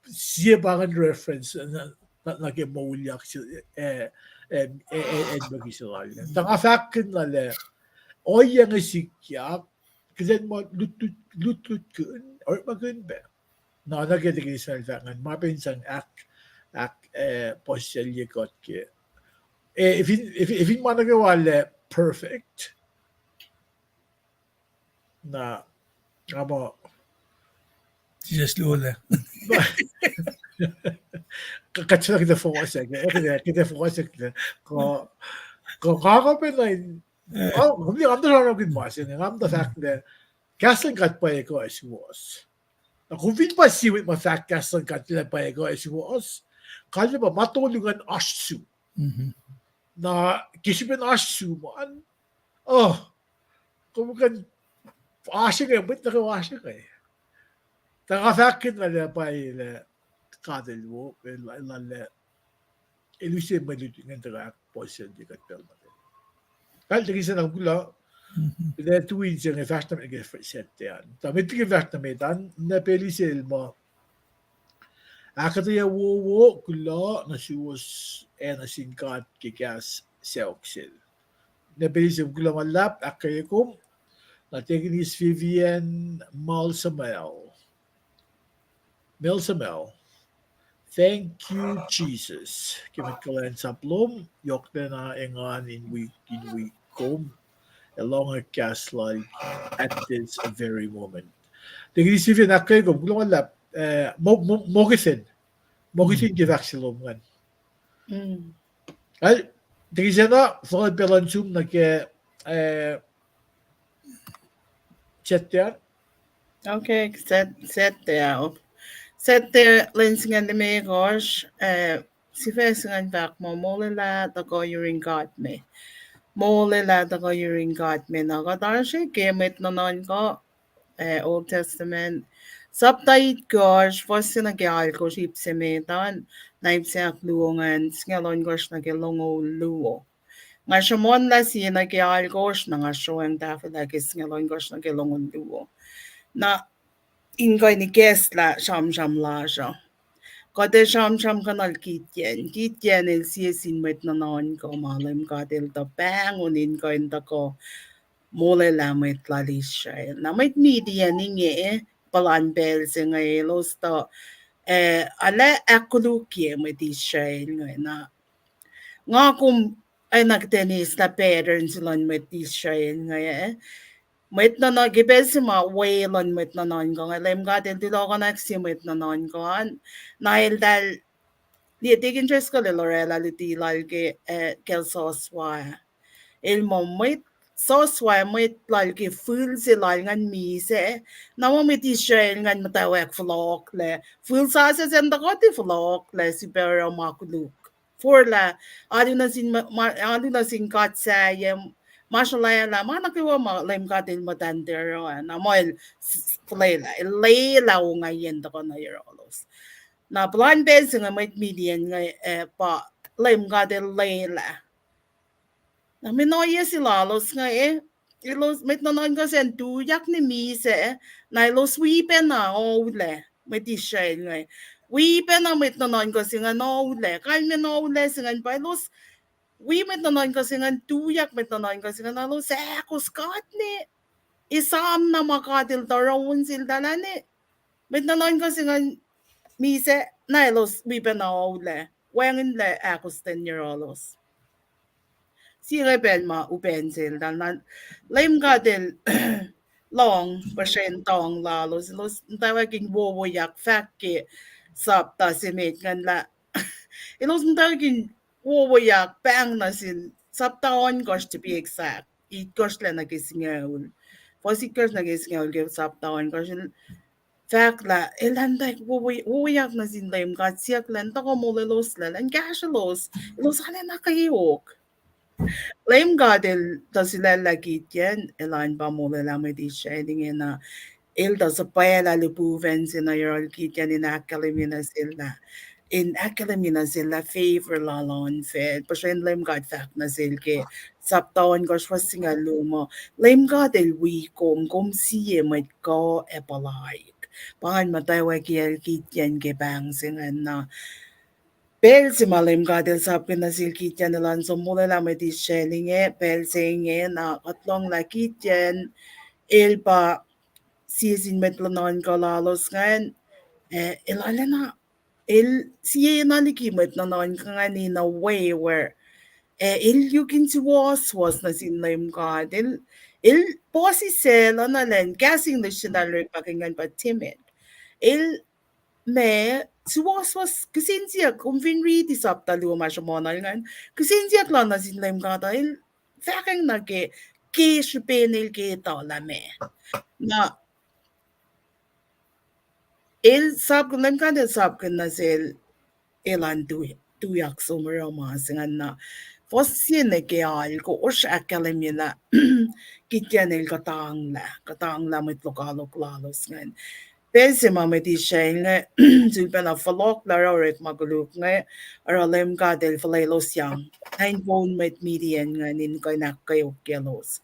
Sie pa ingacn reference, na, na, nuh ke moulyak se, eh, eh, eh, eh, acn muh ke se lal. Tuh nga fahkkihn lah, ohiyac inge sikyak, kihsen ma lutlut, lutlutkihn, orekmakihn pac. Na, nuh ke tikin Israel fahk ingacn, ma pac in sang ahk, ahk, eh, puhsisaclye kuht ke. Eh, fin, fin, fin ma nuh kwewa lah perfect. Na, nga muh Jisus luo lah. Kuht, kuht focus, eh, kuht, kuht focus, kuh, kuh, kuh, kuh, pa na in, oh, kom liye, nga muhta sramsramkihn ma se inge, nga muhta fahk lah, kahs luhn God pwacye kuh ac suwohs. Na kom fin pa sie mwet ma fahk kahs luhn God lah pwacye kuh ac suwohs, kalmac pa ma tolu ingacn oasr sum. Na ke srihpen oasr sum an, oh, kom kuh in oasr inge, mwet nuh kwewa oasr inge. Tuh nga fahkkihn lah pwacye lah God el wo, el, el, el, el use mwe lutlut ingacn tuh ahkpuhsisaclye kuht pacl nuh kwewa. Kal tikin se na kuloh, lah tui se inge fahsr nuh met ke Saturday an. Tuh met liki fahsr nuh met an, na pacl se el muh ahkuhtweyac wowo, kuloh nuh suwos ac nuh sin God ke kahs sacohk sel. Na pacl se kuloh ma luhlahp, ahkkweye kom, na tikin Vivian Malsamel. Malsamel. Thank you, Jesus. Ke mwet kuhlwacnsap lom, yohklacna engan in wi, in wi kom, ac lohng kahs lal at this very moment. Tikin Vivian, ahkkweye kom, kuloh ma luhlahp, eh, mo, mo, mokisin. Mokisin ke fahk se lom ingacn. Tikin sacna, fal pacl luhn sum nuh ke, eh, Saturday an. Okay, Sat-, Saturday, oh. Saturday lwen singucul limekohsr, eh, sifac se ingacn fahk muh molwelah tuhkuh yurin God me. Molwelah tuhkuh yurin God me. Na kuht oasr ke mwet nuhnuhnkuh, eh, Old Testament. Sapta itkohsr, fuhs se nuh ke alkosr, ip se met an, na ip se ahkluo ingacn, singucul ohnkohsr nuh ke longoul luo. Nga sruhmuhnlah sie nuh ke alkosr, na nga sroang tahfwelah ke singucul ohnkohsr nuh ke longoul luo. Na in kuh in ikacslah sramsram lasr uh. Kuht ac sramsramkihnuhl Gideon. Gideon el sie sin mwet nuhnuhnkuh ma Leum God el tuh pahngon in kuh in tuhkuh molwelah mwet lal Israel. Na mwet Midian inge, puhlan pacl se inge elos tuh, eh, arlac ahkkolukye mwet Israel inge na. Nga kom, eh, na kuht in eis lah pattern se luhn mwet Israel inge, eh. Mwet nuhnuhnkuh, ke pacl se ma we luhn mwet nuhnuhnkuh inge, Leum God El tilokonak sie mwet nuhnuhnkuh an, na eltahl liye tikin Driscoll el oraclah luti lal ke, eh, kacl Joshua. El muh mwet Joshua, mwet lal ke fihl se lal ingacn misac, na muh mwet Israel ingacn muhtwacwacack fohlohklac. Fihl sasuc sacn tuhkuh tiac fohlohklac, sifilpac oruh ma koluk. Forlah, alu nuh sin ma-, ma-, alu nuh sin god sahyac, ma sruhlwaclah, ma nuh kwewa ma Leum God El muhtwacn tiac oruh, na muh el s-, s-, fuhlwelah, el lwelah ongaiyac in tuhkuh nuh yohrohlos. Na puhlan pacl se inge mwet Midian inge, eh, pa Leum God El lwelah. Na mwe ohiyac se lalos inge, eh, elos mwet nuhnuhnkuh sacn tuyak nuh misac, na elos wi pacna oulac, mwet Israel inge. Wi pacna mwet nuhnuhnkuh se ingacn oulac, kalmacn oulac se ingacn pa elos wi mwet nuhnuhnkuh se ingacn, tuyak mwet nuhnuhnkuh se ingacn, na elos ahkos God ne, esam na ma God El tuh oruh on seltahl ah ne, mwet nuhnuhnkuh se ingacn misac, na elos wi pacna oulac, wacngihnlac ahkostwen yohrohlos. Sie inge pacl ma upac seltahl, na Leum God El lohng puhsren tuhng lalos, elos muhtwacwacack in wowoyak, fahk ke sapta se met ingacn lah elos muhtwacwacack in wowoyak pahng nuh sin sapta ohnkohsr, to be exact, itkohsr lac nuh ke singucul. Fuhs itkohsr nuh ke singucul ke sapta ohnkohsr, el fahk lah elan tuh wo-, wowoyak nuh sin Leum God siyuck lah in tuhkuh molweloslac, elan kahsrwelos, elos arulacna kweok. Leum God El tuh sulaclah Gideon, elan pa molwelah mwet Israel ingena, El tuh suhpwaclah lihpufacn se nuh yohrohl Gideon in ahkkahlwemye nuh sel lah, in ahkkahlwemye nuh sel lah favor lal oan facl, puhsren Leum God fahk nuh sel ke sapta ohnkohsr fuhs singucul luo muh, Leum God El wi kom, kom sie mwet kuh ac puhlaik. Pa ingacn muhtwacwacack kiyacl Gideon ke pahng se ingacn na. Pacl se ma Leum God El sapkihn nuh sel Gideon elan som molwelah mwet Israel inge, pacl se inge na kuht lohng lah Gideon el pa sie sin mwet nuhnuhnkuh lalos ingacn, eh, el arulacna, el siena liki mwet nuhnuhnkuh ingacn in a way where, eh, el yuk in suwohswohs nuh sin Leum God. El, el puhsisacl, arulacna kahs English se eltahl orekmakihn ingacn pa timid. El ma suwohswohs, kihsen siyuck, kom fin riti sapta luo ma sruhmuhn ingacn, kihsen siyuck lal nuh sin Leum God uh, el fahkwacng nuh ke, ke srihpen el ke etuh lah ma. Na el sapkihn, Leum God El sapkihn nuh sel, elan tu-, tuyak som oruh ma se ingacn na. Fuhs sie nuh ke alkosr ahkkahlwemye lah Gideon el kuhtanglah, kuhtanglah mwet lokoalok lalos ingacn. Pacl se ma mwet Israel inge sulpacna fohlohk lah oruh orekma koluk inge, oruh Leum God El fuhlwelosyang nuh inpoun mwet Midian ingacn in kuh in ahkkweokyaclos.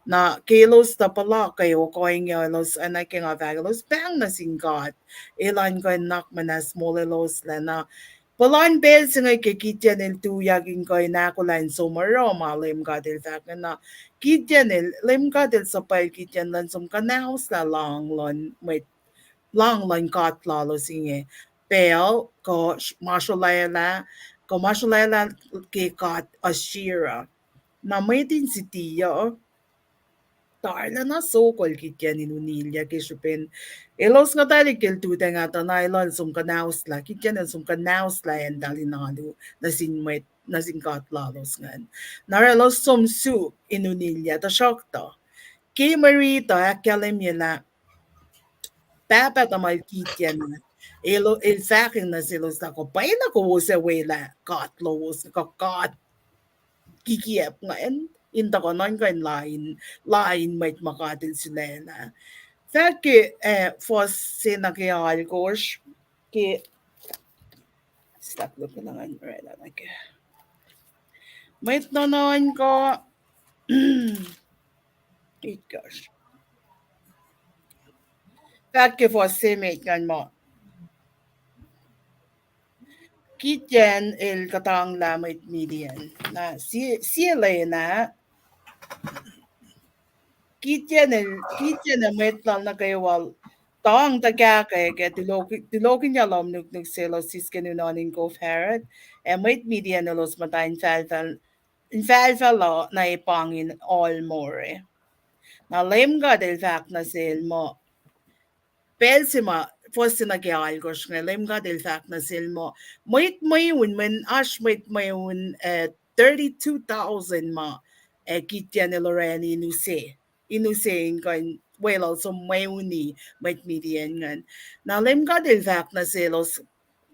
Na ke elos tuh puhla kweok ohinge, elos, oacna ke nga fahk, elos pahng nuh sin God, elan kuh in nuhnak muhnahs molweloslac na. Puhlan pacl se inge ke Gideon el tuyak in kuh in ahkolah in som oruh ma Leum God El fahk na. Gideon el, Leum God El suhpwacl Gideon elan som kuhnahoslah lang luhn mwet, lang luhn god lalos inge, Baal, kuh ma sruhlwaclah, kuh ma sruhlwaclah ke god Asherah. Na mwet in siti uh, tuh arulacna sokol Gideon in unilyac ke srihpen elos nguhtali ke el tutacng ah tuh na elan som kuhnahoslah, Gideon el som kuhnahoslah acn eltahl in alu nuh sin mwet, nuh sin god lalos ingacn. Na oruh elos som suk in unilyac, tuhsruhktuh ke mwe riti uh ahkkahlwemye lah pahpah tuhmwacl Gideon ah, el, el fahkwacng nuh selos lah kuh pwacye na kowos ac welah god lowos, kuh god kikiacp ingacn, in tuhkuh nuhnkuh in lain, lain mwet ma God El sulaclah. Fahk ke, eh, fuhs se nuh ke alkosr, ke, stop looking on right nuh ke mwet nuhnuhnkuh, itkohsr. Fahk ke fuhs se met ingacn muh Gideon el kuhtanglah mwet Midian. Na sie, sie lwen ah, Gideon el, Gideon ac mwet lal nuh kwewa tuhng tuhkahkwack ac tulokihnyac lohm nuknuk selos sisken unohn in kof Herod, ac mwet Midian elos muhta infahlfahl, infahlfahl uh na epangin ohl more. Na Leum God El fahk nuh sel muh, pacl se ma, fuhs se nuh ke alkosr inge, Leum God El fahk nuh sel muh, mwet mweun, mweyen oasr mwet mweun, eh, thirty-two thousand ma, eh, Gideon el orani in use, in use in kuh in weluhl som mweuni mwet Midian ingacn. Na Leum God El fahk nuh selos,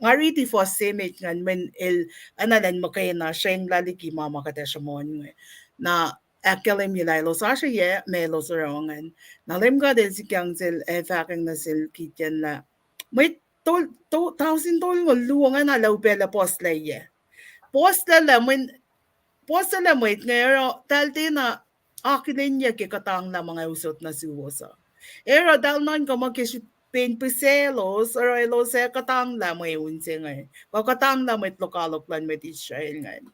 nga riti fuhs se met ingacn mweyen el, enenuh in muhkwena srwenglah liki ma ma kuht ac sruhmuhn inge. Na ahkkahlwemye lah elos oasr ohiyac ma elos oruh ingacn. Na Leum God El sikyang sel, ac fahkwacng nuh sel Gideon lah, mwet tol-, to-, tausin tolngoul luo ingacn lah upaclah puhslac yac? Puhslac lah mweyen, puhslac lah mwet inge oruh tahl tiacna akihlenyuck ke kuhtanglah ma nga usot nuh suwos uh. Oruh tahl nuhnkuh muh ke srihpen pihsaclos, oruh elos ac kuhtanglah mweun se inge, kuh kuhtanglah mwet lokoalok luhn mwet Israel ingacn.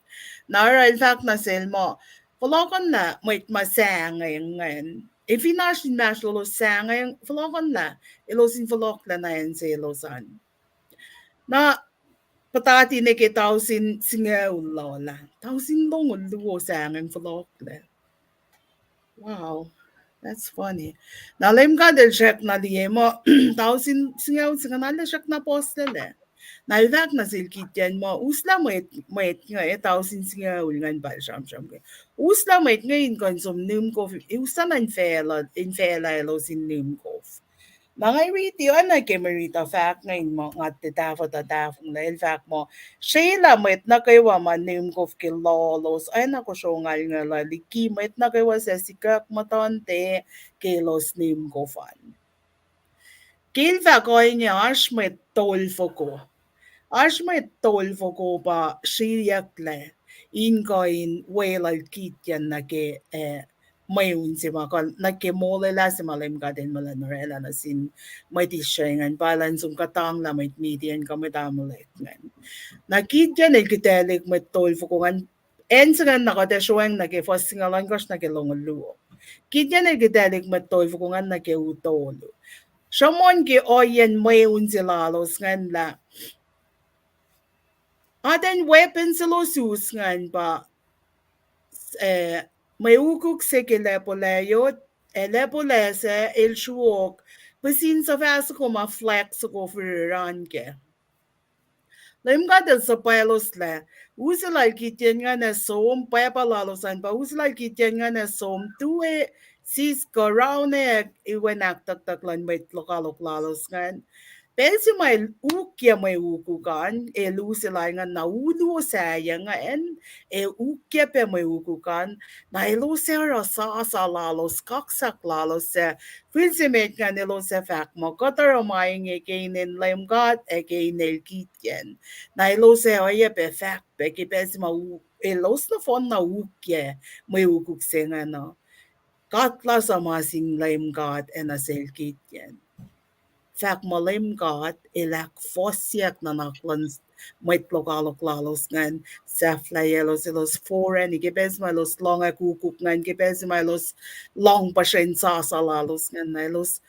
Na oruh El fahk nuh sel muh, fohlohkohnlah mwet ma sahngweng ingacn. Ac fin oasr inmahsrlolos sahngweng, fohlohkohnlah, elos in fohlohklah na acn selos an. Na puhtati nuh ke tausin singucul lal ah, tausin longoul luo sahngweng fohlohklac. Wow, that's funny. Na Leum God El srackna liye muh tausin singucul se ingacn arlac srackna puhslac lac. Na El fahk nuh sel Gideon muh, uslah mwet, mwet inge, tausin singucul ingacn pa el sramsram ke. Uslah mwet inge in kuh in som nihm kof, uslah na in facluh, in facluh elos in nihm kof. Na nga riti oacna ke mwe riti fahk inge in muh nga tiac tahfuh tuh tahfonglac, El fahk muh, srelah mwet nuh kwewa ma nihm kof ke lolos, oacna kosro ngalngucl uh, liki mwet nuh kwewa suc sikuck muhtuhnte ke elos nihm kof an. Ke El fahk ohinge, oasr mwet tolfoko. Oasr mwet tolfoko pa sriyucklac in kuh in weluhl Gideon nuh ke, eh, mweun se ma kuh, nuh ke molwelah se ma Leum God El muh elan orwaclah nuh sin mwet Israel ingacn, pa elan som kuhtanglah mwet Midian kuh mwet Amalek ingacn. Na Gideon el kihtaclihk mwet tolfoko ingacn, acn se ingacn na kuht ac sroacng nuh ke fuhs singucul ohnkohsr nuh ke longoul luo. Gideon el kihtaclihk mwet tolfoko ingacn nuh ke u tolu. Sruhmuhn ke ohiyacn mweun se lalos ingacn lah atacn weapon selos us ingacn pa, eh, mwe ukuk se ke lacpo layot, ac lacpo lac sac el sruok pihsin suhfah soko ma flax soko firir an kac. Leum God El suhpwacloslac, use lal Gideon ingacn ac som, pwacpa lalos an pa use lal Gideon ingacn ac som, tu sis kuh raunweack iwen ahktucktuck luhn mwet lokoalok lalos ingacn. Pacl se ma el ukyac mwe ukuk an, el use lal ingacn na u luo sahyac ingacn, ac ukyac pac mwe ukuk an, na elos ac oruh sasa lalos, kaksak lalos sac, fihl se met ingacn elos ac fahk muh, kuht oruh ma inge ke inen Leum God ac ke inel Gideon. Na elos ac oacyacpac fahk pac ke pacl se ma u-, elos nohfohn na ukyac mwe ukuk se ingacn uh, katlas uh ma sin Leum God ac nuh sel Gideon. Fahk muh Leum God El ahkfohsyeyuck nuhnak luhn mwet lokoalok lalos ingacn, sahflahiyac elos, elos foracni, ke pacl se ma elos lohngak ukuk ingacn, ke pacl se ma elos lohng puhsren sasa lalos ingacn, na elos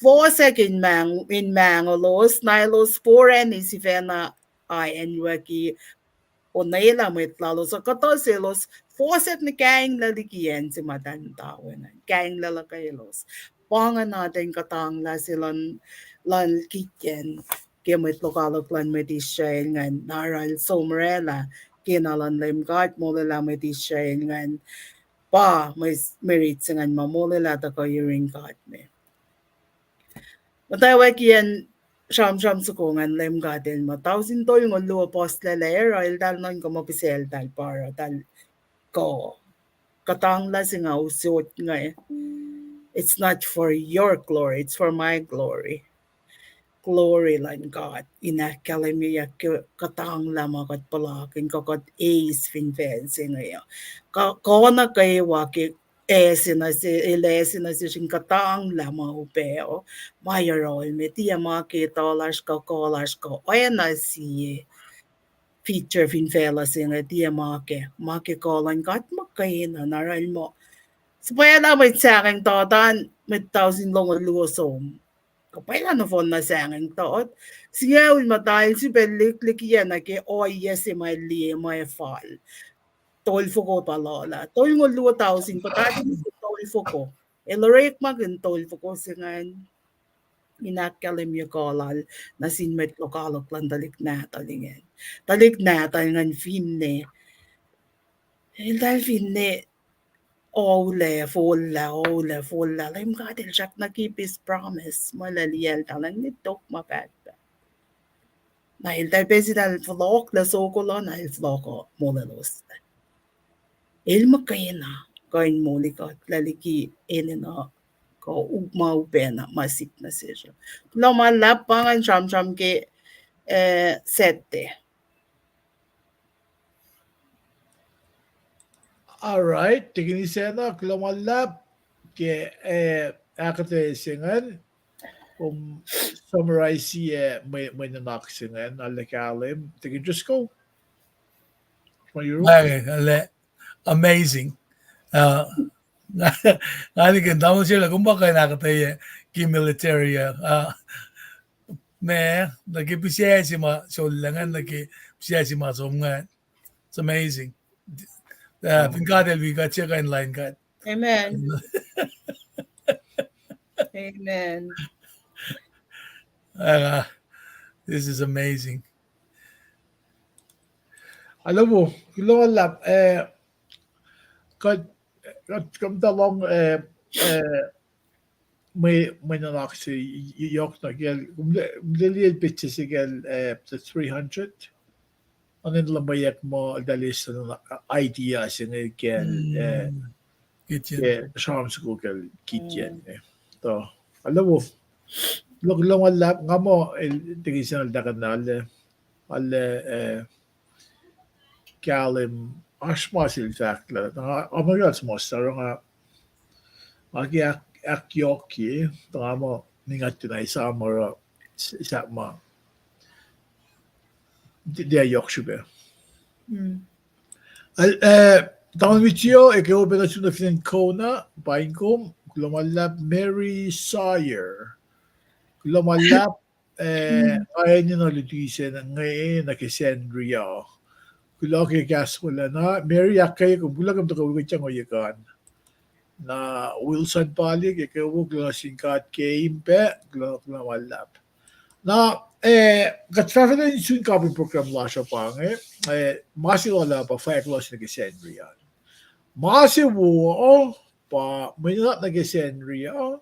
fohsack in mahng-, in mahngolos, na elos foracni sifacna aenwucki onwelah mwet lalos uh, kuhtuh selos fohsack nuh kainglac liki acn se ma tuh muhta we ingacn, kainglac luhkwelos. Pa ingacn atacn kuhtanglah se luhn, luhn Gideon ke mwet lokoalok luhn mwet Israel ingacn, na oruh el som orwaclah kena luhn Leum God, molwelah mwet Israel ingacn. Pa mwe, mwe rit se ingacn ma molwelah tuhkuh yurin God me. Muhtwacwacackiyacn sramsram soko ingacn Leum God El muh tausin tolngoul luo puhslac lac, oruh eltahl nuhnkuh muh pihsac eltahl pa oruh, eltahl kuh. Kuhtanglah se nga usot inge, it's not for your glory, it's for my glory. Glory luhn God in ahkkahlwemyeyuck ke kuhtanglah ma kuht puhlakihn kuh kuht eis fin facl se inge uh. Kuh, kuh nuh kwewa ke ase nuh se, el ase nuh sesr in kuhtanglah ma upac uh, ma yohrohl me, tiac ma ke tuh lasr kuh kuh lasr kuh oacna sie feature fin facluh se inge, tiac ma ke, ma ke kuh luhn God muhkwena, na oruh el muh, suhpwaclah mwet sahngweng tuh tan mwet tausin longoul luo som. Pwacye lah nohfohn na sahngweng tot. Siaul muhta el sifilpac lihk, lihkiyacna ke ohiyac se ma el liye muh ac fal. Tolfoko pa lula. Tolngoul luo tausin, pa tausin tolfoko. El orekmakihn tolfoko se ingacn in ahkkahlwemye kuh lal nuh sin mwet lokoalok luhn tuhlihk nahtuhl ingacn. Tuhlihk nahtuhl ingacn finne, eltahl finne oulac, fohlohk, oulac, fohlohk. Leum God el srackna keep his promise. Ma el liyacl, talan ne tok ma pahtpaht. Na eltahl pac sitahl fohlohklac soko lal, na el fohlohk molweloslac. El muhkwena kuh in moli kuht lah liki enenuh kuh u-, ma upacna ma sik nuh sesr uh. Kuloh ma luhlahp, pa ngan sramsram ke, eh, Saturday. All right, tekeni sacna, kuloh ma luhlahp ke, eh, ahkuhtweyac se ingacn. Kom summarize, eh, mwe, mwe nuhnak se ingacn, arlac kahlwem, tekeni Driscoll. Amazing. Uh, nga nikihn tamuhlwel lah kom pa kuh in ahkuhtweyac ke military uh, uh, ma, nuh ke pihsac se ma sollac ingacn, nuh ke pihsac se ma som ingacn. It's amazing. Uh, fin God el wi kuht, sie kuh in lain kuht. Amen. Amen. Uh, this is amazing. Alomu, kuloh ma luhlahp, eh, kuht, kuht, kuht muhta lohng, eh, eh, mwe, mwe nuhnak se yohk na kacl, mle, mle liyacl petsac se kacl, eh, the three hundred. Oacna luhmweyuck muh eltahl eis idea se inge kacl, eh, Gideon. Ke sramsram soko kacl Gideon, eh. Tuh, alomu, kuloh ma luhlahp, nga muh el, tekeni sacna el tuhkuh na, arlac, arlac, eh, kahlwem, oasr ma sel fahk lah, nga, nga muh ke ma sahp nga, nga ke ahk-, ahkyohkye, tuh nga muh, ninac tiac na esam oruh, s-, sahp ma, tiac yohk srihpac. Al, eh, tamuhlwel Mitio, eke open us to the fin Kona, paing kom, kuloh ma luhlahp Mary Sawyer. Kuloh ma luhlahp, eh, nga enenuh luti se inge nuh ke Sacnri uh. Kuloh ke kahs wolacna, Mary, ahkkweye kom, kuloh kom tuhkuh wi kuht yang ohiyac an. Na Wilson Palik, eke wo, kuloh nuh sin God ke imp pac, kuloh, kuloh ma luhlahp. Na, eh, kuht fahfahla in sun kapin program lasr uh pa inge, eh, ma se lula pa fahk lalos nuh ke Sacnri an. Ma se wo, pa mwe nuhnak nuh ke Sacnri uh,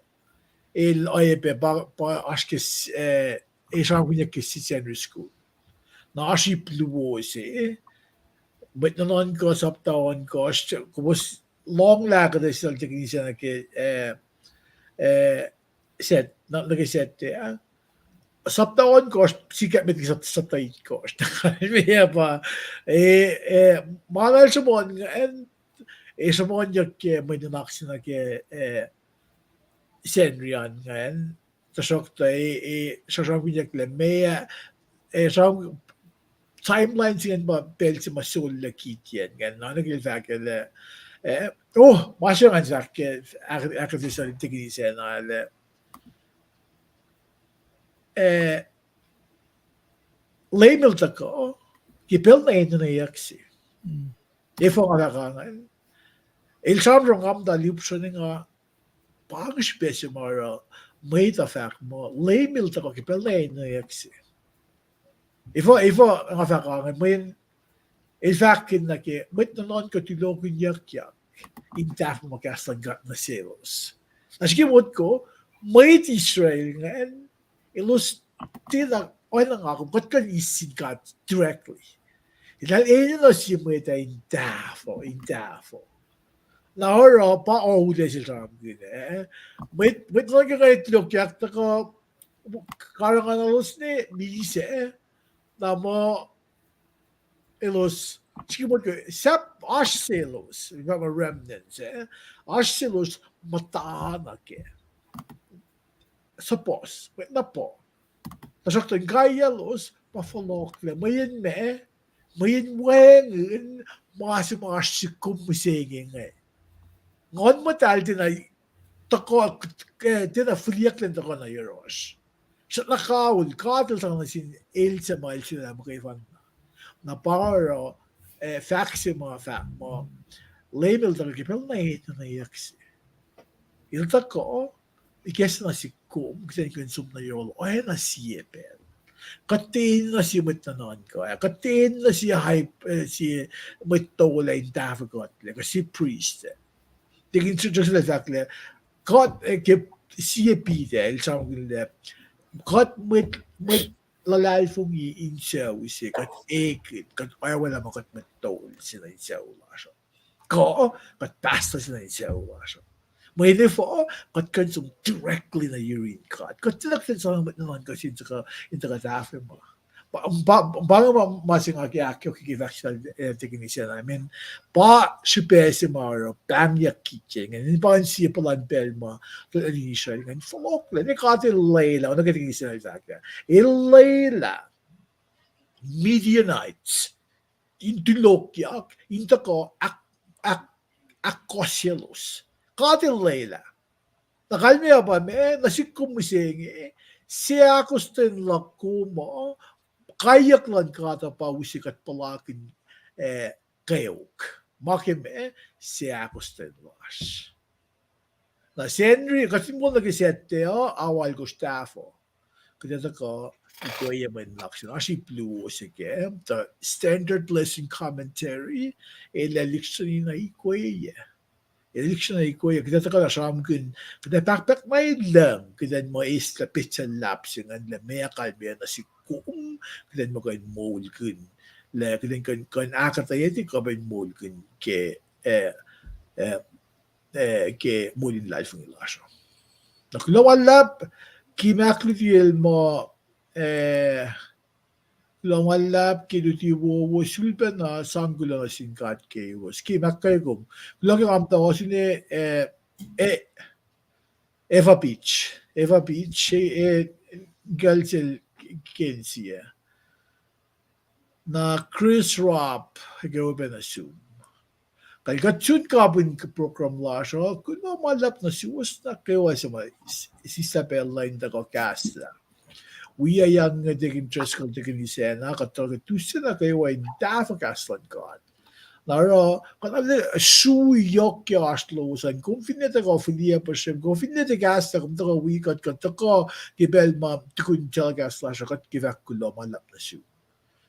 el oacyacpac pa, pa oasr ke, eh, el sramsramkihnyuck ke Sacnri School. Na oasr ip luo se, mwet nuhnuhnkuh, sapta ohnkohsr, kowos lohng lah kuht ac sel tekeni sacna ke, eh, eh, Sat-, na, nuh ke Saturday, ah. Sapta ohnkohsr, sikyak met ke sap-, sapta itkohsr. Meac pa, eh, eh, ma na el sruhmuhn ingacn, eh, sruhmuhnyuck ke mwe nuhnak se nuh ke, eh, Sacnri an ingacn. Tuhsruhktuh, eh, eh, sramsramkihnyucklac meac, eh, sram-, timeline se ingacn pa pacl se ma sollac Gideon ingacn, na nuh ke el fahk lah, eh, oh, ma se ngan fahk ke, ahk-, ahkuhtweyac se tekeni sacna lah, eh, Leum el tuhkuh, ke pacl na enenweyuck se. Efuh nga fahk ingacn? El sramsram nga muhta lipsreni nga, pa inge srihpac se ma oruh mwet uh fahk muh Leum el tuhkuh ke pacl na enenweyuck se. Efuh, efuh nga fahk ingacn, mweyen el fahk nuh ke mwet nuhnuhnkuh tulohkihnyuckyak in tahfuh ma kahs luhn God nuh selos. Na srihke motko, mwet Israel ingacn, elos tiacna, oacna nga kom, kuht kuh in eis sin God directly. Eltahl enenuh sie mwet uh in tahfuh, in tahfuh. Na oruh pa oulac sel sramsramkihn, eh? Mwet, mwet nuhnuhnkuh ke tulohkyak tuhkuh, karihngihnuhlos ne misac, na muh elos, srihke motko, sahp oasr selos, pa ma remnants, eh? Oasr selos muhta nuh kac. Suhpuhs, mwet na puh. Tuhsruhktuh inkaiyaclos pa fohlohklac, mweyen meac, mweyen wacngihn ma se ma oasr sihk kom mihsenge inge. Nguhn Muhtahl tiacna tuhkuh, eh, tiacna fihliyucklac in tuhkuh nuh yohrohsr. Srackna kaul, God El tuhkuh nuh sin el suc ma el sulaclah muhkwena. Na pa oruh, eh, fahk se ma fahk muh, Leum El tuhkuh ke pacl na enenuh se. El tuhkuh, ikacslah nuh sik kom, kihtin kuh in som nuh yohrohl, oacna sie pacl. Kuht tiac enenuh sie mwet nuhnuhnkuh, kuht tiac enenuh sie high, eh, sie mwet tol in tahfuh kuhtlac, kuh sie priest. Tekin Joseph el fahk lah, God, eh, ke sie Peter, el sramsramkihn lah, kuht mwet, mwet luhlahlfongi in sucu se, kuht ekihn, kuht oacwaclah ma kuht mwet tol se nuh in sucu lasr uh. Kuh, kuht pastor se nuh in sucu lasr uh. Mweyen efuh, kuht kuh in som directly nuh yurin God. Kuht tiacna kuh in sang mwet nuhnuhnkuh se in tuhkuh, in tuhkuh tahfuh ma. Pa, pa, pa inge ma, ma se nga ke ahkyohkye ke fahk sel, eh, Tekin Isacna. I mean, pa srihpac se ma oruh pahngyak kihtin ingacn. Pa in sie puhlan pacl ma, tuh in Israel ingacn fohlohklac. Ne God El lwelah, oacna ke Tekin Isacna el fahk lah, El lwelah Midianites in tulokyak, in tuhkuh ahk-, ahk-, ahkkohsyelos. God El lwelah. Na kalmac pa ma, nuh sik kom mihsenge, seahkostwen luhk kom uh, kaiyuck luhn God uh pa use kuht puhlakihn, eh, kweok. Ma ke ma, seahkostwen lasr. Na Sacnri, kuht fin wona ke Saturday uh, awa alkosr tahfuh. Kuht ac tuhkuh ikoye mwe nuhnak se, oasr ip luo se ke, the Standard Lesson Commentary, el ac lihksreni na ikoye. El ac lihksreni na ikoye, kuht ac tuhkuh na sramsramkihn, kuht ac pahkpahk na lucng, kuht in muh eslah petsac luhlahp se ingacn lah meac kalmac nuh sik kom, kuht in muh kuh in moulkihn. Lah kuht in kuh in, kuh in ahkuhtweyac kuh in moulkihn ke, eh, eh, eh, ke moul in luhlahlfongi lasr uh. Na kuloh ma luhlahp, ke ahkluti el muh, eh, kuloh ma luhlahp ke luti wowo sulpacna, sang kuloh nuh sin God keiwos. Ke ahkkweye kom, kuloh ke nga muhta ohsun, eh, eh, Eva Beach, Eva Beach, eh, eh, kacl sel Kensi ah. Na Chris Robb, ke open nuh sum. Kal kuht sun kapihn program lasr uh, kuloh ma luhlahp nuh suwos nuh kwewa suc ma s-, sislah pacl na in tuhkuh kahslah. Wi ac yang nge Tekin Driscoll, Tekin Isacna, kuht tuhkuh tuh se nuh kwewa in tahfuh kahs luhn God. Na oruh, kuht arlac sru yohk ke oasr lowos an, kom finne tuhkuh fihliyac puhsrem, kom finne tuhkuh kahslah, kom tuhkuh wi kuht, kuht tuhkuh ke pacl ma tukun telecast lasr uh, kuht ke fahk kuloh ma luhlahp nuh sum.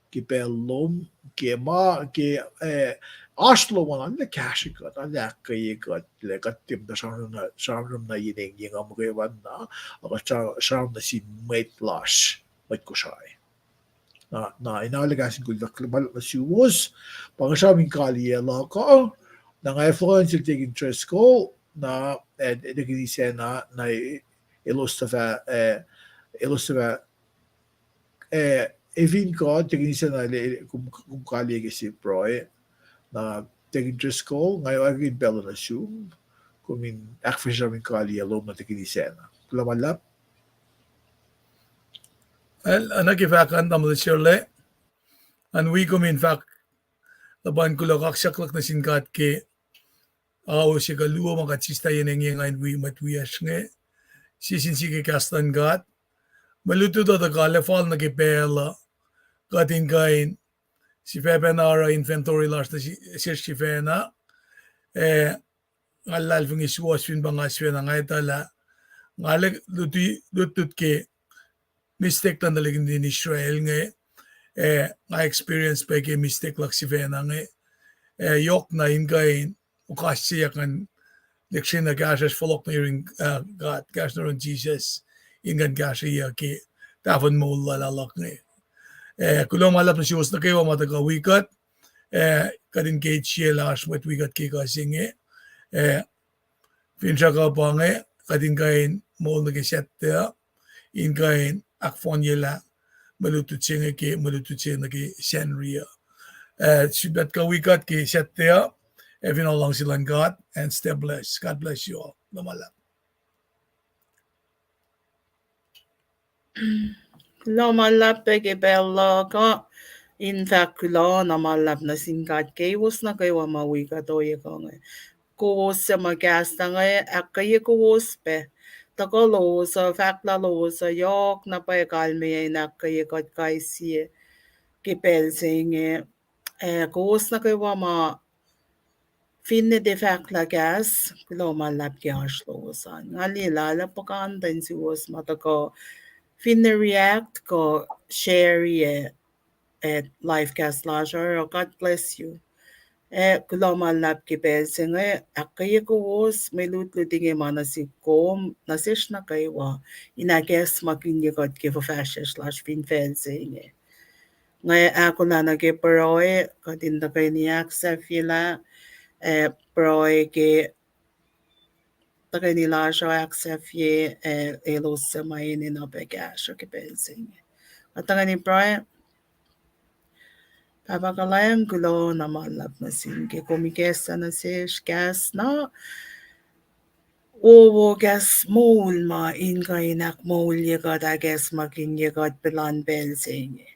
Ke pacl lom, ke ma, ke, eh, oasr lom an, arlac kahsrwe kuht, arlac ahkkweye kuht, lah kuht tiac muhta sramsram na, sramsram na yen engyeng uh muhkwena, a kuht sra-, sramsram nuh sin mwet lasr, mwet Kosrae. Na, na, ina arlac kahs in kol fahk kuloh ma luhlahp nuh suwos, pa nga sramsram in kaliyac luhk uh, na nga ac fohlohk nuh sel Tekin Driscoll, na, eh, Tekin Isacna, na, eh, elos tuhfah, eh, elos tuhfah, eh, efin kuht, Tekin Isacna, eh, kom, kom kaliyac ke sie pruhe, na Tekin Driscoll, nga ac ahkkweye pacl nuh sum, kom in ahkfahsrye sramsram in kaliyac lom nuh Tekin Isacna. Kuloh ma luhlahp. Well, oacna ke fahk an tamuhlwel Sirlac, an wi kom in fahk luhpan kuloh kaksak luhk nuh sin God ke ao se kuh luo ma kuht sislah yen engyeng uh in wi mwet wiyacsr inge. Sie sin sie ke kahs luhn God. Mwe lutlut uh tuhkuh lacfal nuh ke pacl uh, kuht in kuh in sifacpacna oruh inventory lasr nuh sesr sifacna. Eh, nga luhlahlfongi suwohs fin pa nga sifacna nga etuh lah nga arlac luti-, lutlut ke mistake luhn tuhlihk nuhtin Israel inge, eh, nga experience pac ke mistake luhk sifacna inge, eh, yohkna in kuh in okaseyuck ngan lihksreni kahsruhsr fohlohk nuh yurin, eh, God, kahsruh nuh yurin Jisus, in kuh in kahsrweyuc ke tahfuhn moul lal luhk inge. Eh, kuloh ma luhlahp nuh suwos nuh kwewa ma tuhkuh wi kuht, eh, kuht in ke sie lasr mwet wi kuht ke kuh se inge, eh, finsrak uh pa inge, kuht in kuh in moul nuh ke Saturday uh, in kuh in ahkfohnyelah mwe lutlut se inge ke mwe lutlut se nuh ke Sacnri uh. Eh, sifilpac kuh wi kuht ke Saturday uh, ac fin luhngse luhn God, and stay blessed. God bless you all. Kuloh ma luhlahp. Kuloh ma luhlahp pac ke pacl luhk uh, in fahk kuloh na ma luhlahp nuh sin God keiwos nuh kwewa ma wi kuht ohiyac kuh inge. Kowos suc ma kahs inge, ahkkweye kowos pac. tuhkuh lowos uh, fahk lah lowos uh yohk na pwacye kalmeyac in ahkkweye kuht kais sie ke pacl se inge. Ac kowos nuh kwewa ma finne tiac fahk lah kahs, kuloh ma luhlahp ke oasr lowos an. Nga liye lah lah puhkantwen suwos ma tuhkuh finne react kuh share-i, eh, live cast lasr uh, God bless you. Ac kuloh ma luhlahp ke pacl se inge, ahkkweye kowos mwe lutlut inge ma nuh sihk kom, nuh sesr nuh kwewa, in ahkacsmakihnye kuht ke fuhfahsryucsr lasr fin facl se inge. Nga ahkolah nuh ke pruhe, kuht in tuhkweni ahksahfyelah, eh, pruhe ke tuhkweni lasr uh ahksahfye, eh, elos suc ma enenuh pac kahsruh ke pacl se inge. Kuht tuhkweni pruhe. Pahpah kuhlwacng, kuloh na ma luhlahp nuh sum ke kom ikacslah nuh sesr kahs na wowo, kahs moul ma in kuh in ahkmoulye kuht, ahkacsmakihnye kuht puhlan pacl se inge.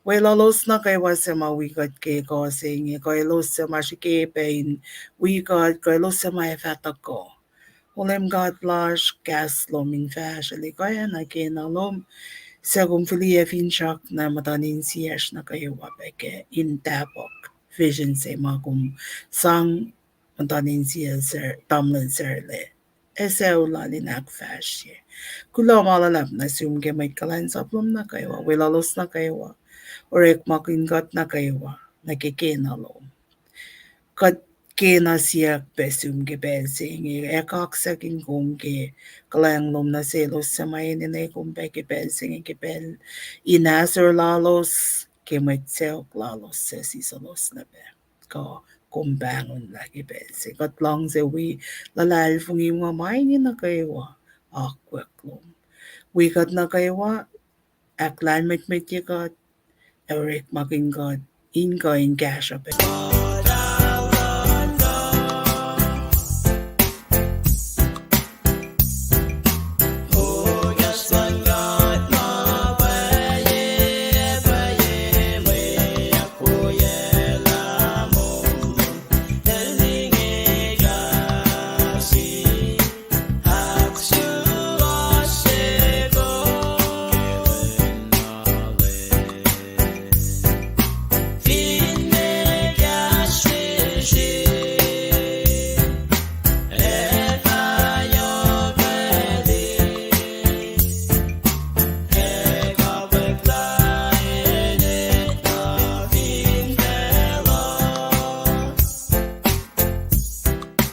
Weluhlos nuh kwewa suc ma wi kuht ke kuh se inge, kuh elos suc ma srihke pac in wi kuht, kuh elos suc ma ac fah tuhkuh. O Leum God lasr, kahs lom in fahsrwelihk oacna kena lom, suc kom fihliyac finsrak nuh muhtuhn insiyacsr nuh kwewa pac ke in tahpuhk vision se ma kom sang muhtuhn insiyac sar, tamuhlwel Sarlac, ac sucu lal in ahkfahsrye. Kuloh ma luhlahp nuh sum ke mwet kuhlwacnsap lom nuh kwewa, weluhlos nuh kwewa, orekmakihn kuht nuh kwewa nuh ke kena lom. Kuht kena siyuck pac sum ke pacl se inge, ac kaksakihn kom ke kuhlwacng lom nuh selos suc ma enenuh kom pac ke pacl se inge, ke pacl in ahsor lalos, ke mwet sacohk lalos suc sisoslah pac. Kuh kom pahngonlah ke pacl se. Kuht luhngse wi luhlahlfongi ma inge nuh kwewa, akwuck lom. Wi kuht nuh kwewa, ahklahlmwetmwetye kuht, ac orekmakihn kuht in kuh in kahsruh pac.